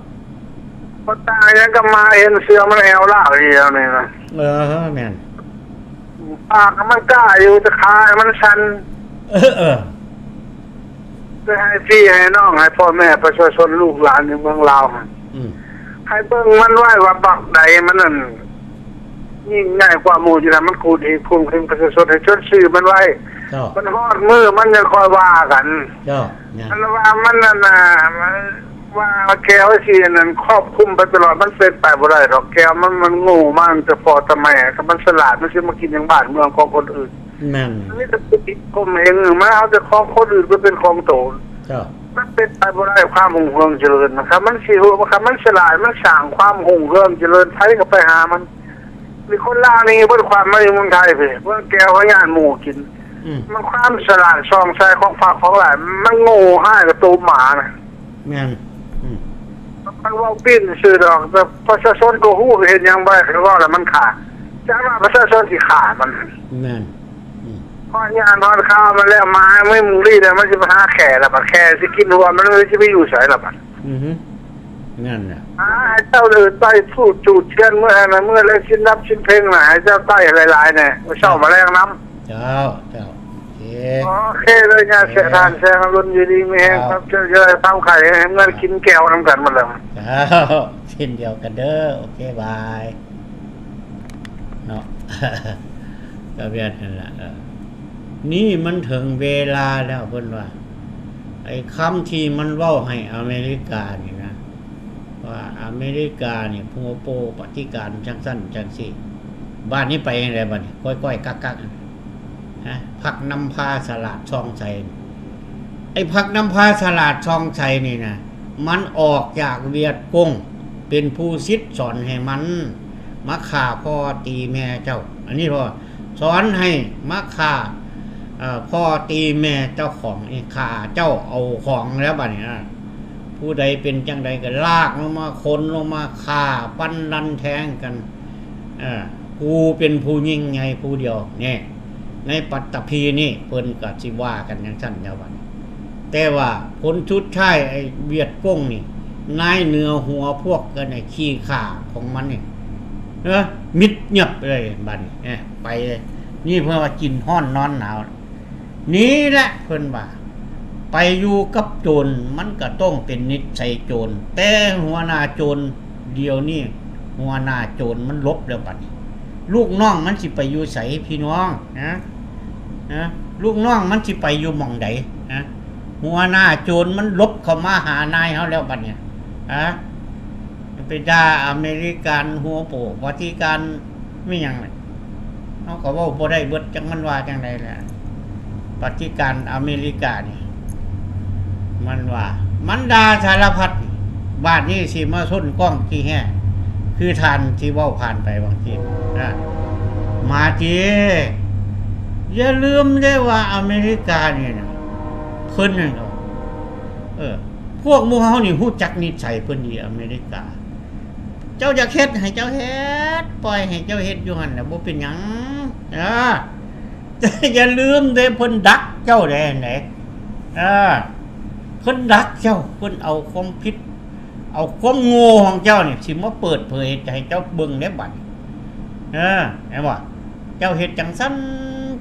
ບໍ່ຕ່າງຫຍັງກັບໝາເຫັນເສືອມັນແອວລາກດຽວນີ້ນະ ເອີ ແມ່ນ ປາກມັນກ້າຢູ່ ແຕ່ຂາມັນສັ່ນ ເອີ ເອີ ໄປໃຫ້ພີ່ໃຫ້ນ້ອງ ໃຫ້ພໍ່ແມ່ປະຊາຊົນລູກຫຼານຢູ່ເມືອງລາວຫັ້ນ ອືມ ໃຫ້ເບິ່ງມັນໄວ້ວ່າບັກໃດມັນນັ້ນ ຍິ່ງໃຫຍ່ກວ່າໝູ່ຢູ່ນະ ມັນຂູດຫີບຂົ່ມເຫັງປະຊາຊົນ ໃຫ້ຈົດຊື່ມັນໄວ້ ເຈົ້າ ມັນຮອດມື້ມັນຈັ່ງຄ່ອຍວ່າກັນ ເຈົ້າ ແມ່ນ ອັນວ່າມັນນັ້ນນະ ວ່າແກ້ວຊິອັນນັ້ນຄອບຄຸມໄປຕະຫຼອດ ມັນເປັນໄປບໍ່ໄດ້ດອກ ແກ້ວມັນ ມັນໂງ່ມາຕັ້ງແຕ່ພໍ່ແຕ່ແມ່ ຄັນມັນສະຫຼາດ ມັນຊິມາກິນຫຍັງບ້ານເມືອງຂອງຄົນອື່ນ ແມ່ນ ມີແຕ່ໄປກິນຂົ່ມເຫັງ ມາເອົາແຕ່ຂອງຄົນອື່ນໄປເປັນຂອງໂຕ ເຈົ້າ ມັນເປັນໄປບໍ່ໄດ້ ຄວາມຮຸ່ງເຮືອງຈະເລີນນະ ຄັນມັນຊິຮູ້ ຄັນມັນສະຫຼາດ ມັນສ້າງຄວາມຮຸ່ງເຮືອງຈະເລີນ ໃຜກໍໄປຫາມັນ ມີຄົນລາວໜີເບິດ ຄວາມມາຢູ່ເມືອງໄທພີ້ ເມືອງແກ້ວກໍຢ້ານໝູ່ກິນ ອືມ ມັນຄວາມສະຫຼາດສ່ອງໃສຂອງພັກຂອງຫຼາຍ ມັນໂງ່ຮ້າຍກວ່າໂຕໝານະ ແມ່ນ ອືມ ມັນເວົ້າປີ້ນຊື່ດອກ ແຕ່ປະຊາຊົນກໍຮູ້ ເຮັດຫຍັງບໍ່ໄດ້ ເຂົາເວົ້າແລ້ວມັນຂ້າ ຈັກວ່າປະຊາຊົນຊິຂ້າມັນ ແມ່ນ ອືມ ພໍຍາມຮອດຄາວມັນແລ້ວ ໝາມັນມີມຸງລີແລ້ວ ມັນຊິໄປຫາແຂ້ລະບັດ ແຂ້ຊິກິນຫົວມັນ ມັນຊິໄປຢູ່ໃສລະບັດ ອືຮຶ ນັ້ນແຫຼະ ອ່າ ໃຫ້ເຈົ້າໄດ້ໄຕ້ທູດຈູດທຽນ ເມື່ອນັ້ນນະ ເມື່ອແລະສິນດັບສິນເພັງນະ ໃຫ້ເຈົ້າໄຕ້ຫຼາຍໆແດ່ ມື້ເຊົ້າມາແລງນຳ ເຈົ້າ ເຈົ້າ ໂອເຄ ໂອເຄເລີຍ ຍາແຊະ ທ່ານແຊະ ອາລຸນ ຢູ່ດີມີແຮງ ເຈົ້າ ຄວາມເຈັບຢ່າໄດ້ຄວາມໄຂ້ ໃຫ້ເມືອກິນແກ້ວນຳກັນໝົດແລ້ວ ເຈົ້າ ເຊັ່ນດຽວກັນເດີ ໂອເຄ ບາຍ ເນາະ ກໍແມ່ນຫັ້ນລະ ເອີ ນີ້ມັນເຖິງເວລາແລ້ວ ເພິ່ນວ່າ ໄອ້ຄຳທີ່ມັນເວົ້າໃຫ້ອາເມລິການີ້ນະ ວ່າອາເມລິການີ້ຜູ້ໂປປະຕິການຈັ່ງຊັ້ນຈັ່ງຊີ້ ບາດນີ້ໄປຈັ່ງໃດບາດນີ້ ກ້ອຍໆກັກໆ ຮະ ພັກນຳພາສະຫຼາດສ່ອງໃສ ໄອ້ພັກນຳພາສະຫຼາດສ່ອງໃສນີ້ນະ ມັນອອກຈາກຫວຽດກົງ ເປັນຜູ້ສິດສອນໃຫ້ມັນມາຂ້າພໍ່ຕີແມ່ເຈົ້າ ອັນນີ້ພໍ່ ສອນໃຫ້ມາຂ້າ ເອີ ພໍ່ຕີແມ່ເຈົ້າຂອງ ຂ້າເຈົ້າເອົາຂອງແລ້ວບາດນີ້ນະ ຜູ້ໃດເປັນຈັ່ງໃດກໍລາກລົງມາ ຂົນລົງມາຂ້າ ຟັນລັນແທງກັນ ເອີ ກູເປັນຜູ້ຍິ່ງໃຫຍ່ຜູ້ດຽວ ແນ່ ໃນປັດຕະພີນີ້ ເພິ່ນກໍຊິວ່າກັນຈັ່ງຊັ້ນແລ້ວບັດນີ້ ແຕ່ວ່າຜົນສຸດທ້າຍ ໄອ້ຫວຽດກົງນີ້ ນາຍເໜືອຫົວພວກກັນນີ້ ຂີ້ຂ້າຂອງມັນນີ້ ເອີ ມິດຫຍັບເລີຍບັດນີ້ ເອີ ໄປເລີຍ ນີ້ເພິ່ນວ່າກິນຮ້ອນນອນໜາວ ນີ້ແຫຼະເພິ່ນວ່າ ໄປຢູ່ກັບໂຈນ ມັນກໍຕ້ອງເປັນນິດໄສໂຈນ ແຕ່ຫົວໜ້າໂຈນ ດຽວນີ້ຫົວໜ້າໂຈນມັນຫຼົບແລ້ວບັດນີ້ ລູກນ້ອງມັນຊິໄປຢູ່ໃສພີ່ນ້ອງ ຮະ ຮະ ລູກນ້ອງມັນຊິໄປຢູ່ໝ່ອງໃດ ຮະ ຫົວໜ້າໂຈນມັນຫຼົບເຂົ້າມາຫານາຍເຮົາແລ້ວບັດນີ້ ຮະ ໄປດ່າອາເມລິກັນ ຫົວໂປ ວາຕິກັນ ແມ່ນຫຍັງ? ເຮົາກໍເວົ້າບໍ່ໄດ້ເບິດ ຈັກມັນວ່າຈັ່ງໃດແຫຼະ. ປະຕິການອາເມລິການີ້ ມັນວ່າ ມັນດ່າສາລະພັດ. ບາດນີ້ຊິມາຊົນກ້ອງຂີ້ແຮ້ ຄືທ່ານທີ່ເວົ້າຜ່ານໄປຫວ່າງກີ້ນະ ມາຕິ. ຢ່າລືມເດ້ວ່າອາເມລິການີ້ນະ ເພິ່ນນັ້ນກໍ ເອີ ພວກໝູ່ເຮົານີ້ຮູ້ຈັກນິໄສເພິ່ນດີ ອາເມລິກາ. ເຈົ້າຢາກເຮັດໃຫ້ເຈົ້າເຮັດ, ປ່ອຍໃຫ້ເຈົ້າເຮັດຢູ່ຫັ້ນແຫຼະ ບໍ່ເປັນຫຍັງ. ເອີ ແຕ່ຢ່າລືມເດ້ ເພິ່ນດັກເຈົ້າເດ້ ເອີ ເພິ່ນດັກເຈົ້າ, ເພິ່ນເອົາຄວາມຜິດ ເອົາຄວາມໂງ່ຂອງເຈົ້ານີ້ ຊິມາເປີດເຜີຍໃຫ້ເຈົ້າເບິ່ງເດ້ບັດນີ້. ເອີ ເຫັນບໍ່? ເຈົ້າເຮັດຈັ່ງຊັ້ນ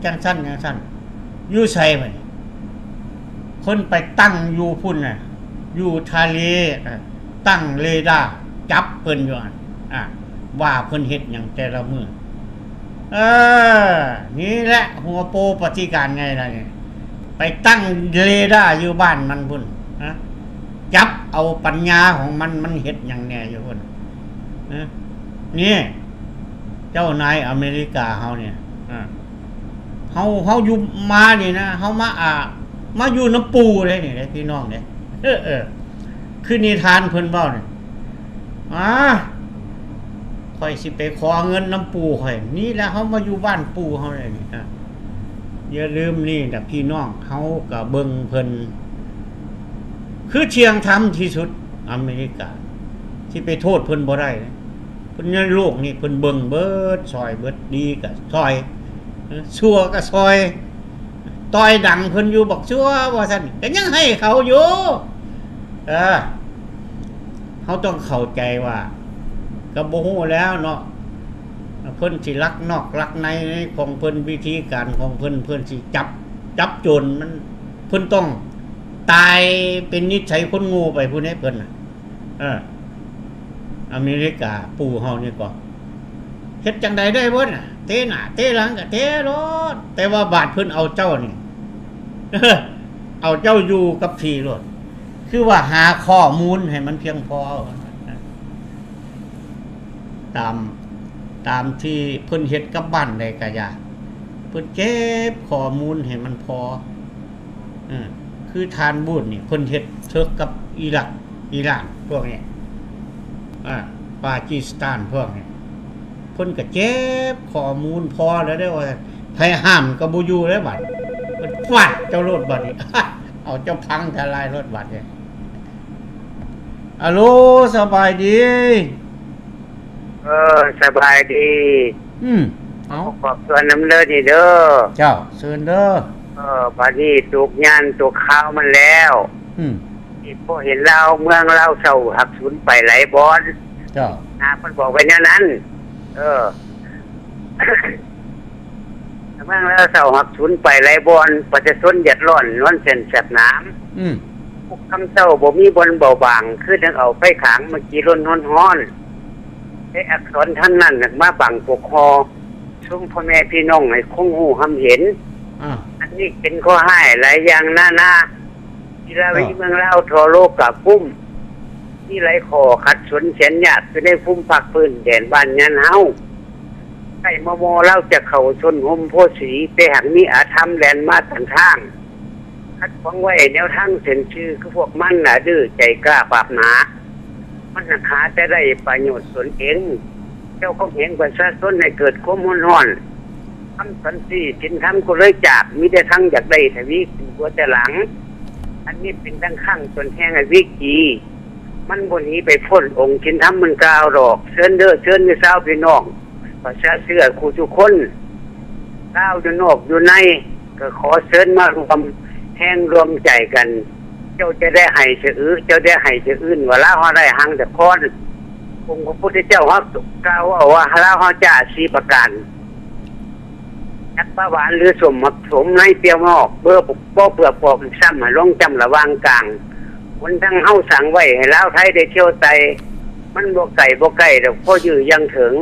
ຈັ່ງຊັ້ນ ຈັ່ງຊັ້ນ ຢູ່ໃສບັດນີ້? ເພິ່ນໄປຕັ້ງຢູ່ພຸ້ນນະ ຢູ່ທະເລ ເອີ ຕັ້ງເຣດ້າຈັບເພິ່ນຢູ່ຫັ້ນ ອາ ວ່າເພິ່ນເຮັດຫຍັງແຕ່ລະມື້. ເອີ ນີ້ແຫຼະຫົວໂປປະຕິການໃຫຍ່ລະນີ້ ໄປຕັ້ງເຣດ້າຢູ່ບ້ານມັນພຸ້ນ ຮະ ຈັບເອົາປັນຍາຂອງມັນ ມັນເຮັດຫຍັງແດ່ຢູ່ພຸ້ນ ຮະ. ນີ້ ເຈົ້ານາຍອາເມລິກາເຮົານີ້ ອາ ເຮົາ ເຮົາຢູ່ມານີ້ນະ ເຮົາມາ ອາ ມາຢູ່ນຳປູ່ເດ້ນີ້ເດ້ ພີ່ນ້ອງເດ້. ເອີ ເອີ ຄືນິທານເພິ່ນເວົ້ານີ້ ອາ ຂ້ອຍຊິໄປຂໍເງິນນຳປູ່ຂ້ອຍ ນີ້ແຫຼະ ເຮົາມາຢູ່ບ້ານປູ່ເຮົາແລ້ວນີ້ ອາ ຢ່າລືມນີ້ນະ ພີ່ນ້ອງ ເຮົາກະເບິ່ງເພິ່ນ ຄືທ່ຽງທຳທີ່ສຸດ. ອາເມລິກາ ຊິໄປໂທດເພິ່ນບໍ່ໄດ້. ເພິ່ນໃນໂລກນີ້ເພິ່ນເບິ່ງເບິດ ຊ່ອຍເບິດ ດີກໍຊ່ອຍ ເອີ ຊົ່ວກໍຊ່ອຍ. ຕ່ອຍດັງເພິ່ນຢູ່ ບັກຊົ່ວວ່າຊັ້ນ ກໍຍັງໃຫ້ເຂົາຢູ່. ເອີ ເຮົາຕ້ອງເຂົ້າໃຈວ່າ ກໍບໍ່ຮູ້ແລ້ວເນາະ ເພິ່ນຊິລັກນອກລັກໃນຂອງເພິ່ນ ວິທີການຂອງເພິ່ນ ເພິ່ນຊິຈັບ ຈັບໂຈນ ມັນ ເພິ່ນຕ້ອງຕາຍເປັນນິໄສຄົນໂງ່ໄປພຸ້ນເດ້ເພິ່ນນະ. ເອີ ອາເມລິກາປູ່ເຮົານີ້ກໍເຮັດຈັ່ງໃດໄດ້ເບິດນະ ເຕະໜ້າເຕະຫຼັງກໍເຕະໂລດ ແຕ່ວ່າບາດເພິ່ນເອົາເຈົ້ານີ້ ເອົາເຈົ້າຢູ່ກັບທີ່ໂລດ ຄືວ່າຫາຂໍ້ມູນໃຫ້ມັນພຽງພໍ ຕາມ ຕາມທີ່ເພິ່ນເຮັດກັບບ້ານໃດກໍຢ່າ ເພິ່ນເກັບຂໍ້ມູນໃຫ້ມັນພໍ. ເອີ ຄືທ່ານບູດນີ້ ເພິ່ນເຮັດເຖິກກັບອີຣັກ ອີຣານ ພວກນີ້ ອາ ປາກີສະຖານ ພວກນີ້ ເພິ່ນກໍເກັບຂໍ້ມູນພໍແລ້ວເດ້ວ່າ ໃຜຫ້າມກໍບໍ່ຢູ່ແລ້ວບັດ ເພິ່ນຟາດເຈົ້າໂລດບັດນີ້ ເອົາເຈົ້າພັງທະລາຍໂລດບັດນີ້. ອາໂລ ສະບາຍດີ. ເອີ ສະບາຍດີ. ອືມ ເອົາ ຂອບເຊີນນຳເດີນີ້ເດີ. ເຈົ້າ ເຊີນເດີ. ເອີ ບາດນີ້ຕົກຍານຕົກຄາວມັນແລ້ວ. ອືມ ທີ່ພໍເຫັນລາວ ເມືອງລາວເຊົາຫັກສູນໄປຫຼາຍບ່ອນ. ເຈົ້າ ນາເພິ່ນບອກໄວ້ແນວນັ້ນ. ເອີ ເມືອງລາວເຊົາຫັກສູນໄປຫຼາຍບ່ອນ ປະຊາຊົນເດືອດຮ້ອນນອນເສັ້ນແສບໜາມ. ອືມ ພວກຄຳເຊົາບໍ່ມີບ່ອນເບົາບາງ ຄືຈັ່ງເອົາໄຟຂາງມາຈີ່ລົນຮ້ອນໆ ໃຊ້ອັກສອນທາງນັ້ນມາບັງປົກຫໍ່ຊຸມພໍ່ແມ່ພີ່ນ້ອງໃຫ້ຄົງຮູ້ຮ່ຳເຫັນ. ອາ ອັນນີ້ເປັນຂໍ້ຮ້າຍຫຼາຍຢ່າງນານາ ທີ່ລາວ ເອີ ເມືອງລາວທົ່ວໂລກກະກຸ້ມ ມີຫຼາຍຂໍ້ຂັດສົນແສນຍາກຢູ່ໃນພູມພາກພື້ນແດນບ້ານຍານເຮົາ. ໃກ້ມໍ່ໆລາວຈະເຂົ້າຊົນຮົ່ມໂພສີ ແຕ່ຫາກມີອາທຳແລ່ນມາຕັນທາງ ຂັດຂວາງໄວ້ແນວທາງເສັ້ນຊື່ ຄືພວກມັນໜ້າດື້ໃຈກ້າປາກໜາ ມັນຫາແຕ່ໄດ້ປະໂຫຍດຕົນເອງ ເຈົ້າຂອງແຮງປະຊາຊົນໃຫ້ເກີດຄວາມຮຸນແຮງ. ຄຳສັນຕິສິນທຳກໍເລີຍຈາກ ມີແຕ່ທັງຢາກໄດ້ທະວີຂຶ້ນກວ່າແຕ່ຫຼັງ. ອັນນີ້ເປັນທັງຄັ້ງຕົ້ນແຮງໃຫ້ວິກິ ມັນບໍ່ໜີໄປພົ້ນ ອົງສິນທຳມັນກ່າວດອກ. ເຊີນເດີ ເຊີນເດີຊາວພີ່ນ້ອງ ປະຊາເຊື້ອຄູ່ທຸກຄົນ ລາວຢູ່ນອກຢູ່ໃນ ກໍຂໍເຊີນມາຮ່ວມແຮງຮ່ວມໃຈກັນ. ເຈົ້າຈະໄດ້ໃຫ້ສະອື ເຈົ້າໄດ້ໃຫ້ສະອືນ ວ່າລາວເຮົາໄດ້ຮັ່ງແຕ່ຄອນ. ອົງພະພຸດທະເຈົ້າເຮົາກ່າວເວົ້າວ່າ ລາວເຮົາຈະສີ່ປະການ ຈັກປະຫວານ ຫຼື ສົ້ມໝາກສົ້ມໃນປ່ຽວນອກ ເພື່ອບໍ່ເພື່ອປອກອີກຊ້ຳ ໃຫ້ລົງຈຳລະຫວ່າງກາງ. ຫົນທາງເຮົາສ້າງໄວ້ໃຫ້ລາວໄທໄດ້ທ່ຽວໄຕ່ ມັນບໍ່ໄກບໍ່ໃກ້ດອກ ພໍຢື້ຢ່າງເຖິງ.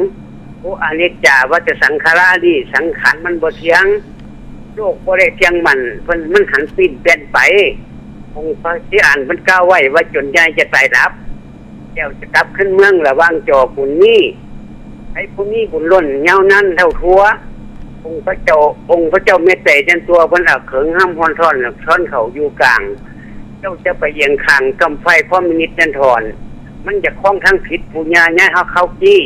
ໂອ ອະນິດຈາ ວັດຕະສັງຂາລາ ນີ້ສັງຂານມັນບໍ່ທ່ຽງ ໂລກບໍ່ໄດ້ທ່ຽງໝັ້ນ ເພິ່ນ ມັນຫັນປີ້ນປ່ຽນໄປ. ອົງພະສີອານເພິ່ນກ່າວໄວ້ວ່າ ຈົນໃຫຍ່ຈະຕາຍດັບ ແລ້ວຈະກັບຄືນເມືອງລະຫວ່າງຈໍບຸນມີ. ໃຜຜູ້ມີບຸນລົ້ນຍາວນານເທົ່າທົ່ວ ອົງພະເຈົ້າ ອົງພະເຈົ້າເມດໄຕຈັນຕົວເພິ່ນເອົາເຂີງຫ້ຳຮ້ອນທ້ອນ ຊ້ອນເຂົ້າຢູ່ກາງ. ເຈົ້າຈະໄປອຽງຂ້າງກຳໄຟຄອມມິວນິດນັ້ນທ່ອນ ມັນຈະຄອງທາງຜິດ ຜູ້ຍ່າຍ້າຍເຮົາເຂົ້າກີ້.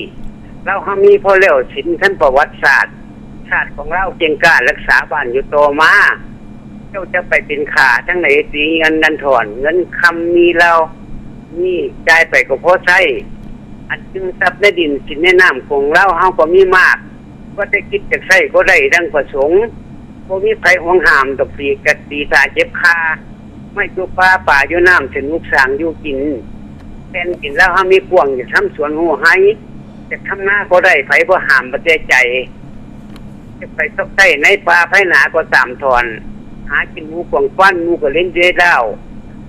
ລາວເຮົາມີພໍແລ້ວສິນທັນປະຫວັດສາດ ຊາດຂອງລາວເກັ່ງກ້າລັກສາບ້ານຢູ່ຕໍ່ມາ. ເຈົ້າຈະໄປເປັນຂ້າທາງໃດຕີເງິນນັ້ນທ່ອນ ເງິນຄຳມີລາວມີ ຈ່າຍໄປກໍພໍໃຊ້. ອັນຕື່ມຊັບໃນດິນສິນໃນນ້ຳຂອງລາວເຮົາກໍມີມາກ ວ່າແຕ່ຄິດຈະໃຊ້ກໍໄດ້ດັ່ງປະສົງ ບໍ່ມີໃຜຫວງຫ້າມດອກ ຕີກັດຕີຕາເຈັບຄາ ໄມ້ຈຸປາປາຢູ່ນ້ຳ ສະໜຸກສ້າງຢູ່ກິນ. ແຜ່ນດິນລາວເຮົາມີກວ້າງຢູ່ທຳສວນຮູ້ໄຮ່ ຈະທຳນາກໍໄດ້ ໃຜບໍ່ຫ້າມບໍ່ແຕ່ໃຈ. ຈະໄປຊອກໃຊ້ໃນປ່າໄພໜາກໍຕາມທ່ອນ ຫາກິນໝູກວາງຄວານ ໝູກໍເຫຼັ້ນເດດາວ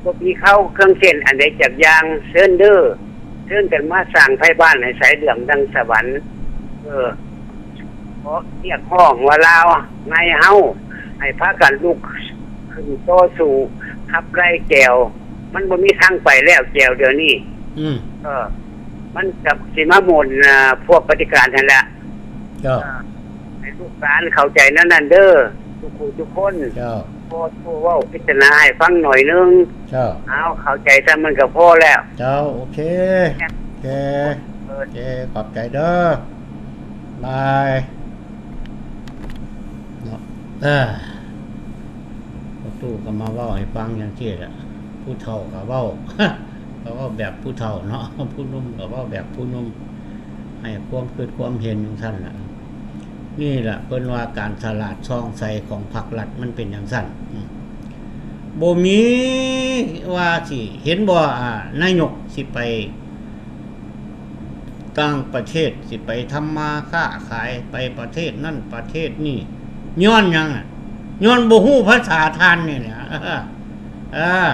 ບໍ່ມີເຂົ້າເຄື່ອງເສັ້ນອັນໃດຈັກຢ່າງ. ເຊີນເດີ ເຊີນກັນມາສ້າງໄພບ້ານໃຫ້ໃສເຫຼື້ອມດັ່ງສະຫວັນ. ເອີ ຂໍຮຽກຮ້ອງວ່າລາວໃນເຮົາ ໃຫ້ພາກັນລຸກຂຶ້ນຕໍ່ສູ້ ຂັບໄລ່ແກວ ມັນບໍ່ມີທາງໄປແລ້ວແກວດຽວນີ້. ອືມ ເອີ ມັນກໍຊິມາໝູນ ອາ ພວກປະຕິການຫັ້ນແຫຼະ. ເຈົ້າ ເອີ ໃຫ້ລູກຫຼານເຂົ້າໃຈແນວນັ້ນເດີ ທຸກຜູ້ທຸກຄົນ. ເຈົ້າ ຂໍໂທເວົ້າພິຈາລະນາໃຫ້ຟັງໜ້ອຍໜຶ່ງ. ເຈົ້າ ເອົາ ເຂົ້າໃຈຊ່ຳນັ້ນກໍພໍແລ້ວ. ເຈົ້າ ໂອເຄ ໂອເຄ ເອີ ໂອເຄ ຂອບໃຈເດີ ບາຍ. ເນາະ ເອີ ພໍ່ຕູ້ກໍມາເວົ້າໃຫ້ຟັງຈັ່ງຊີ້ແຫຼະ ຜູ້ເຖົ້າກໍເວົ້າ ກໍເວົ້າແບບຜູ້ເຖົ້າເນາະ ຜູ້ໜຸ່ມກໍເວົ້າແບບຜູ້ໜຸ່ມ ໃຫ້ຄວາມຄິດຄວາມເຫັນຈັ່ງຊັ້ນລະ. ນີ້ລະເພິ່ນວ່າການສະຫຼາດສ່ອງໃສຂອງພັກລັດມັນເປັນຈັ່ງຊັ້ນ. ອືມ ບໍ່ມີວ່າຊິ ເຫັນບໍ່ ອາ ນາຍົກຊິໄປ ຕ່າງປະເທດ ຊິໄປທຳມາຄ້າຂາຍ ໄປປະເທດນັ້ນປະເທດນີ້ ຍ້ອນຫຍັງ? ຍ້ອນບໍ່ຮູ້ພາສາທ່ານນີ້ແຫຼະ. ເອີ ເອີ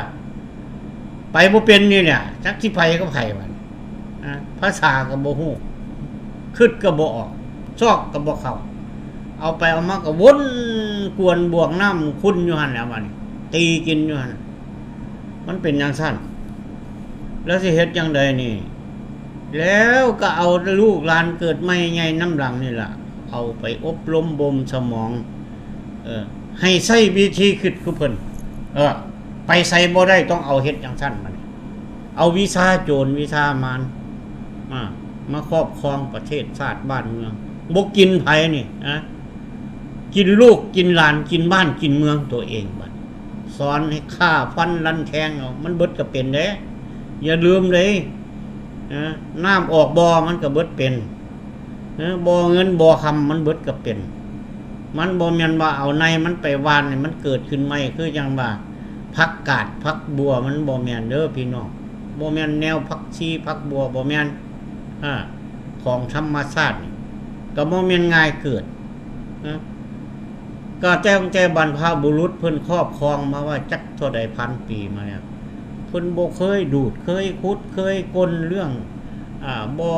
ໄປບໍ່ເປັນນີ້ແຫຼະ ຈັກຊິໄປກັບໃຜບັດນີ້. ອາ ພາສາກໍບໍ່ຮູ້ ຄິດກໍບໍ່ອອກ ຊອກກໍບໍ່ເຂົ້າ ເອົາໄປເອົາມາກໍວົນກວນບວກນ້ຳຂຸ່ນຢູ່ຫັ້ນແຫຼະ ບັດນີ້ຕີກິນຢູ່ຫັ້ນ. ມັນເປັນຈັ່ງຊັ້ນ ແລ້ວຊິເຮັດຈັ່ງໃດນີ້? ແລ້ວກໍເອົາລູກຫຼານເກີດໃໝ່ໃຫຍ່ນຳຫຼັງນີ້ລະ ເອົາໄປອົບລົມບົ່ມສະໝອງ ເອີ ໃຫ້ໃຊ້ວິທີຄິດຄືເພິ່ນ. ເອີ ໄປໃສບໍ່ໄດ້ ຕ້ອງເອົາເຮັດຈັ່ງຊັ້ນ ບັດນີ້ ເອົາວິຊາໂຈນວິຊາມານ ມາ ມາຄອບຄອງປະເທດຊາດບ້ານເມືອງ ບໍ່ກິນໃຜນີ້ ນະ ກິນລູກກິນຫຼານ ກິນບ້ານກິນເມືອງຕົວເອງ. ບັດສອນໃຫ້ຂ້າຟັນລັນແທງເອົາ ມັນເບິດກໍເປັນເດ້ ຢ່າລືມເດ້. ນະ ນ້ຳອອກບໍ່ມັນກໍເບິດເປັນ ເອີ ບໍ່ເງິນບໍ່ຄຳມັນເບິດກໍເປັນ. ມັນບໍ່ແມ່ນວ່າເອົາໃນມັນໄປຫວ່ານໃຫ້ມັນເກີດຂຶ້ນໃໝ່ ຄືຈັ່ງວ່າຜັກກາດຜັກບົ່ວ ມັນບໍ່ແມ່ນເດີພີ່ນ້ອງ ບໍ່ແມ່ນແນວຜັກຊີຜັກບົ່ວ ບໍ່ແມ່ນ ອາ ຂອງທຳມະຊາດນີ້ ກໍບໍ່ແມ່ນງ່າຍເກີດ. ນະ ກໍແຕ່ ຕັ້ງແຕ່ບັນພະບຸລຸດເພິ່ນຄອບຄອງມາວ່າຈັກເທົ່າໃດພັນປີມາແລ້ວ ເພິ່ນບໍ່ເຄີຍດູດ ເຄີຍຂຸດ ເຄີຍກົ້ນເລື່ອງ ອາ ບໍ່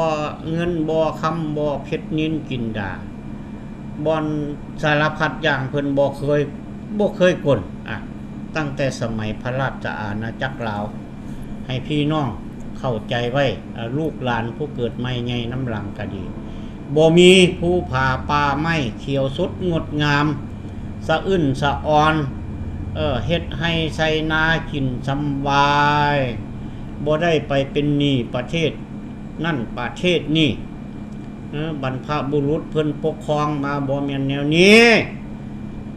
ເງິນບໍ່ຄຳ ບໍ່ເພັດນິນກິນດາ ບ່ອນສາລະພັດຢ່າງເພິ່ນບໍ່ເຄີຍ ບໍ່ເຄີຍກົ້ນ. ອາ ຕັ້ງແຕ່ສະໄໝພະລາຊະອານາຈັກລາວ ໃຫ້ພີ່ນ້ອງເຂົ້າໃຈໄວ້ ອາ ລູກຫຼານຜູ້ເກີດໃໝ່ໃຫຍ່ນຳຫຼັງກໍດີ ບໍ່ມີພູຜາປ່າໄມ້ຂຽວສົດງົດງາມ ສະອື້ນສະອອນ ເອີ ເຮັດໄຮ່ໄຖນາກິນສຳບາຍ ບໍ່ໄດ້ໄປເປັນໜີ້ປະເທດນັ້ນປະເທດນີ້. ເອີ ບັນພະບຸລຸດເພິ່ນປົກຄອງມາບໍ່ແມ່ນແນວນີ້.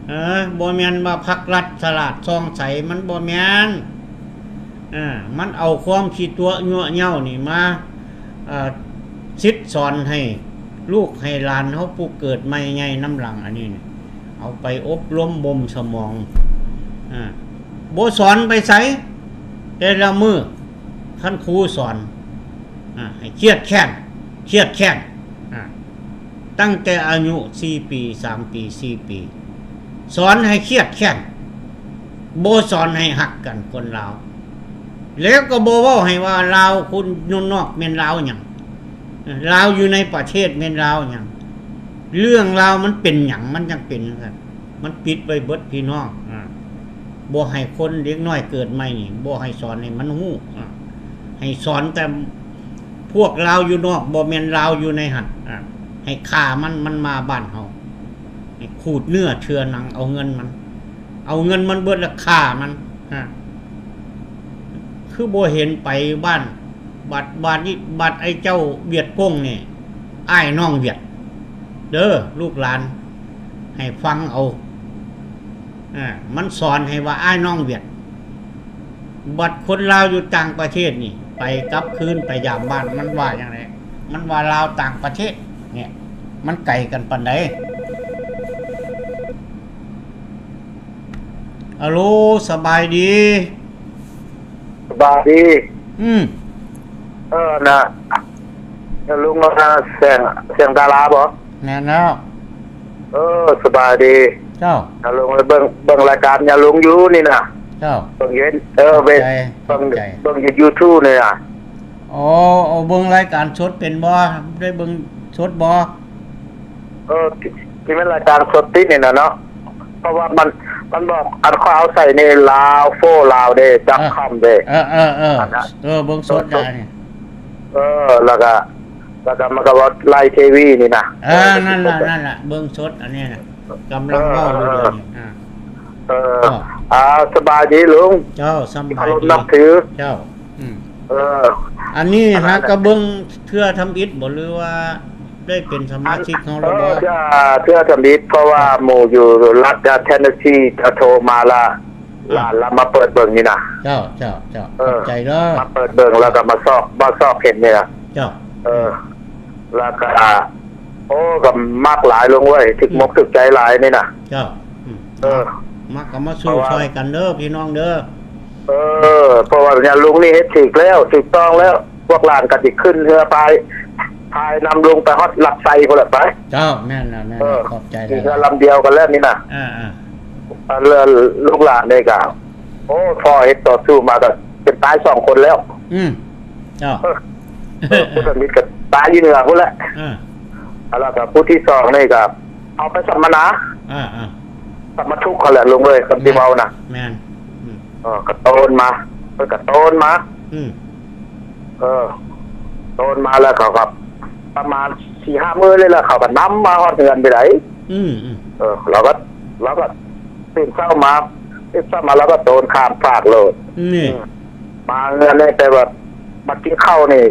ເອີ ບໍ່ແມ່ນວ່າພັກລັດສະຫຼາດສ່ອງໃສ ມັນບໍ່ແມ່ນ. ເອີ ມັນເອົາຄວາມຂີ້ຕົວະຍົວະເຍົ້ານີ້ມາ ເອີ ສິດສອນໃຫ້ລູກໃຫ້ຫຼານເຮົາຜູ້ເກີດໃໝ່ໃຫຍ່ນຳຫຼັງອັນນີ້ ເອົາໄປອົບລົມບົ່ມສະໝອງ. ອາ ບໍ່ສອນໄປໃສ ແຕ່ລະມື້ ຄັນຄູສອນ ອາ ໃຫ້ຄຽດແຄ້ນ ຄຽດແຄ້ນ ອາ ຕັ້ງແຕ່ອາຍຸສີ່ປີ ສາມປີ ສີ່ປີ ສອນໃຫ້ຄຽດແຄ້ນ ບໍ່ສອນໃຫ້ຮັກກັນຄົນລາວ ແລ້ວກໍບໍ່ເວົ້າໃຫ້ວ່າລາວຄົນຢູ່ນອກແມ່ນລາວຫຍັງ ລາວຢູ່ໃນປະເທດແມ່ນລາວຫຍັງ ເລື່ອງລາວມັນເປັນຫຍັງ ມັນຈັ່ງເປັນຈັ່ງຊັ້ນ. ມັນປິດໄວ້ເບິດພີ່ນ້ອງ ອາ ບໍ່ໃຫ້ຄົນເດັກນ້ອຍເກີດໃໝ່ນີ້ ບໍ່ໃຫ້ສອນໃຫ້ມັນຮູ້ ອາ ໃຫ້ສອນແຕ່ພວກລາວຢູ່ນອກ ບໍ່ແມ່ນລາວຢູ່ໃນຫັ້ນ ອາ ໃຫ້ຂ້າມັນ ມັນມາບ້ານເຮົາ ໃຫ້ໂຄ ຂູດເນື້ອເຊື່ອໜັງເອົາເງິນມັນ ເອົາເງິນມັນເບິດແລ້ວຂ້າມັນ. ຮະ ຄືບໍ່ເຫັນໄປບ້ານ ບັດ ບາດນີ້ ບັດໄອ້ເຈົ້າຫວຽດກົງນີ້ ອ້າຍນ້ອງຫວຽດເດີ ລູກຫຼານໃຫ້ຟັງເອົາ. ອາ ມັນສອນໃຫ້ວ່າອ້າຍນ້ອງຫວຽດ. ບັດຄົນລາວຢູ່ຕ່າງປະເທດນີ້ ໄປກັບຄືນໄປຢາມບ້ານ ມັນວ່າຫຍັງແຫຼະ? ມັນວ່າລາວຕ່າງປະເທດ. ເນີ້ຍ ມັນໄກກັນປານໃດ? ອາໂລ ສະບາຍດີ. ສະບາຍດີ. ອືມ ເອີ ນະ ຍາລຸງ ແສງ ແສງດາລາບໍ? ແມ່ນແລ້ວ. ເອີ ສະບາຍດີ. ເຈົ້າ. ຍາລຸງເບິ່ງ ເບິ່ງລາຍການຍາລຸງຢູ່ນີ້ນະ. ເຈົ້າ. ເບິ່ງຢູ່ ເອີ ເບິ່ງ ເບິ່ງຢູ່ຢູທູບນີ້ນະ. ອໍ ເບິ່ງລາຍການສົດເປັນບໍ່? ໄດ້ເບິ່ງສົດບໍ່? ເອີ ທີ່ ທີ່ແມ່ນລາຍການສົດຕິດນີ້ນະເນາະ ເພາະວ່າມັນ ມັນບອກ ອັນຂ້ອຍເອົາໃສ່ໃນລາວ ໂຟລາວເດ້ ຈັບຄຳເດ້. ເອີ ເອີ ເອີ ເອີ ເບິ່ງສົດດານີ້. ເອີ ແລ້ວກະ ແລ້ວກະມັນກະວ່າໄລເທວີນີ້ນະ. ເອີ ເອີ ນັ້ນລະ ນັ້ນລະ ເບິ່ງສົດອັນນີ້ນະ ກຳລັງເວົ້າຢູ່ດຽວນີ້. ເອີ ເອີ ເອີ ອາ ສະບາຍດີລຸງ. ເຈົ້າ ສະບາຍດີ ເຄົາລົບນັບຖື. ເຈົ້າ. ອືມ ເອີ ອັນນີ້ຫາກະເບິ່ງເທື່ອທຳອິດບໍ່ ຫຼືວ່າໄດ້ເປັນສະມາຊິກເຮົາແລ້ວບໍ່? ເທື່ອ ເທື່ອທຳອິດ ເພາະວ່າໝູ່ຢູ່ລັດເທນເນສຊີ ກະໂທມາລະ ຫຼານລະມາເປີດເບິ່ງນີ້ນະ. ເຈົ້າ ເຈົ້າ ເຈົ້າ ເອີ ຂອບໃຈເດີ ມາເປີດເບິ່ງ ແລ້ວກະມາຊອກ ມາຊອກເຫັນນີ້ນະ. ເຈົ້າ. ເອີ ແລ້ວກະ ໂອ້ ກະມັກຫຼາຍລຸງເອີຍ ຖືກ ອືມ ມົກຖືກໃຈຫຼາຍນີ້ນະ. ເຈົ້າ. ອືມ ເອີ ມັກກະມາສູ້ຊ່ອຍກັນເດີພີ່ນ້ອງເດີ. ເອີ ເພາະວ່າຍາລຸງນີ້ເຮັດຖືກແລ້ວ ຖືກຕ້ອງແລ້ວ ພວກຫຼານກະຊິຂຶ້ນເຮືອພາຍ ພາຍນຳລຸງໄປຮອດຫຼັກໄຊພຸ້ນແຫຼະໄປ. ເຈົ້າ ແມ່ນແລ້ວ ແມ່ນແລ້ວ. ເອີ ຂອບໃຈຫຼາຍໆ. ເຮືອລຳດຽວກັນແລ້ວນີ້ນະ. ເອີໆ ເອີ ລູກຫຼານນີ້ກະ ໂອ້ ພໍ່ເຮັດຕໍ່ສູ້ມາກະຈົນຕາຍສອງຄົນແລ້ວ. ອືມ ເຈົ້າ. ເອີ ເອີ ຜູ້ທຳອິດກະຕາຍຢູ່ເໜືອພຸ້ນແຫຼະ. ເອີ ແລ້ວກະຜູ້ທີສອງນີ້ກະເອົາໄປສຳມະນາ. ເອີໆ ສຳມະທຸກຫັ້ນແຫຼະລຸງເອີຍ ຄຳທີ່ເວົ້ານະ. ແມ່ນ. ອືມ ເອີ ກະໂຕນມາ ເພິ່ນກະໂຕນມາ. ອືມ ເອີ ໂຕນມາແລ້ວເຂົາກະປະມານສີ່ຫ້າມື້ນີ້ແຫຼະ ເຂົາກະນຳມາຮອດເຮືອນໄປໃດ. ອືມໆ ເອີ ລາວກະ ລາວກະຕື່ນເຊົ້າມາ ຕື່ນເຊົ້າມາລາວກະໂຕນຂ້າມຟາກໂລດ. ນີ້ ອືມ ມາເຮືອນນີ້ ແຕ່ວ່າມາກິນເຂົ້ານີ້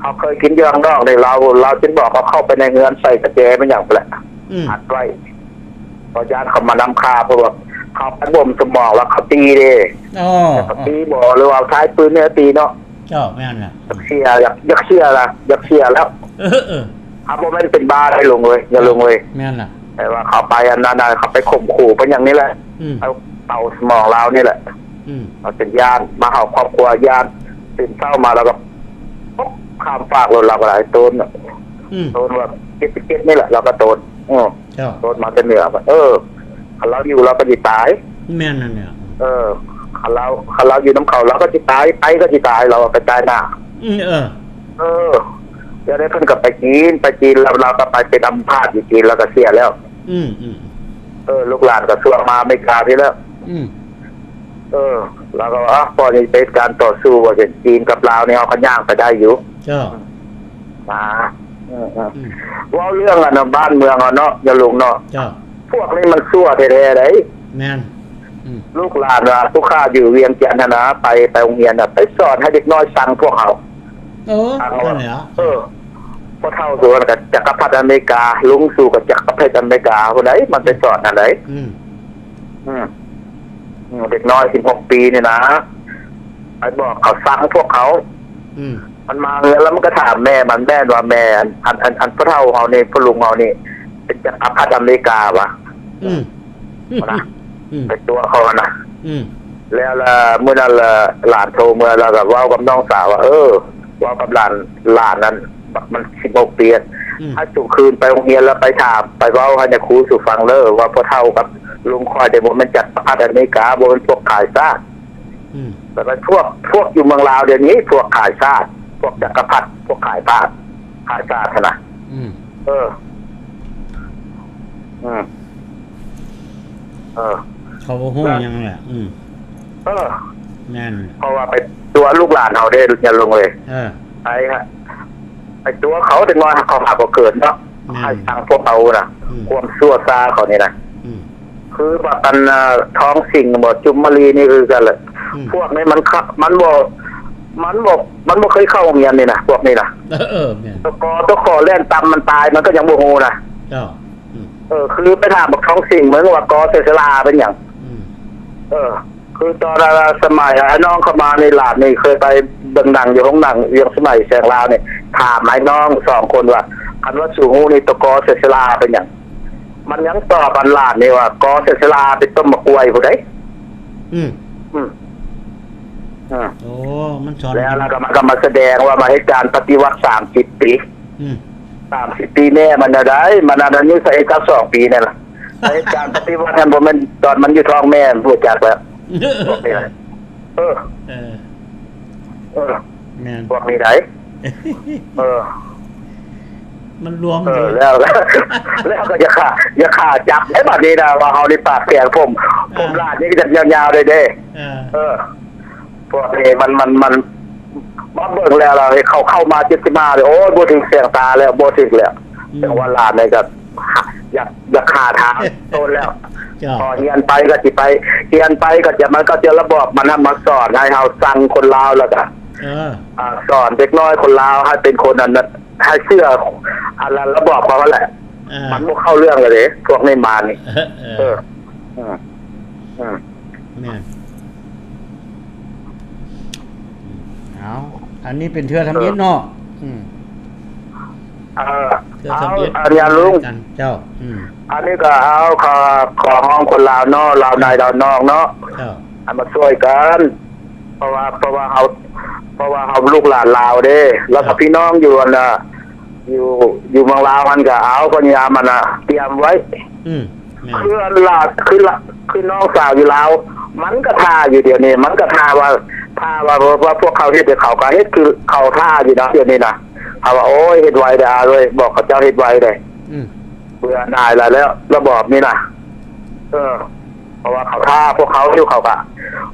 ເຮົາເຄີຍກິນຢູ່ຂ້າງນອກນີ້ ລາວ ລາວຈຶ່ງບອກເຮົາເຂົ້າໄປໃນເຮືອນ ໃສ່ກະແຈແມ່ນຫຍັງພຸ້ນແຫຼະ ອືມ ອັດໄວ້ ເພາະຢ້ານເຂົາມານຳຂ້າ ເພາະວ່າເຮົາໄປບົ່ມສະໝອງແລ້ວເຂົາຕີເດ້. ອໍ ເຂົາຕີບໍ ຫຼືວ່າເອົາທ້າຍປືນມາຕີເນາະ. ເຈົ້າ ແມ່ນລະ. ຢາກເສຍ ຢາກ ຢາກເສຍລະ ຢາກເສຍແລ້ວ. ເອີໆ ເຮົາບໍ່ແມ່ນເປັນບ້າໄດ໋ລຸງເອີຍ ຢ່າລຸງເອີຍ. ແມ່ນລະ. ແຕ່ວ່າເຂົາໄປອັນນັ້ນນະ ເຂົາໄປຂົ່ມຂູ່ໄປຫຍັງນີ້ແຫຼະ. ອືມ ເອົາ ເອົາສະໝອງລາວນີ້ແຫຼະ. ອືມ ເຮົາຈຶ່ງຢ້ານ ມາເຮົາຄອບຄົວຢ້ານ ຕື່ນເຊົ້າມາລາວກະ ໂອ໊ະ ຂ້າມຟາກໂລດ ລາວກະໄດ້ໂຕນ. ອືມ ໂຕນວ່າເຈັດສິບເຈັດນີ້ແຫຼະ ລາວກະໂຕນ. ເອີ ເຈົ້າ. ໂຕນມາແຕ່ເໜືອ ເອີ ຄັນລາວຢູ່ລາວກະຊິຕາຍ. ແມ່ນນັ້ນແຫຼະ. ເອີ ຄັນລາວ ຄັນລາວຢູ່ນຳເຂົາລາວກະຊິຕາຍ ໄປກະຊິຕາຍ ລາວວ່າໄປຕາຍໜ້າ. ອືມ ເອີ ເອີ ແລ້ວເພິ່ນກະໄປຈີນ ໄປຈີນແລ້ວລາວກະໄປເປັນອັມພາດຢູ່ຈີນ ລາວກະເສຍແລ້ວ. ອືມໆ ເອີ ລູກຫຼານກະຊວນມາອາເມລິກາພີ້ແລ້ວ. ອືມ ເອີ ລາວກະວ່າ ອາ ພໍນີ້ເປັນການຕໍ່ສູ້ວ່າຊັ້ນ ຈີນກັບລາວນີ້ເຮົາກະຍ່າງໄປໄດ້ຢູ່. ເຈົ້າ. ມາ ອືມໆ ອືມ ເວົ້າເລື່ອງອັນບ້ານເມືອງເຮົາເນາະ ຍາລຸງເນາະ. ເຈົ້າ. ພວກນີ້ມັນຊົ່ວແທ້ໆໃດ໋. ແມ່ນ. ອືມ ລູກຫຼານວ່າ ຜູ້ຂ້າຢູ່ວຽງຈັນຫັ້ນນະ ໄປ ໄປໂຮງຮຽນນະ ໄປສອນໃຫ້ເດັກນ້ອຍຊັງພວກເຮົາ. ເອີ ນັ້ນແຫຼະ. ເອີ ພໍ່ເຖົ້າສູນກະຈັກກະພັດອາເມລິກາ ລຸງສູກະຈັກກະພັດອາເມລິກາ ຜູ້ໃດມັນໄປສອນອັນໃດ. ອືມ ອືມ ອືມ ເດັກນ້ອຍສິບຫົກປີນີ້ນະ ໄປບອກເຂົາຊັງພວກເຂົາ. ອືມ ມັນມາເຮືອນແລ້ວມັນກະຖາມແມ່ມັນ ແມ່ນວ່າ ແມ່ ອັນ ອັນ ອັນ ອັນພໍ່ເຖົ້າເຮົານີ້ ພໍ່ລຸງເຮົານີ້ ເປັນຈັກກະພັດອາເມລິກາຫວາ? ອືມ ຫັ້ນນະ. ອືມ ໄປຕົວະເຂົາຫັ້ນນະ. ອືມ ແລ້ວລະມື້ນັ້ນລະ ຫຼານໂທເມືອ ລາວກະເວົ້າກັບນ້ອງສາວວ່າ ເອີ ເວົ້າກັບຫຼານ ຫຼານນັ້ນ ບັກມັນສິບຫົກປີ ອືມ ໃຫ້ສູຄືນໄປໂຮງຮຽນ ແລ້ວໄປຖາມ ໄປເວົ້າໃຫ້ຍາຄູສູຟັງເດີວ່າ ພໍ່ເຖົ້າກັບລຸງຂ້ອຍນີ້ ບໍ່ແມ່ນຈັກກະພັດອາເມລິກາ ບໍ່ແມ່ນພວກຂາຍຊາດ. ອືມ ແຕ່ວ່າພວກ ພວກຢູ່ເມືອງລາວດຽວນີ້ ພວກຂາຍຊາດ ພວກຈັກກະພັດ ພວກຂາຍຊາດ ຂາຍຊາດຫັ້ນນະ. ອືມ ເອີ ອືມ ເອີ ເຂົາບໍ່ຮູ້ຫຍັງແຫຼະ. ອືມ ເອີ ແມ່ນ. ເພາະວ່າໄປຕົວະລູກຫຼານເຮົາເດ້ ຍາລຸງເອີຍ. ເອີ ໄປ ໄປຕົວະເຂົາ ເດັກນ້ອຍເຂົາຫາກວ່າເກີດເນາະ. ແມ່ນ. ໃຫ້ຊັງພວກເຮົານະ. ອືມ ຄວາມຊົ່ວຊ້າເຂົານີ້ນະ. ຄືວ່າອັນ ອ່າ ທອງສິງບໍ ຈຸມມະລີນີ້ຄືກັນແຫຼະ. ອືມ ພວກນີ້ມັນຂະ ມັນບໍ່ ມັນບໍ່ ມັນບໍ່ເຄີຍເຂົ້າໂຮງຮຽນນີ້ນະ ພວກນີ້ນະ. ເອີ ເອີ ແມ່ນ. ຕະກ ຕະກ ແລ່ນຕຳມັນຕາຍ ມັນກໍຍັງບໍ່ຮູ້ນະ. ເຈົ້າ. ອືມ ເອີ ຄືໄປຖາມບັກທອງສິງເບິ່ງວ່າ ກ ໃສ່ສະຫຼາເປັນຫຍັງ? ອືມ ເອີ ຄືຕອນສະໄໝອ້າຍນ້ອງເຂົ້າມານີ້ ຫຼານນີ້ເຄີຍໄປເບິ່ງໜັງຢູ່ໂຮງໜັງວຽງສະໄໝແສງລາວນີ້ ຖາມອ້າຍນ້ອງສອງຄົນວ່າ ຄັນວ່າສູງຮູ້ນີ້ ຕະ ກ ໃສ່ສະຫຼາເປັນຫຍັງ? ມັນຍັງຕອບອັນຫຼານນີ້ວ່າ ກ ໃສ່ສະຫຼາໄປຕົ້ມໝາກກ້ວຍພຸ້ນໃດ໋. ອືມ ອືມ ອືມ ໂອ້ ມັນສອນ ແລ້ວ ແລ້ວກໍມັນກໍມາສະແດງວ່າມາເຮັດການປະຕິວັດສາມສິບປີ. ອືມ ສາມສິບປີແມ່ມັນນະໄດ໋ ມັນອາຍຸຊາວເອັດ ຊາວສອງປີນັ້ນລະ. ເຮັດການປະຕິວັດຫັ້ນ ບໍ່ແມ່ນຕອນມັນຢູ່ທ້ອງແມ່ ຮູ້ຈັກແລ້ວ. ເອີ ເອີ ເອີ ແມ່ນ ພວກນີ້ໃດ໋. ເອີ ມັນລວມ ເອີ ເລີຍ ແລ້ວ ແລ້ວກໍຢ່າຂ້າ ຢ່າຂ້າຈັບໃດ໋ ບັດນີ້ນະ ວ່າເຮົານີ້ປາກແຂງ ຜົມ ຜົມຫຼານນີ້ກໍຢາກຍາວໆ ເດ້ ເອີ ເອີ ພວກນີ້ມັນ ມັນ ມັນ ມາເບິ່ງແລ້ວ ເຮົາເຂົ້າ ເຂົ້າມາເຈັດສິບຫ້າເລີຍ ໂອ້ຍ ບໍ່ຖືກແສງຕາແລ້ວ ບໍ່ຖືກແລ້ວ. ອືມ ຈັ່ງວ່າຫຼານນີ້ກໍ ຢາກ ຢາກຂ້າທາງໂຕນແລ້ວ. ເຈົ້າ ພໍຮຽນໄປກໍຊິໄປ ຮຽນໄປກໍຈະ ມັນກໍຈະລະບອບມັນນະ ມາສອນໃຫ້ເຮົາຊັງຄົນລາວ ແລ້ວກໍ ເອີ ອ່າ ສອນເດັກນ້ອຍຄົນລາວໃຫ້ເປັນຄົນອັນນັ້ນ ໃຫ້ເຊື່ອອັນລະ ລະບອບເຂົາຫັ້ນແຫຼະ. ເອີ ມັນບໍ່ເຂົ້າເລື່ອງເລີຍເດ້ ພວກນີ້ມານີ້. ເອີ ເອີ ເອີ ອືມ ອືມ ແມ່ນ. ເອົາ ອັນນີ້ເປັນເທື່ອທຳອິດເນາະ. ເອີ ອືມ ເອີ ເທື່ອທຳອິດ ເອົາ ອັນນີ້ລຸງ ເຈົ້າ ອືມ ອັນນີ້ກໍເອົາ ຂໍ ຂໍຮ້ອງຄົນລາວເນາະ ລາວໃນລາວນອກເນາະ ເຈົ້າ ໃຫ້ມາຊ່ວຍກັນ ເພາະວ່າ ເພາະວ່າເຮົາ ເພາະວ່າເຮົາລູກຫຼານລາວເດ້ ແລ້ວກໍ ເຈົ້າ ພີ່ນ້ອງຢູ່ອັນນ່າ ຢູ່ ຢູ່ເມືອງລາວຫັ້ນກໍເອົາ ພະຍາຍາມອັນນ່າ ຕຽມໄວ້. ອືມ ແມ່ນ ຄືອັນລາວ ຄືລາ ຄືນ້ອງສາວຢູ່ລາວ ມັນກໍຖ້າຢູ່ດຽວນີ້ ມັນກໍຖ້າວ່າ ຖ້າວ່າ ວ່າພວກເຂົາເຮັດໃຫ້ເຂົາກໍເຮັດ ຄືເຂົາຖ້າຢູ່ນະ ດຽວນີ້ນະ. ເຮົາວ່າ ໂອ້ຍ ເຮັດໄວເດີ້ອາເອີຍ ບອກເຂົາເຈົ້າເຮັດໄວເດີ້. ອືມ ເບື່ອໜ່າຍຫຼາຍແລ້ວ ລະບອບນີ້ນະ. ເອີ ເພາະວ່າເຂົາຖ້າພວກເຂົາຢູ່ ເຂົາກະ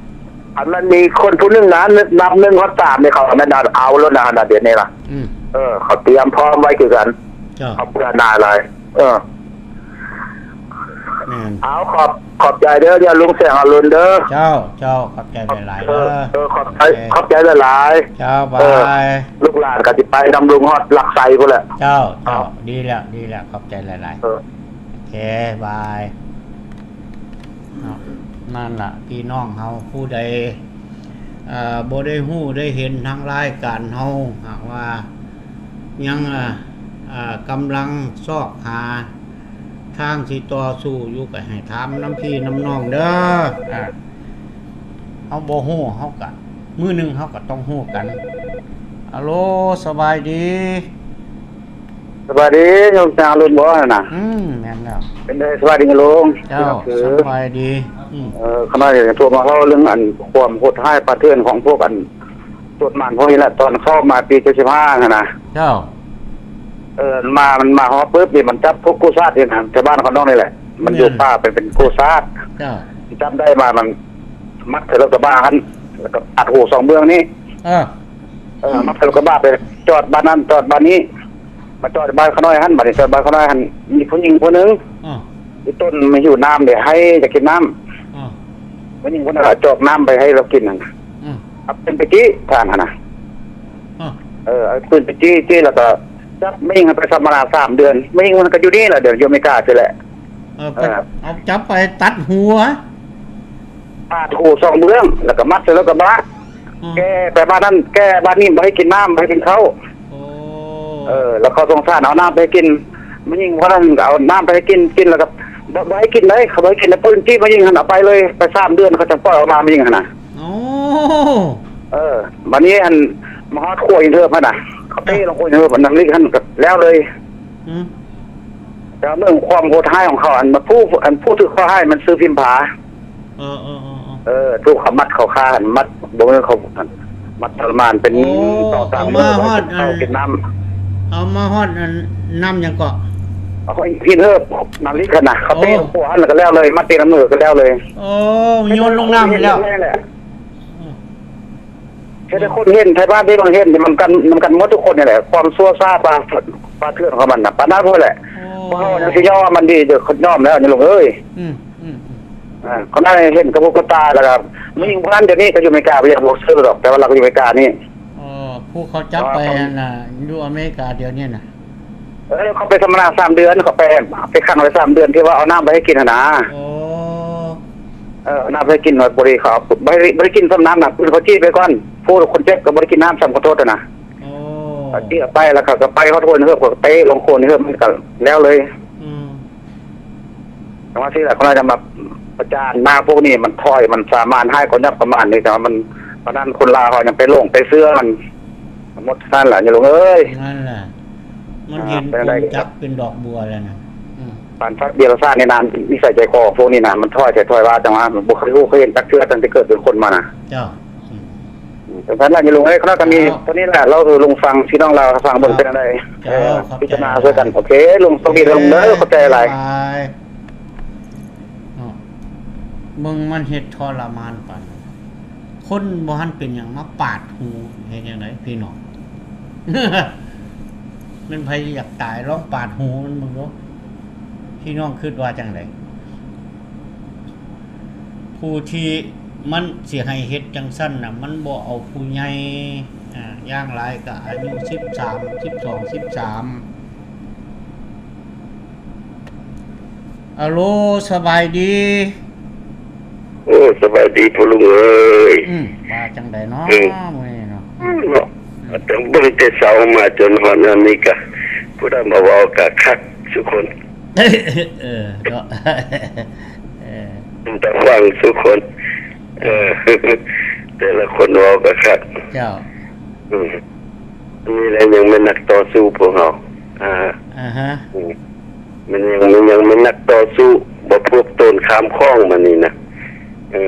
ອັນມັນມີຄົນຜູ້ໜຶ່ງນະ ນັບໜຶ່ງຮອດສາມນີ້ ເຂົາແມ່ນເອົາໂລດນະ ດຽວນີ້ນະ. ອືມ ເອີ ເຂົາຕຽມພ້ອມໄວ້ຄືກັນ. ເຈົ້າ ເຂົາເບື່ອໜ່າຍຫຼາຍ. ເອີ ແມ່ນ ເອົາ ຂອບ ຂອບໃຈເດີ້ ຍາລຸງແສງອາລຸນເດີ້. ເຈົ້າ ເຈົ້າ ຂອບໃຈຫຼາຍໆ ເອີ ເດີ້. ເອີ ຂອບໃຈ ໂອເຄ ຂອບໃຈຫຼາຍໆ. ເຈົ້າ ບາຍ ເອີ ລູກຫຼານກໍຊິໄປນຳລຸງຮອດຫຼັກໄຊພຸ້ນແຫຼະ. ເຈົ້າ ເຈົ້າ ເອົາ ດີແລ້ວ ດີແລ້ວ ຂອບໃຈຫຼາຍໆ. ເອີ ໂອເຄ ບາຍ. ເນາະ ນັ້ນລະ ພີ່ນ້ອງເຮົາຜູ້ໃດ ເອີ ບໍ່ໄດ້ຮູ້ໄດ້ເຫັນທາງລາຍການເຮົາ ຫາກວ່າຍັງ ເອີ ເອີ ກຳລັງຊອກຫາທາງຊິຕໍ່ສູ້ຢູ່ ກໍໃຫ້ຖາມນຳພີ່ນຳນ້ອງເດີ້. ເຮົາບໍ່ຮູ້ ເຮົາກະ ມື້ໜຶ່ງເຮົາກໍຕ້ອງຮູ້ກັນ. ອາໂລ ສະບາຍດີ. ສະບາຍດີ ຍາລຸງແສງອາລຸນບໍ່ຫັ້ນນະ? ອືມ ແມ່ນແລ້ວ. ເປັນໃດ ສະບາຍດີຍາລຸງ? ເຈົ້າ ສະບາຍດີ. ອືມ ເອີ ຂ້ານ້ອຍຢາກໂທມາເວົ້າເລື່ອງອັນຄວາມໂຫດຮ້າຍປ່າເຖື່ອນຂອງພວກອັນໂຈດໝານພວກນີ້ແຫຼະ ຕອນເຂົ້າມາປີເຈັດສິບຫ້າຫັ້ນນະ. ເຈົ້າ ເອີ ມາ ມັນມາຮອດປຶບນີ້ ມັນຈັບພວກກູ້ຊາດນີ້ນະ ແຖວບ້ານຂອງນ້ອງນີ້ແຫຼະ ມັນຢູ່ ແມ່ນ ປ່າເປັນ ເປັນກູ້ຊາດ. ເຈົ້າ ຈັບໄດ້ມາ ມັນມັດໃສ່ລົດກະບະຫັ້ນ ແລ້ວກໍຕັດຫູສອງເບື້ອງນີ້. ເອີ ເອີ ມັດໃສ່ລົດກະບະໄປຈອດບ້ານນັ້ນ ຈອດບ້ານນີ້ ມາຈອດບ້ານຂ້ານ້ອຍຫັ້ນ. ບາດນີ້ຈອດບ້ານຂ້ານ້ອຍຫັ້ນ ມີຜູ້ຍິງຜູ້ໜຶ່ງ ອືມ ອີ່ຕົນມາຫິວນ້ຳເດ້ ໃຫ້ຈະກິນນ້ຳ. ອືມ ຜູ້ຍິງຄົນນັ້ນກໍຈອກນ້ຳໄປໃຫ້ລາວກິນຫັ້ນ. ອືມ ເອົາປືນໄປຈີ້ທ່ານຫັ້ນນະ. ອືມ ເອີ ເອົາປືນໄປຈີ້ ຈີ້ແລ້ວກໍຈັບແມ່ຍິງຫັ້ນໄປສຳມະນາສາມເດືອນ. ແມ່ຍິງມັນກໍຢູ່ນີ້ລະ ດຽວຢູ່ອາເມລິກາຊີ້ແຫຼະ. ເອີ ເອີ ເອົາຈັບໄປຕັດຫົວ ປາດຫູສອງເບື້ອງ ແລ້ວກໍມັດໃສ່ລົດກະບະ. ອືມ ແກ່ໄປບ້ານນັ້ນ ແກ່ບ້ານນີ້ ບໍ່ໃຫ້ກິນນ້ຳ ບໍ່ໃຫ້ກິນເຂົ້າ. ໂອ້ ເອີ ແລ້ວເຂົາສົງສານ ເອົານ້ຳໄປໃຫ້ກິນ. ແມ່ຍິງຄົນນັ້ນກໍເອົານ້ຳໄປໃຫ້ກິນ ກິນແລ້ວກໍບໍ່ ບໍ່ໃຫ້ກິນເດ້ ເຂົາບໍ່ໃຫ້ກິນ. ເອົາປືນຈີ້ແມ່ຍິງຫັ້ນ ເອົາໄປເລີຍ ໄປສາມເດືອນ ເຂົາຈັ່ງປ່ອຍອອກມາ ແມ່ຍິງຫັ້ນນະ. ໂອ້ ເອີ ບາດນີ້ ອັນ ມາຮອດຂົວຫີນເຫີບຫັ້ນນະ ເຂົາເຕະລົງຂົວຫີນເຫີບ ອັນນຳລິກຫັ້ນ ກໍແລ້ວເລີຍ. ອືມ ແຕ່ເບິ່ງຄວາມໂຫດຮ້າຍຂອງເຂົາ ອັນ ຜູ້ ອັນຜູ້ຖືກເຄາະຮ້າຍມັນຊື່ພິມພາ. ເອີ ເອີ ເອີ ເອີ ເອີ ຖືກເຂົາມັດເຂົາຄາ ມັດ ບໍ່ແມ່ນເຂົາ ມັດທໍລະມານເປັນ ໂອ້ ສອງສາມມື້ ເອົາມາຮອດອັນ ເຂົ້າກິນນ້ຳ ເອົາມາຮອດອັນ ນ້ຳຫຍັງເກາະ? ເອົາຫີນເຫີບ ນ້ຳລິກຫັ້ນນະ ເຂົາເຕະ ໂອ້ ໂປະຫັ້ນ ແລ້ວກໍແລ້ວເລີຍ ມັດເຕະນ້ຳເຫີບກໍແລ້ວເລີຍ. ໂອ້ ໂຍນລົງນ້ຳແລ້ວ. ເອີ ເຮັດໃຫ້ຄົນເຫັນ ໄທບ້ານໄດ້ເບິ່ງເຫັນ ມັນກັນ ມັນກັນໝົດທຸກຄົນນີ້ແຫຼະ ຄວາມຊົ່ວຊ້າ ປ່າ ປ່າເຖື່ອນຂອງມັນນະ ປານນັ້ນພຸ້ນແຫຼະ. ໂອ້ ພວກເຮົາຍັງຊິຍອມມັນດີຢູ່ ຍອມແລ້ວ ຍາລຸງເອີຍ. ອືມ ອືມ ອືມ ອ່າ ເຂົາໄດ້ເຫັນກັບຫົວກັບຕາ ແລ້ວກໍມີຜູ້ນັ້ນດຽວນີ້ກໍຢູ່ອາເມລິກາ ບໍ່ຢາກບອກຊື່ດອກ ແຕ່ວ່າລາວກໍຢູ່ອາເມລິການີ້. ອໍ ຜູ້ເຂົາຈັບໄປຫັ້ນນະ ຢູ່ອາເມລິກາດຽວນີ້ນະ. ເອີ ເຂົາໄປສຳມະນາສາມເດືອນ ເຂົາໄປ ໄປຂັງໄວ້ສາມເດືອນ ທີ່ວ່າເອົານ້ຳໄປໃຫ້ກິນຫັ້ນນະ. ອໍ ເອີ ເອົານ້ຳໄປໃຫ້ກິນ ພໍດີເຂົາບໍ່ໄດ້ ບໍ່ໄດ້ກິນຊ້ຳນ້ຳນະ ເຂົາຈີບໄປກ່ອນ ຜູ້ຄົນເຈັບກໍບໍ່ໄດ້ກິນນ້ຳຊ້ຳ ຂໍໂທດຫັ້ນນະ. ອໍ ເຂົາຈີບໄປ ແລ້ວເຂົາກໍໄປຮອດໂຄນເຮີບ ເຂົາກໍເຕະລົງໂຄນເຮີບ ມັນກໍແລ້ວເລີຍ. ອືມ ຈັ່ງວ່າຊີ້ລະ ເຂົາໜ້າຈະມາປະຈານມາ ພວກນີ້ມັນຖອຍ ມັນສາມານຮ້າຍກວ່າຍອດປະມານນີ້ ແຕ່ວ່າມັນ ປານນັ້ນຄົນລາວເຮົາຍັງໄປຫຼົງໄປເຊື່ອມັນ ໝົດນັ້ນລະ ຍາລຸງເອີຍ. ນັ້ນລະ ມັນເຫັນ ເປັນດອກບົວແລ້ວນະ. ອືມ ປານສັດເດຍລະສານນີ້ນະ ນິໄສໃຈຄໍພວກນີ້ນະ ມັນຖອຍແທ້ຖອຍວ່າ ຈັ່ງວ່າບໍ່ເຄີຍຮູ້ເຄີຍເຫັນຈັກເທື່ອ ຕັ້ງແຕ່ເກີດເປັນຄົນມານະ. ເຈົ້າ ອືມ ຈັ່ງຊັ້ນລະ ຍາລຸງເອີຍ ຂ້ານ້ອຍກໍມີເທົ່ານີ້ແຫຼະ ເລົ່າສູ່ລຸງຟັງ ພີ່ນ້ອງລາວຟັງເບິ່ງເປັນຈັ່ງໃດ. ເຈົ້າ ເອີ ເຈົ້າ ພິຈາລະນາຊ່ວຍກັນ. ໂອເຄ ລຸງ ໂຊກດີເດີ ເດີ ຂອບໃຈຫຼາຍ. ບາຍ. ເນາະ ເບິ່ງມັນເຮັດທໍລະມານປານນັ້ນ ຄົນບໍ່ທັນເປັນຫຍັງມາປາດຫູ ເຮັດຈັ່ງໃດພີ່ນ້ອງ? ແມ່ນໃຜຢາກຕາຍ ລອງປາດຫູມັນເບິ່ງດູ ພີ່ນ້ອງຄິດວ່າຈັ່ງໃດ? ຜູ້ທີ່ມັນຊິໃຫ້ເຮັດຈັ່ງຊັ້ນນະ ມັນບໍ່ເອົາຜູ້ໃຫຍ່ ອ່າ ຢ່າງຫຼາຍກໍອາຍຸສິບສາມ ສິບສອງ ສິບສາມ. ອາໂລ ສະບາຍດີ. ໂອ້ ສະບາຍດີພໍ່ລຸງເອີຍ. ອືມ ວ່າຈັ່ງໃດເນາະ ເອີ ມື້ນີ້ເນາະ? ອືມ ເນາະ ອືມ ຕັ້ງເບິ່ງແຕ່ເຊົ້າມາຈົນຮອດອັນນີ້ກະ ຜູ້ໃດມາເວົ້າກະຄັກສູ່ຄົນ. ເອີ ເນາະ ເອີ ເປັນຕາຟັງສູ່ຄົນ. ເອີ ເອີ ແຕ່ລະຄົນເວົ້າກະຄັກ. ເຈົ້າ ອືມ ນີ້ແຫຼະຍັງແມ່ນນັກຕໍ່ສູ້ພວກເຮົາ. ອ່າ ອາຮະ ອືມ ມັນຍັງ ມັນຍັງແມ່ນນັກຕໍ່ສູ້ ບໍ່ພວກໂຕນຂ້າມຂອງມານີ້ນະ. ເອີ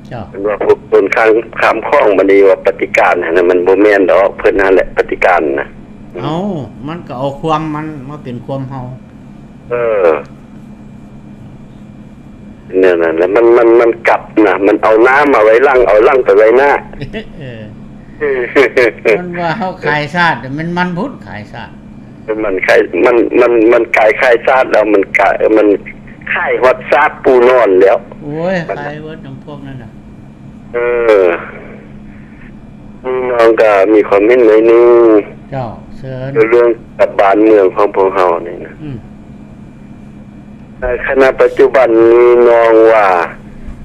ເຈົ້າ ເພິ່ນວ່າພວກໂຕນຂ້າມ ຂ້າມຂອງມານີ້ວ່າປະຕິການຫັ້ນນະ ມັນບໍ່ແມ່ນດອກ ເພິ່ນຫັ້ນແຫຼະປະຕິການນະ. ເອົ້າ ມັນກໍເອົາຄວາມມັນມາເປັນຄວາມເຮົາ. ເອີ ແນວນັ້ນແຫຼະ ມັນ ມັນ ມັນກັບນະ ມັນເອົາໜ້າມາໄວ້ຫຼັງ ເອົາຫຼັງໄປໄວ້ໜ້າ. ເອີ ມັນວ່າເຮົາຂາຍຊາດ ແມ່ນມັນພຸ້ນຂາຍຊາດ. ມັນຂາຍ ມັນ ມັນ ມັນກາຍຂາຍຊາດແລ້ວ ມັນກາຍ ມັນຂາຍຮອດຊາດປູນອນແລ້ວ. ໂອ້ຍ ມັນ ຂາຍເບິດນຳພວກນັ້ນນະ. ເອີ ນີ້ນ້ອງກໍມີຄວາມເຫັນໜ້ອຍໜຶ່ງ. ເຈົ້າ ເຊີນ. ເລື່ອງກັບບ້ານເມືອງຂອງພວກເຮົານີ້ນະ. ອືມ. ໃນຂະນະປັດຈຸບັນນີ້ນ້ອງວ່າ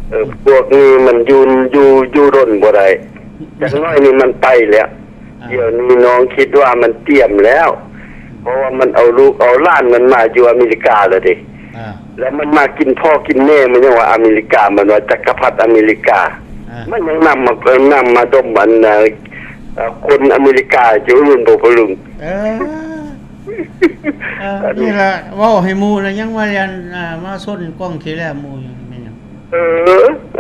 ເອີ ພວກນີ້ມັນຢູ່ ຢູ່ ຢູ່ດົນບໍ່ໄດ້ ຈັກໜ້ອຍນີ້ມັນໄປແລ້ວ. ອ່າ ດຽວນີ້ນ້ອງຄິດວ່າມັນຕຽມແລ້ວ ເພາະວ່າມັນເອົາລູກເອົາຫຼານມັນມາຢູ່ອາເມລິກາແລ້ວເດ້. ອ່າ ແລ້ວມັນມາກິນພໍ່ກິນແມ່ ມັນຍັງວ່າອາເມລິກາ ມັນວ່າຈັກກະພັດອາເມລິກາ. ອ່າ ມັນຍັງນຳມາ ນຳມາດົມອັນ ເອີ ຄົນອາເມລິກາຢູ່ ແມ່ນບໍ່ພໍ່ລຸງ? ເອີ ເອີ ອັນນີ້ ນີ້ລະ ເວົ້າໃຫ້ໝູ່ລະຍັງວ່າ ອັນ ອ່າ ມາຊົນກ້ອງຂີ້ແລ້ວໝູ່ຢູ່ ແມ່ນຫຍັງ? ເອີ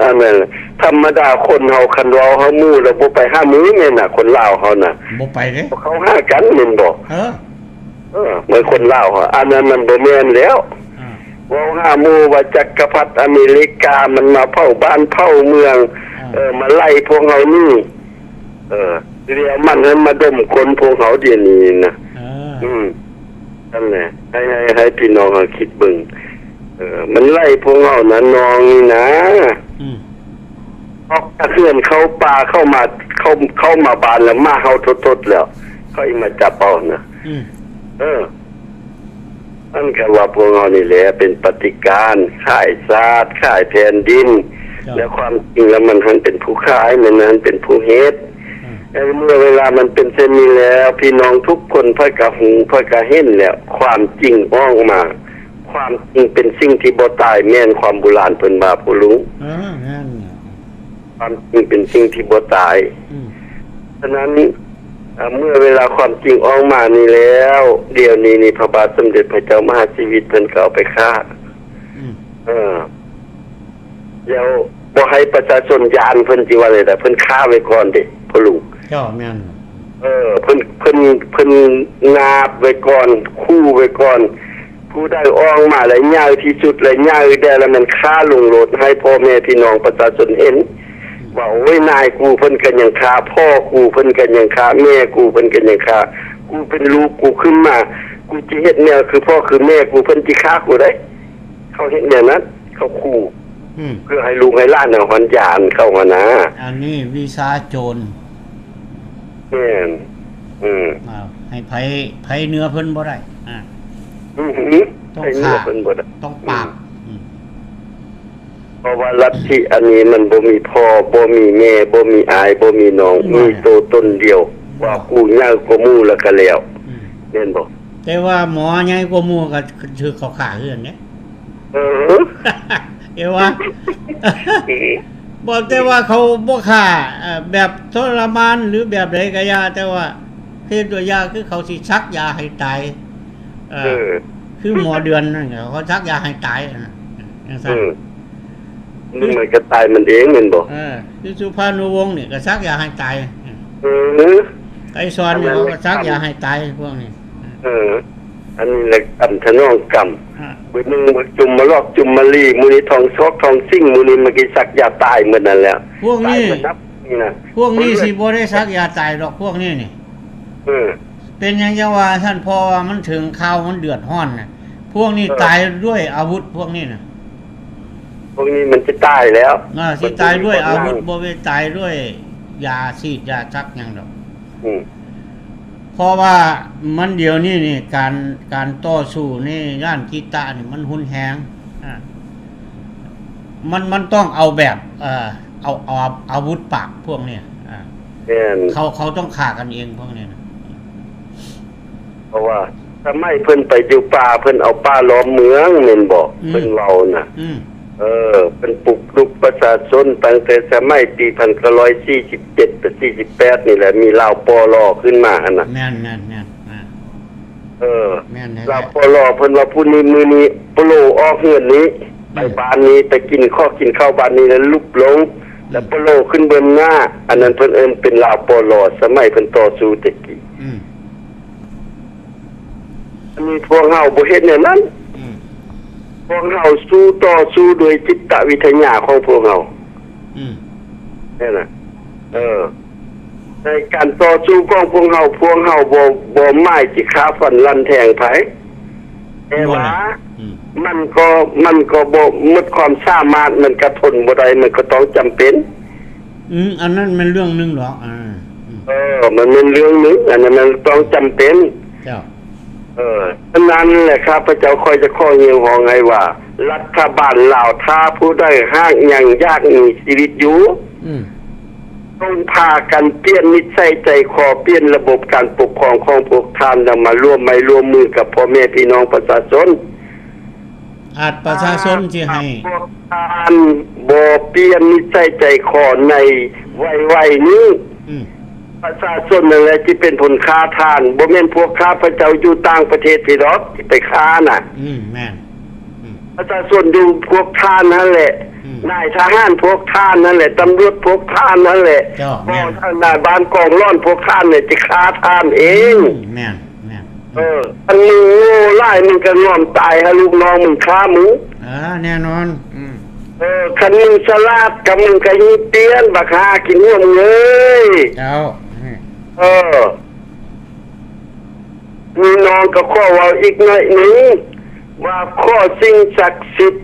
ອັນນັ້ນ ທຳມະດາຄົນເຮົາ ຄັນເວົ້າຫາໝູ່ແລ້ວບໍ່ໄປຫາໝູ່ແມ່ນນະ ຄົນລາວເຮົານະ ບໍ່ໄປເດ້ ບໍ່ເຂົ້າຫາກັນແມ່ນບໍ່? ເອີ ເອີ ເໝືອນຄົນລາວ ອັນນັ້ນມັນບໍ່ແມ່ນແລ້ວ. ອ່າ ເວົ້າຫາໝູ່ວ່າຈັກກະພັດອາເມລິກາ ມັນມາເຜົາບ້ານເຜົາເມືອງ. ອ່າ ເອີ ມາໄລ່ພວກເຮົາໜີ. ເອີ ດຽວມັນຫັ້ນມາດົມກົ້ນພວກເຮົາດຽວນີ້ນະ. ເອີ ອືມ ນັ້ນແຫຼະ ໃຫ້ ໃຫ້ ໃຫ້ພີ່ນ້ອງເຮົາຄິດເບິ່ງ. ເອີ ມັນໄລ່ພວກເຮົານະ ນ້ອງນີ້ນະ. ອືມ. ອອກຈາກເຮືອນເຂົ້າປ່າເຂົ້າມາ ເຂົ້າ ເຂົ້າມາບ້ານແລ້ວ ມາເຮົາທົດໆແລ້ວ ເຂົາອີກມາຈັບເອົານະ. ອືມ. ເອີ ມັນກໍວ່າພວກເຮົານີ້ແຫຼະເປັນປະຕິການ ຂາຍຊາດ ຂາຍແຜ່ນດິນ. ເຈົ້າ. ແລະ ຄວາມຈິງແລ້ວມັນຫັ້ນເປັນຜູ້ຂາຍ ມັນຫັ້ນເປັນຜູ້ເຮັດ. ອືມ. ໃນເມື່ອເວລາມັນເປັນເຊັ່ນນີ້ແລ້ວ ພີ່ນ້ອງທຸກຄົນ ໃຜກໍຮູ້ ໃຜກໍເຫັນແລ້ວ ຄວາມຈິງອອກມາ. ຄວາມຈິງເປັນສິ່ງທີ່ບໍ່ຕາຍ ແມ່ນຄວາມບູຮານເພິ່ນວ່າ ພໍ່ລຸງ. ເອີ ແມ່ນ. ຄວາມຈິງເປັນສິ່ງທີ່ບໍ່ຕາຍ. ອືມ. ສະນັ້ນ ເມື່ອເວລາຄວາມຈິງອອກມານີ້ແລ້ວ ດຽວນີ້ນີ້ ພະບາດສົມເດັດພະເຈົ້າມະຫາຊີວິດເພິ່ນກໍເອົາໄປຂ້າ. ອືມ. ເອີ ແລ້ວບໍ່ໃຫ້ປະຊາຊົນຢ້ານ ເພິ່ນຊິວ່າແນວໃດ ເພິ່ນຂ້າໄວ້ກ່ອນເດ້ ພໍ່ລຸງ. ເຈົ້າ ແມ່ນ. ເອີ ເພິ່ນ ເພິ່ນ ເພິ່ນງາບໄວ້ກ່ອນ ຂູ່ໄວ້ກ່ອນ. ຜູ້ໃດອອກມາແລ້ວໃຫຍ່ທີ່ສຸດ ແລ້ວໃຫຍ່ແດ່ ແລ້ວແມ່ນຂ້າລົງໂລດ ໃຫ້ພໍ່ແມ່ພີ່ນ້ອງປະຊາຊົນເຫັນ ອືມ ວ່າ ໂອ້ຍ ນາຍກູເພິ່ນກໍຍັງຂ້າ ພໍ່ກູເພິ່ນກໍຍັງຂ້າ ແມ່ກູເພິ່ນກໍຍັງຂ້າ. ກູເປັນລູກ ກູຂຶ້ນມາ ກູຈະເຮັດແນວຄືພໍ່ຄືແມ່ກູ ເພິ່ນຊິຂ້າກູໄດ໋. ເຂົາເຮັດແນວນັ້ນ ເຂົາຂູ່. ອືມ ເພື່ອໃຫ້ລູກໃຫ້ຫຼານຫັ້ນ ຫັ້ນຢານເຂົາຫັ້ນນາ. ອັນນີ້ວິຊາໂຈນ. ແມ່ນ. ອືມ ອ່າ ໃຫ້ໃຜ ໃຜເໜືອເພິ່ນບໍ່ໄດ້. ອ່າ ອືມ ຕ້ອງຂ້າ ໃຜເໜືອເພິ່ນບໍ່ໄດ້ ຕ້ອງປາບ. ອືມ ອືມ ເພາະວ່າລັດທິອັນນີ້ມັນບໍ່ມີພໍ່ ບໍ່ມີແມ່ ບໍ່ມີອ້າຍ ບໍ່ມີນ້ອງ ບໍ່ ມີໂຕຕົນດຽວ ບໍ່ ວ່າກູໃຫຍ່ກວ່າໝູ່ແລ້ວກະແລ້ວ. ອືມ ແມ່ນບໍ່? ແຕ່ວ່າໝໍໃຫຍ່ກວ່າໝູ່ກໍຖືກເຂົາຂ້າຄືກັນເດ້. ເອີ ແຕ່ວ່າ ບໍ່ ແຕ່ວ່າເຂົາບໍ່ຂ້າ ເອີ ແບບທໍລະມານ ຫຼື ແບບໃດກໍຢ່າ ແຕ່ວ່າເຮັດຕົວຢ່າງ ຄືເຂົາຊິສັກຢາໃຫ້ຕາຍ. ເອີ ເອີ ຄືໝໍເດືອນນັ້ນ ເຂົາສັກຢາໃຫ້ຕາຍນະ ຈັ່ງຊັ້ນ. ເອີ ມັນ ມັນກໍຕາຍມັນເອງແມ່ນບໍ່? ເອີ ຄືສຸພານຸວົງນີ້ກໍສັກຢາໃຫ້ຕາຍ. ເອີ ໄກສອນນີ້ເຂົາກໍສັກຢາໃຫ້ຕາຍພວກນີ້. ເອີ ອັນນີ້ແຫຼະກຳຖະໜອງກຳ. ອ່າ ມື້ໜຶ່ງບັກຈຸມມະຫຼອກຈຸມມະຫຼີ ມື້ນີ້ທອງຊອກທອງຊິງ ມື້ນີ້ມັນກໍສັກຢາຕາຍໝົດນັ້ນແຫຼະ. ພວກນີ້ ຕາຍໝົດນັບນີ້ນະ ພວກນີ້ຊິບໍ່ໄດ້ສັກຢາຕາຍດອກ ພວກນີ້ນີ້. ເອີ ເປັນຫຍັງຈັ່ງວ່າຊັ້ນ? ເພາະວ່າມັນເຖິງຄາວມັນເດືອດຮ້ອນນະ ພວກນີ້ ເອີ ຕາຍດ້ວຍອາວຸດ ພວກນີ້ນະ. ພວກນີ້ມັນຊິຕາຍແລ້ວ ອ່າ ຊິຕາຍດ້ວຍອາວຸດ ມັນບໍ່ໄດ້ຕາຍດ້ວຍຢາສີດຢາສັກຫຍັງດອກ. ອືມ ເພາະວ່າມັນດຽວນີ້ນີ້ ການ ການຕໍ່ສູ້ໃນດ້ານກິດຕະນີ້ມັນຮຸນແຮງ. ອ່າ ມັນ ມັນຕ້ອງເອົາແບບ ເອີ ເອົາ ເອົາອາວຸດປາບພວກນີ້. ອ່າ ແມ່ນ ເຂົາ ເຂົາຕ້ອງຂ້າກັນເອງພວກນີ້ນະ. ເພາະວ່າສະໄໝເພິ່ນໄປຢູ່ປ່າ ເພິ່ນເອົາປ່າລ້ອມເມືອງແມ່ນບໍ່? ອືມ ເພິ່ນເວົ້ານະ. ອືມ ເອີ ເພິ່ນປຸກລຸກປະຊາຊົນຕັ້ງແຕ່ສະໄໝປີພັນເກົ້າຮ້ອຍສີ່ສິບເຈັດໄປສີ່ສິບແປດນີ້ແຫຼະ ມີລາວປໍຫຼໍຂຶ້ນມາຫັ້ນນະ. ແມ່ນໆໆ ອ່າ ເອີ ແມ່ນແທ້ໆ ລາວປໍຫຼໍ ເພິ່ນວ່າຜູ້ນີ້ມື້ນີ້ໂປໂລອອກເຮືອນນີ້ ອືມ ໄປບ້ານນີ້ ໄປກິນ ຂໍກິນເຂົ້າບ້ານນີ້ ແລ້ວລຸບລົງ ອືມ ແລ້ວໂປໂລຂຶ້ນເບື້ອງໜ້າ. ອັນນັ້ນເພິ່ນເອີ້ນເປັນລາວປໍຫຼໍ ສະໄໝເພິ່ນຕໍ່ສູ້ແຕ່ກີ້. ອືມ ອັນນີ້ພວກເຮົາບໍ່ເຮັດແນວນັ້ນ. ອືມ ພວກເຮົາສູ້ ຕໍ່ສູ້ໂດຍຈິດຕະວິທະຍາຂອງພວກເຮົາ. ອືມ ແມ່ນນະ. ເອີ ໃນການຕໍ່ສູ້ຂອງພວກເຮົາ ພວກເຮົາບໍ່ ບໍ່ໝາຍຊິຂ້າຟັນລັນແທງໃຜ ແຕ່ວ່າ ອືມ ມັນກໍ ມັນກໍບໍ່ໝົດຄວາມສາມາດ ມັນກໍທົນບໍ່ໄດ້ ມັນກໍຕ້ອງຈຳເປັນ. ອືມ ອັນນັ້ນແມ່ນເລື່ອງໜຶ່ງດອກ. ອ່າ ອືມ ເອີ ມັນແມ່ນເລື່ອງໜຶ່ງ ອັນນັ້ນມັນຕ້ອງຈຳເປັນ. ເຈົ້າ. ເອີ ອັນນັ້ນແຫຼະ ຂ້າພະເຈົ້າຂ້ອຍຈະຂໍຮຽກຮ້ອງໃຫ້ວ່າ ລັດຖະບານລາວ ຖ້າຜູ້ໃດຫາກຍັງຢາກມີຊີວິດຢູ່ ອືມ ຈົ່ງພາກັນປ່ຽນນິໄສໃຈຄໍ ປ່ຽນລະບົບການປົກຄອງຂອງພວກທ່ານ ແລ້ວມາຮ່ວມໄມ້ຮ່ວມມືກັບພໍ່ແມ່ພີ່ນ້ອງປະຊາຊົນ. ອາດປະຊາຊົນຊິໃຫ້ ພວກທ່ານບໍ່ປ່ຽນນິໄສໃຈຄໍໃນໄວໆນີ້ ອືມ ປະຊາຊົນນັ້ນແຫຼະທີ່ເປັນຄົນຂ້າທ່ານ, ບໍ່ແມ່ນພວກຂ້າພະເຈົ້າຢູ່ຕ່າງປະເທດພີ້ດອກທີ່ໄປຂ້ານະ. ອືມ ແມ່ນ. ອືມ ປະຊາຊົນຢູ່ພວກທ່ານນັ້ນແຫຼະ. ອືມ ນາຍທະຫານພວກທ່ານນັ້ນແຫຼະ, ຕຳຫຼວດພວກທ່ານນັ້ນແຫຼະ. ເຈົ້າ ແມ່ນ. ນາຍບ້ານກອງຫຼອນພວກທ່ານແຫຼະທີ່ຂ້າທ່ານເອງ. ອືມ ແມ່ນ. ແມ່ນ. ເອີ ອັນມຶງໂງ່ຫຼາຍ ມຶງກໍງອມຕາຍໃຫ້ລູກນ້ອງມຶງຂ້າມຶງ. ເອີ ແນ່ນອນ. ອືມ ເອີ ຄັນມຶງສະຫຼາດກໍມຶງກໍຮີບປ່ຽນ ບັກຫາກິນຫົວເງີຍ. ເຈົ້າ. ເອີ ພີ່ນ້ອງກໍຂໍເວົ້າອີກໜ້ອຍໜຶ່ງ ວ່າຂໍສິ່ງສັກສິດ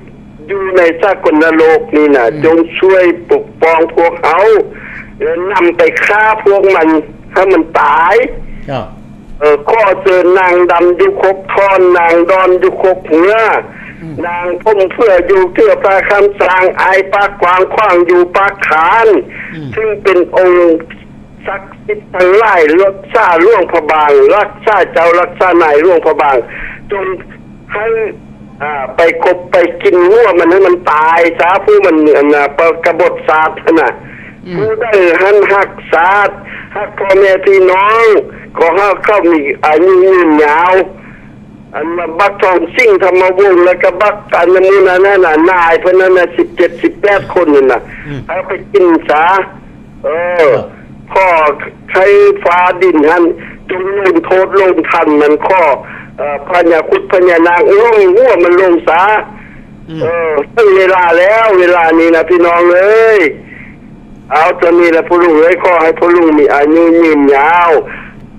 ຢູ່ໃນສາກົນນະໂລກນີ້ນະ ອືມ ຈົ່ງຊ່ວຍປົກປ້ອງພວກເຮົາ ແລະ ນຳໄປຂ້າພວກມັນໃຫ້ມັນຕາຍ. ເຈົ້າ. ເອີ ຂໍເຊີນນາງດຳຢູ່ຄົກທ່ອນ, ນາງດອນຢູ່ຄົກເຮືອ, ອືມ ນາງຜົມເຜືອຢູ່ເທືອຜາຄຳຊ້າງ, ອ້າຍປາກກວ້າງຂວາງຢູ່ປາກຄານ, ອືມ ຊຶ່ງເປັນອົງ ສັກສິດທັງຫຼາຍ ຮັກສາຫຼວງພະບາງ, ຮັກສາເຈົ້າ ຮັກສານາຍຫຼວງພະບາງ, ຈົ່ງໃຫ້ ອ່າ ໄປກົບໄປກິນຫົວມັນໃຫ້ມັນຕາຍຊະ, ຜູ້ມັນ ອັນນ່າ ປະກະບົດຊາດຫັ້ນນະ. ອືມ ຜູ້ໃດຫັ້ນຮັກຊາດ ຮັກພໍ່ແມ່ພີ່ນ້ອງ ຂໍໃຫ້ເຂົາມີອາຍຸຍືນຍາວ. ອັນວ່າບັກທອງສິງທຳມະວົງ ແລ້ວກໍບັກອັນນັ້ນນັ້ນນະ ນາຍເພິ່ນນັ້ນນະ ສິບເຈັດ ສິບແປດຄົນນັ້ນນະ ອືມ ເອົາໄປກິນຊະ. ເອີ ເອີ ຂໍໃຫ້ຟ້າດິນຫັ້ນຈົ່ງລົງໂທດລົງທັນມັນ, ຂໍ ເອີ ພະຍາຄຸດພະຍານາງລົງຫົວມັນລົງຊະ. ອືມ ເອີ ເຖິງເວລາແລ້ວ ເວລານີ້ນະ ພີ່ນ້ອງເອີຍ. ເອົາ ເທົ່ານີ້ລະພໍ່ລຸງເອີຍ, ຂໍໃຫ້ພໍ່ລຸງມີອາຍຸຍືນຍາວ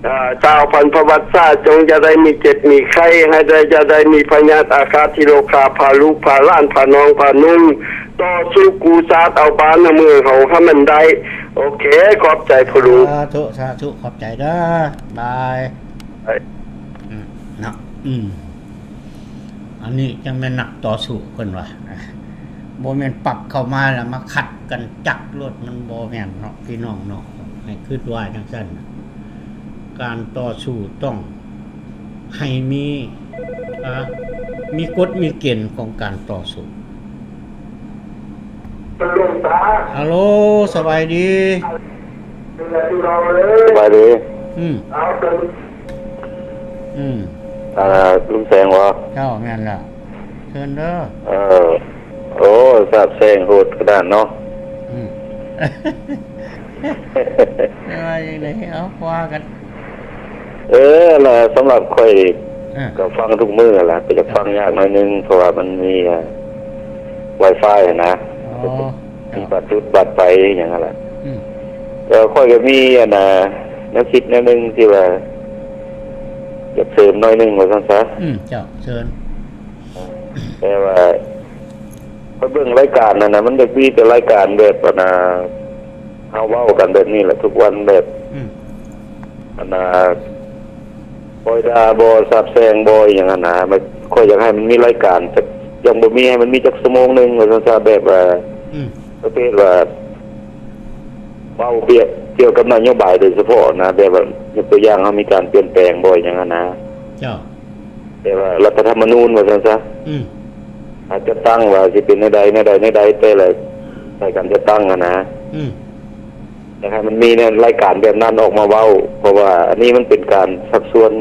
ເອີ ຊາວພັນພະວັດສາ, ຈົ່ງຢ່າໄດ້ມີເຈັບມີໄຂ້, ໃຫ້ໄດ້ ຢ່າໄດ້ມີພະຍາດອາຄາດທີ່ໂລຄາ, ພາລູກພາຫຼານ ພານ້ອງພານຸ່ງ ຕໍ່ສູ້ກູ້ຊາດເອົາບ້ານເອົາເມືອງເຮົາໃຫ້ມັນໄດ້. ໂອເຄ ຂອບໃຈພໍ່ລຸງ. ສາທຸ ສາທຸ ຂອບໃຈເດີ. ບາຍ. ບາຍ. ອືມ ເນາະ ອືມ ອັນນີ້ຈັ່ງແມ່ນນັກຕໍ່ສູ້ເພິ່ນວ່າ ບໍ່ແມ່ນປັບເຂົ້າມາແລ້ວມາຂັດກັນຈັກໂລດ ມັນບໍ່ແມ່ນເນາະ ພີ່ນ້ອງເນາະ ໃຫ້ຄິດວ່າຈັ່ງຊັ້ນ. ການຕໍ່ສູ້ຕ້ອງໃຫ້ມີ ອາ ມີກົດມີເກນຂອງການຕໍ່ສູ້. ຫາໂລ ສະບາຍດີ. ສະບາຍດີ. ອືມ ອືມ ອ່າ ລຸງແສງບໍ? ເຈົ້າ ແມ່ນແລ້ວ ເຊີນເດີ. ເອີ ໂອ້ ສາບແຊ່ງໂຫດຂະໜາດເນາະ. ອືມ ວ່າຈັ່ງໃດ ເອົາ ວ່າກັນ. ເອີ ລະສຳລັບຂ້ອຍ ເອີ ກໍຟັງທຸກມື້ຫັ້ນລະ ກໍຢາກຟັງຍາກໜ້ອຍໜຶ່ງ ເພາະວ່າມັນມີ ອ່າ ວາຍຟາຍຫັ້ນນະ. ອໍ ມີບັດຈຸດບັດໄຟຫຍັງຫັ້ນລະ. ອືມ ແຕ່ຂ້ອຍກໍມີອັນນ່າ ແນວຄິດແນວໜຶ່ງທີ່ວ່າຢາກເສີມໜ້ອຍໜຶ່ງວ່າຊັ້ນຊະ. ອືມ ເຈົ້າ ເຊີນ. ແຕ່ວ່າຂ້ອຍເບິ່ງລາຍການຫັ້ນນະ ມັນຢາກມີແຕ່ລາຍການແບບອັນນ່າ ເຮົາເວົ້າກັນແບບນີ້ແຫຼະທຸກວັນ ແບບ ອືມ ອັນນ່າ ປ່ອຍດ່າບໍ ສາບແຊ່ງບໍ ອີ່ຫຍັງຫັ້ນນະ. ມັນ ຂ້ອຍຢາກໃຫ້ມັນມີລາຍການຈັກ ຍັງບໍ່ມີ ໃຫ້ມັນມີຈັກຊົ່ວໂມງໜຶ່ງວ່າຊັ້ນຊະ ແບບວ່າ ອືມ ປະເພດວ່າ ເວົ້າ ກ່ຽວກັບນະໂຍບາຍໂດຍສະເພາະນະ ແບບວ່າ ຍົກຕົວຢ່າງ ເຮົາມີການປ່ຽນແປງບໍ ອີ່ຫຍັງຫັ້ນນະ. ເຈົ້າ. ແຕ່ວ່າລັດຖະທຳມະນູນວ່າຊັ້ນຊະ ອືມ ອາດຈັດຕັ້ງວ່າຊິເປັນແນວໃດ ແນວໃດ ແນວໃດ ແຕ່ລະ ໃນການຈັດຕັ້ງຫັ້ນນະ. ອືມ ຢາກໃຫ້ມັນມີແນວລາຍການແບບນັ້ນອອກມາເວົ້າ ເພາະວ່າອັນນີ້ມັນເປັນການຊັກຊວນ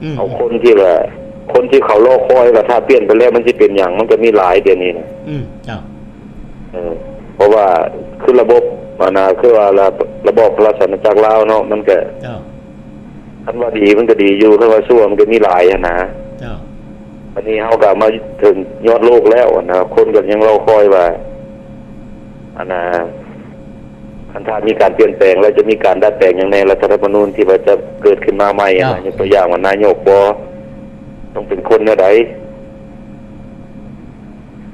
ອືມ ເອົາຄົນທີ່ວ່າ ຄົນທີ່ເຂົາລໍຄອຍວ່າຖ້າປ່ຽນໄປແລ້ວມັນຊິເປັນຫຍັງ ມັນກໍມີຫຼາຍດຽວນີ້ນະ. ອືມ ເຈົ້າ. ເອີ ເພາະວ່າຄືລະບົບ ອັນນ່າ ຄືວ່າລະ ລະບອບພະລາຊະອານາຈັກລາວເນາະ ມັນກໍ ເຈົ້າ ຄັນວ່າດີມັນກໍດີຢູ່ ຄັນວ່າຊົ່ວມັນກໍມີຫຼາຍຫັ້ນນະ. ເຈົ້າ. ບັດນີ້ເຮົາກໍມາເຖິງຍອດໂລກແລ້ວຫັ້ນນະ ຄົນກໍຍັງລໍຄອຍວ່າ ອັນນ່າ ຄັນຖ້າມີການປ່ຽນແປງແລ້ວຈະມີການດັດແປງຫຍັງແດ່ ລັດຖະທຳມະນູນທີ່ວ່າຈະເກີດຂຶ້ນມາໃໝ່ຫັ້ນນະ. ເຈົ້າ. ຍົກຕົວຢ່າງວ່ານາຍົກບໍ ຕ້ອງເປັນຄົນແນວໃດ?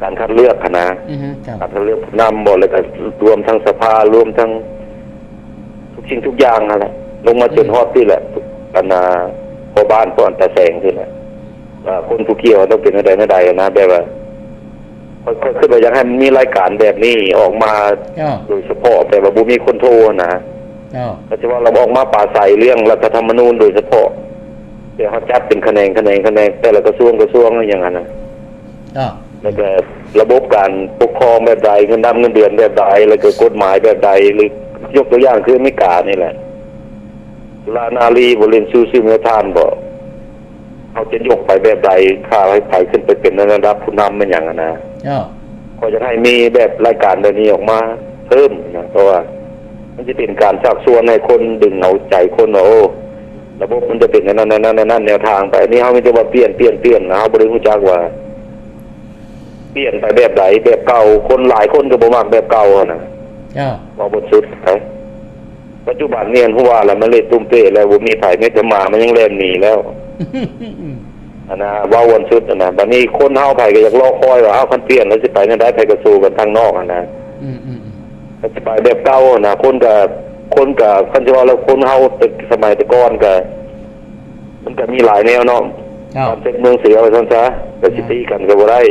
ການຄັດເລືອກຫັ້ນນະ. ອືຮຶ ເຈົ້າ. ການຄັດເລືອກຜູ້ນຳບໍ ແລ້ວກໍລວມທັງສະພາ ລວມທັງທຸກສິ່ງທຸກຢ່າງຫັ້ນແຫຼະ ລົງມາຈົນ ອືມ ຮອດພີ້ແຫຼະ ອັນນ່າ ພໍ່ບ້ານ ພໍ່ອັນຕາແສງພີ້ແຫຼະ ວ່າຄົນຜູ້ກ່ຽວຕ້ອງເປັນແນວໃດແນວໃດນະ. ແບບວ່າ ຂ້ອຍ ຂ້ອຍຄິດວ່າຢາກໃຫ້ມັນມີລາຍການແບບນີ້ອອກມາ ເຈົ້າ ໂດຍສະເພາະ ແບບວ່າບໍ່ມີຄົນໂທຫັ້ນນະ. ເຈົ້າ. ກໍຊິວ່າລະອອກມາປາໄສເລື່ອງລັດຖະທຳມະນູນໂດຍສະເພາະ ແຕ່ເຮົາຈັດເປັນຂະແໜງ ຂະແໜງ ຂະແໜງ ແຕ່ລະກະຊວງ ກະຊວງ ອີ່ຫຍັງຫັ້ນນະ. ເຈົ້າ. ແລ້ວກໍລະບົບການປົກຄອງແບບໃດ ເງິນດຳເງິນເດືອນແບບໃດ ແລ້ວກໍກົດໝາຍແບບໃດ ຫຼື ຍົກຕົວຢ່າງຄືອາເມລິການີ້ແຫຼະ ຈຸລານາລີບໍ ເລນຊູ ຊື່ເມທານບໍ ເຮົາຈະຍົກໄປແບບໃດ ຖ້າໃຫ້ໃຜຂຶ້ນໄປເປັນໃນລະດັບຜູ້ນຳແມ່ນຫຍັງຫັ້ນນະ. ເຈົ້າ. ຂ້ອຍຢາກໃຫ້ມີແບບລາຍການແບບນີ້ອອກມາເພີ່ມນະ ເພາະວ່າມັນຊິເປັນການຊັກຊວນໃຫ້ຄົນ ດຶງເອົາໃຈຄົນວ່າ ໂອ້ ລະບົບມັນຈະເປັນແນວນັ້ນ ແນວນັ້ນ ແນວນັ້ນ ແນວທາງໄປ. ອັນນີ້ເຮົາມີແຕ່ວ່າປ່ຽນ ປ່ຽນ ປ່ຽນ ເຮົາບໍ່ໄດ້ຮູ້ຈັກວ່າ ປ່ຽນໄປແບບໃດ ແບບເກົ່າ ຄົນຫຼາຍຄົນກໍບໍ່ມັກແບບເກົ່າຫັ້ນນະ. ເຈົ້າ. ເວົ້າບົດສຸດໄປ ປັດຈຸບັນນີ້ ອັນ ຮູ້ວ່າລະ ມະເລັດຕຸ້ມເປະແລ້ວ ບໍ່ມີໃຜ ມີແຕ່ໝາມັນຍັງແລ່ນໜີແລ້ວ ອັນນະ ເວົ້າອັນສຸດຫັ້ນນະ. ບັດນີ້ຄົນເຮົາໃຜກໍຢາກລໍຄອຍວ່າ ເອົ້າ ຄັນປ່ຽນແລ້ວຊິໄປແນວໃດ ໃຜກໍສູ້ກັນທາງນອກຫັ້ນນະ. ອືມໆໆ ກໍຊິໄປແບບເກົ່າຫັ້ນນະ ຄົນກໍ ຄົນກໍ ຄັນຊິເວົ້າແລ້ວ ຄົນເຮົາແຕ່ສະໄໝແຕ່ກ່ອນກໍ ມັນກໍມີຫຼາຍແນວເນາະ. ເຈົ້າ. ບ້ານເຈັດເມືອງເສຍວ່າຊັ້ນຊະ ກໍຊິ ອືມ ຕີກັນກໍບໍ່ໄດ້.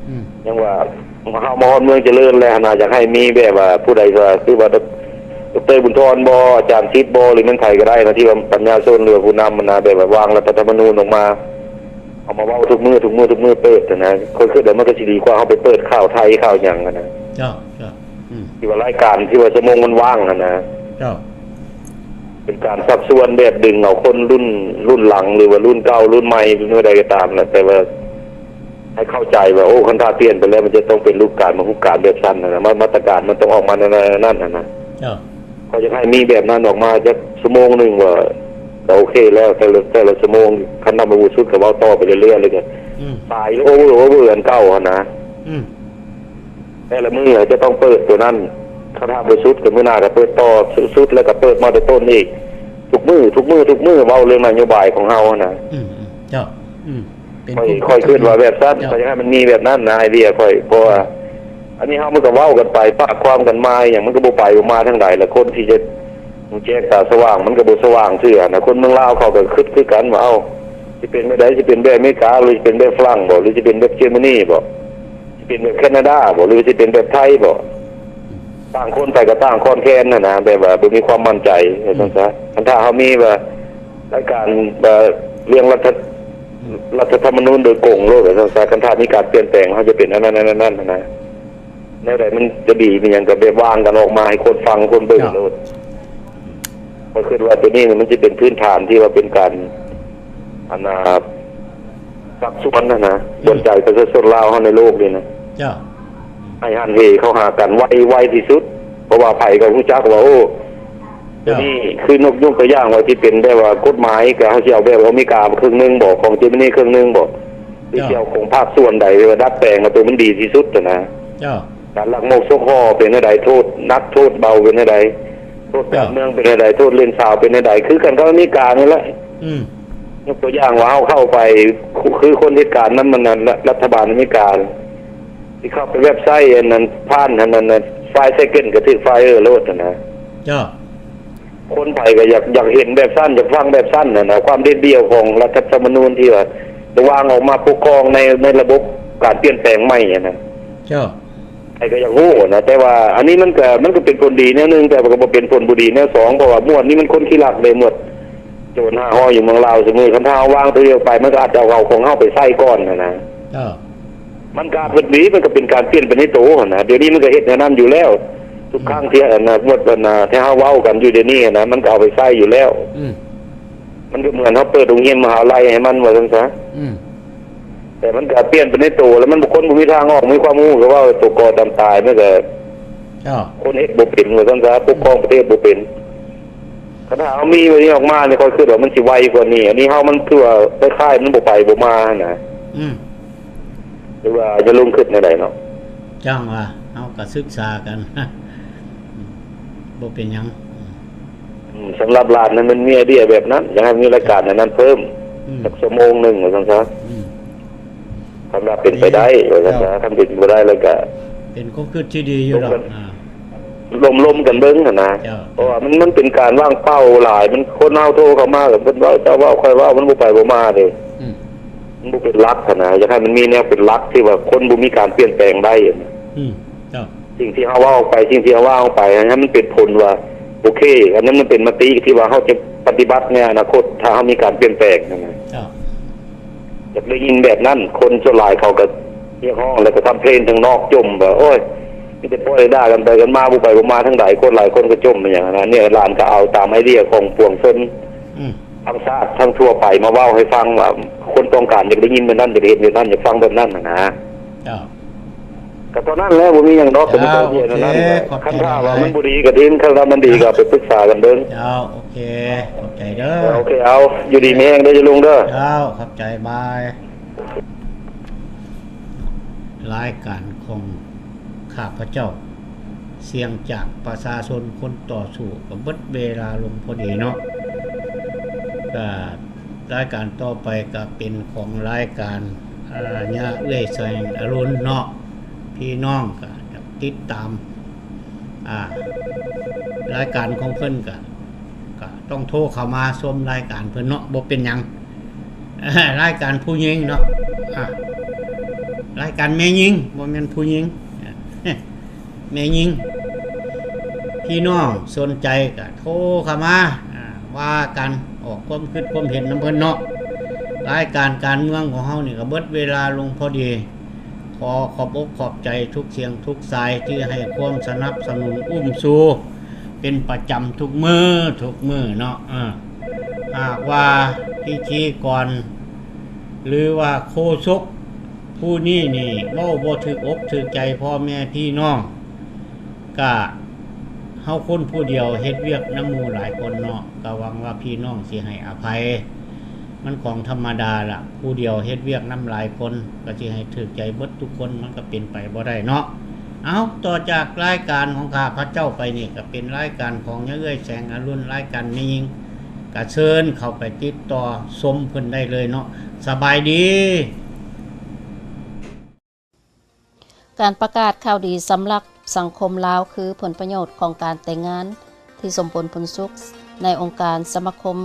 ອືມ ຍັງວ່າເຮົາມາຮອດເມືອງຈະເລີນແລ້ວຫັ້ນນະ ຢາກໃຫ້ມີແບບວ່າຜູ້ໃດວ່າ ຄືວ່າ ດອກເຕີ ບຸນທອນບໍ ອາຈານສິດບໍ ຫຼືແມ່ນໃຜກໍໄດ້ນະ ທີ່ວ່າປັນຍາຊົນ ຫຼືວ່າຜູ້ນຳຫັ້ນນະ ແບບວ່າວາງລັດຖະທຳມະນູນອອກມາ ເອົາມາເວົ້າທຸກມື້ ທຸກມື້ ທຸກມື້ເປີດຫັ້ນນະ. ຂ້ອຍຄິດວ່າມັນກໍຊິດີກວ່າເຮົາໄປເປີດຂ່າວໄທ ຂ່າວຫຍັງຫັ້ນນະ. ເຈົ້າ ເຈົ້າ. ອືມ ທີ່ວ່າລາຍການທີ່ວ່າຊົ່ວໂມງມັນວ່າງຫັ້ນນະ. ເຈົ້າ. ເປັນການຊັກຊວນແບບດຶງເອົາຄົນລຸ້ນ ລຸ້ນຫຼັງ ຫຼືວ່າລຸ້ນເກົ່າລຸ້ນໃໝ່ ຫຼືແນວໃດກໍຕາມແຫຼະ ແຕ່ວ່າໃຫ້ເຂົ້າໃຈວ່າ ໂອ້ ຄັນຖ້າປ່ຽນໄປແລ້ວ ມັນຈະຕ້ອງເປັນຮູບການ ມາຮູບການແບບຊັ້ນຫັ້ນນະ ມາ ມາດຕະການມັນຕ້ອງອອກມາແນວນັ້ນ ແນວນັ້ນຫັ້ນນະ. ເຈົ້າ. ຂ້ອຍຢາກໃຫ້ມີແບບນັ້ນອອກມາຈັກຊົ່ວໂມງໜຶ່ງວ່າ ກໍໂອເຄແລ້ວ ແຕ່ລະ ແຕ່ລະຊົ່ວໂມງ ຄັນນຳມາບໍ່ສຸດກໍເວົ້າຕໍ່ໄປເລື້ອຍໆ ແລ້ວກໍ ອືມ ສາຍໂອເວີ ໂອເວີອັນເກົ່າຫັ້ນນະ. ອືມ ແຕ່ລະມື້ຈະຕ້ອງເປີດຕົວນັ້ນ ຖ້າ ຖ້າບໍ່ສຸດກໍມື້ໜ້າກໍເປີດຕໍ່ ສຸດ ສຸດແລ້ວກໍເປີດມາແຕ່ຕົ້ນອີກ ທຸກມື້ ທຸກມື້ ທຸກມື້ ເວົ້າເລື່ອງນະໂຍບາຍຂອງເຮົາຫັ້ນນະ. ອືມ ເຈົ້າ. ອືມ ເປັນ ຂ້ອຍ ຂ້ອຍຄິດວ່າແບບຊັ້ນ ເຈົ້າ ຂ້ອຍຢາກໃຫ້ມັນມີແບບນັ້ນນະ ໄອເດຍຂ້ອຍ ເພາະວ່າ ອັນນີ້ເຮົາມັນກໍເວົ້າກັນໄປ ປາກຄວາມກັນມາ ອີ່ຫຍັງມັນກໍບໍ່ໄປບໍ່ມາທາງໃດ ແລະຄົນທີ່ຈະແຈ້ງຕາສະຫວ່າງ ມັນກໍບໍ່ສະຫວ່າງເທື່ອນະ. ຄົນເມືອງລາວເຂົາກໍຄິດຄືກັນວ່າ ເອົ້າ ຊິເປັນແບບໃດ ຊິເປັນແບບອາເມລິກາ ຫຼືຊິເປັນແບບຝຣັ່ງບໍ ຫຼືຊິເປັນແບບເຈີມານີບໍ ຊິເປັນແບບແຄນາດາບໍ ຫຼືຊິເປັນແບບໄທບໍ? ຕ່າງຄົນໄປກໍຕ່າງຄອນແຄນຫັ້ນນະ ແບບວ່າບໍ່ມີຄວາມໝັ້ນໃຈ ວ່າຊັ້ນຊະ. ຄັນຖ້າເຮົາມີວ່າ ລາຍການ ວ່າເລື່ອງລັດຖະ ລັດຖະທຳມະນູນໂດຍກົງໂລດ ວ່າຊັ້ນຊະ. ຄັນຖ້າມີການປ່ຽນແປງ ເຮົາຈະເປັນອັນນັ້ນອັນນັ້ນຫັ້ນນະ. ແນວໃດມັນຈະດີ ມີຫຍັງກໍແບບວາງກັນອອກມາໃຫ້ຄົນຟັງຄົນເບິ່ງໂລດ. ຂ້ອຍຄິດວ່າໂຕນີ້ມັນຊິເປັນພື້ນຖານທີ່ວ່າເປັນການ ອັນນ່າ ຊັກຊວນຫັ້ນນະ ກວນໃຈປະຊາຊົນລາວເຮົາໃນໂລກນີ້ນະ ເຈົ້າ ໃຫ້ຫັນເຫເຂົ້າຫາກັນໄວ ໄວທີ່ສຸດ. ເພາະວ່າໃຜກໍຮູ້ຈັກວ່າ ໂອ້ ໂຕນີ້ຄືຍົກ ຍົກຕົວຢ່າງວ່າທີ່ເປັນແບບວ່າກົດໝາຍ ກໍເຮົາຊິເອົາແບບອາເມລິກາເຄິ່ງໜຶ່ງບໍ ຂອງເຈີມານີເຄິ່ງໜຶ່ງບໍ ຫຼືຊິເອົາຂອງພາກສ່ວນໃດທີ່ວ່າດັດແປງເອົາໂຕມັນດີທີ່ສຸດຫັ້ນນະ. ເຈົ້າ ການລັກມອບສົກຫໍເປັນແນວໃດ ໂທດໜັກໂທດເບົາເປັນແນວໃດ ໂທດການເມືອງເປັນແນວໃດ ໂທດເຫຼັ້ນສາວເປັນແນວໃດ ຄືກັນກັບອາເມລິການີ້ແຫຼະ. ອືມ ຍົກຕົວຢ່າງວ່າເຮົາເຂົ້າໄປ ຄືຄົນເຮັດການນຳອັນນັ້ນ ລັດຖະບານອາເມລິກາ ຊິເຂົ້າໄປເວັບໄຊອັນນັ້ນ ຜ່ານອັນນັ້ນ five second ກໍຖືກ fire ໂລດຫັ້ນນະ. ເຈົ້າ ຄົນໃຜກໍຢາກ ຢາກເຫັນແບບຊັ້ນ ຢາກຟັງແບບຊັ້ນຫັ້ນນະ ຄວາມເດັດດ່ຽວຂອງລັດຖະທຳມະນູນທີ່ວ່າຈະວາງອອກມາປົກຄອງໃນ ໃນລະບົບການປ່ຽນແປງໃໝ່ຫັ້ນນະ. ເຈົ້າ ໃຜກໍຢາກຮູ້ນະ ແຕ່ວ່າອັນນີ້ມັນກໍ ມັນກໍເປັນຜົນດີແນວໜຶ່ງ ແຕ່ວ່າກໍບໍ່ເປັນຜົນບໍ່ດີແນວສອງ ເພາະວ່າໝວດນີ້ມັນຄົນຂີ້ລັກເດ້ ໝວດໂຈນຫ້າຮ້ອຍຢູ່ເມືອງລາວຊຸມື້. ຄັນຖ້າເຮົາວາງຕົວດຽວໄປ ມັນກໍອາດຈະເອົາຂອງເຮົາໄປໃຊ້ກ່ອນຫັ້ນນະ. ເຈົ້າ ມັນການເປັນດີ ມັນກໍເປັນການປ່ຽນໄປໃນໂຕຫັ້ນນະ. ດຽວນີ້ມັນກໍເຮັດແນວນັ້ນຢູ່ແລ້ວ ທຸກຄັ້ງທີ່ອັນນ່າ ໝວດອັນນ່າ ທີ່ເຮົາເວົ້າກັນຢູ່ດຽວນີ້ຫັ້ນນະ ມັນກໍເອົາໄປໃຊ້ຢູ່ແລ້ວ. ອືມ ມັນກໍເໝືອນເຮົາເປີດໂຮງຮຽນມະຫາໄລໃຫ້ມັນ ວ່າຊັ້ນຊະ. ອືມ ແຕ່ມັນກໍປ່ຽນໄປໃນໂຕ ແລ້ວມັນບໍ່ ຄົນບໍ່ມີທາງອອກ ມີຄວາມຮູ້ກໍເວົ້າໂຕກໍ່ຕາມຕາຍ ມັນກໍ ເຈົ້າ ຄົນເຮັດບໍ່ເປັນ ວ່າຊັ້ນຊະ ປົກຄອງປະເທດບໍ່ເປັນ. ຄັນຖ້າເຮົາມີແບບນີ້ອອກມານີ້ ຂ້ອຍຄິດວ່າມັນຊິໄວກວ່ານີ້. ອັນນີ້ເຮົາມັນຄືວ່າຄ້າຍໆ ມັນບໍ່ໄປບໍ່ມາຫັ້ນນະ. ອືມ ຫຼືວ່າຍາລຸງຄິດແນວໃດເນາະ? ຈັ່ງວ່າເຮົາກໍສຶກສາກັນ ບໍ່ເປັນຫຍັງ. ອືມ ສຳລັບຫຼານນັ້ນມັນມີໄອເດຍແບບນັ້ນ ຢາກໃຫ້ມີລາຍການອັນນັ້ນເພີ່ມ ອືມ ຈັກຊົ່ວໂມງໜຶ່ງ ວ່າຊັ້ນຊະ. ອືມ ຄັນວ່າເປັນໄປໄດ້ ເຈົ້າ ວ່າຊັ້ນຊະ. ຄັນເປັນບໍ່ໄດ້ແລ້ວກໍ ເປັນຄວາມຄິດທີ່ດີຢູ່ດອກ ລົມກັນ ອ່າ ລົມໆກັນເບິ່ງຫັ້ນນະ. ເຈົ້າ ເພາະວ່າມັນ ມັນເປັນການວາງເປົ້າຫຼາຍ ມັນ ຄົນເຮົາໂທເຂົ້າມາກໍເພິ່ນເວົ້າ ເຈົ້າເວົ້າ ຂ້ອຍເວົ້າ ມັນບໍ່ໄປບໍ່ມາເດ້. ອືມ ມັນບໍ່ເປັນຫຼັກຫັ້ນນະ. ຢາກໃຫ້ມັນມີແນວເປັນຫຼັກທີ່ວ່າຄົນບໍ່ມີການປ່ຽນແປງໄດ້. ອືມ ເຈົ້າ ສິ່ງທີ່ເຮົາເວົ້າອອກໄປ ສິ່ງທີ່ເຮົາວາງອອກໄປ ໃຫ້ມັນເປັນຜົນວ່າ ໂອເຄ ອັນນັ້ນມັນເປັນມະຕິທີ່ວ່າເຮົາຈະປະຕິບັດໃນອະນາຄົດ ຖ້າເຮົາມີການປ່ຽນແປງຫັ້ນນະ. ເຈົ້າ ຢາກໄດ້ຍິນແບບນັ້ນ. ຄົນສ່ວນຫຼາຍເຂົາກໍຮຽກຮ້ອງ ແລ້ວກໍທຳເພງທາງນອກຈົ່ມວ່າ ໂອ້ຍ ມີແຕ່ປ່ອຍດ່າກັນໄປກັນມາ ບໍ່ໄປບໍ່ມາທາງໃດ. ຄົນຫຼາຍຄົນກໍຈົ່ມອີ່ຫຍັງຫັ້ນນະ. ນີ້ຫຼານກໍເອົາຕາມໄອເດຍຂອງປວງຊົນ ອືມ ທັງຊາດທັງທົ່ວໄປມາເວົ້າໃຫ້ຟັງວ່າ ຄົນຕ້ອງການຢາກໄດ້ຍິນແບບນັ້ນ ຢາກເຫັນແບບນັ້ນ ຢາກຟັງແບບນັ້ນຫັ້ນນະ. ເຈົ້າ ກໍເທົ່ານັ້ນແຫຼະ ບໍ່ມີຫຍັງດອກ. ເຈົ້າ ກໍມີແຕ່ເທົ່ານັ້ນ. ໂອເຄ ຂອບໃຈຫຼາຍ. ຄັນຖ້າວ່າມັນບໍ່ດີກໍຖິ້ມ ຄັນວ່າມັນດີກໍເອົາໄປປຶກສາກັນເບິ່ງ. ເຈົ້າ ໂອເຄ ຂອບໃຈເດີ. ເອີ ໂອເຄ ເອົາ ຢູ່ດີມີແຮງເດີ ຢ່າລຸງເດີ. ເຈົ້າ ຂອບໃຈ ບາຍ. ລາຍການຂອງຂ້າພະເຈົ້າ ສຽງຈາກປະຊາຊົນຄົນຕໍ່ສູ້ ກໍເບິດເວລາລົງພໍດີເນາະ. ກໍລາຍການຕໍ່ໄປກໍເປັນຂອງລາຍການ ອາ ຍາເອື້ອຍແສງອະລຸນເນາະ. ພີ່ນ້ອງກໍຕິດຕາມ ອາ ລາຍການຂອງເພິ່ນກໍ ກໍຕ້ອງໂທເຂົ້າມາຊົມລາຍການເພິ່ນເນາະ ບໍ່ເປັນຫຍັງ. ລາຍການຜູ້ຍິງເນາະ ອາ ລາຍການແມ່ຍິງ ບໍ່ແມ່ນຜູ້ຍິງ ແມ່ຍິງ. ພີ່ນ້ອງສົນໃຈກໍໂທເຂົ້າມາ ອາ ວ່າກັນ ອອກຄວາມຄິດຄວາມເຫັນນຳເພິ່ນເນາະ. ລາຍການການເມືອງຂອງເຮົານີ້ກໍເບິດເວລາລົງພໍດີ. ຂໍຂອບອົກຂອບໃຈທຸກສຽງທຸກສາຍທີ່ໃຫ້ຄວາມສະໜັບສະໜູນອຸ້ມຊູ ເປັນປະຈຳທຸກມື້ ທຸກມື້ເນາະ. ເອີ ຫາກວ່າພິທີກອນ ຫຼືວ່າໂຄສົກຜູ້ນີ້ນີ້ເວົ້າບໍ່ຖືກອົກຖືກໃຈພໍ່ແມ່ພີ່ນ້ອງ ກະເຮົາຄົນຜູ້ດຽວເຮັດວຽກນຳໝູ່ຫຼາຍຄົນເນາະ ກະຫວັງວ່າພີ່ນ້ອງຊິໃຫ້ອະໄພ. ມັນຂອງທຳມະດາລະ ຜູ້ດຽວເຮັດວຽກນຳຫຼາຍຄົນ ກໍຊິໃຫ້ຖືກໃຈເບິດທຸກຄົນ ມັນກໍເປັນໄປບໍ່ໄດ້ເນາະ. ເອົາ ຕໍ່ຈາກລາຍການຂອງຂ້າພະເຈົ້າໄປນີ້ ກໍເປັນລາຍການຂອງຍາເອື້ອຍແສງອະລຸນ ລາຍການແມ່ຍິງ ກໍເຊີນເຂົ້າໄປຕິດຕໍ່ຊົມເພິ່ນໄດ້ເລີຍເນາະ. ສະບາຍດີ. ການປະກາດຂ່າວດີສຳລັບສັງຄົມລາວ ຄືຜົນປະໂຫຍດຂອງການແຕ່ງງານທີ່ສົມຜົນຜົນສຸກ ໃນອົງການສະມາຄົມ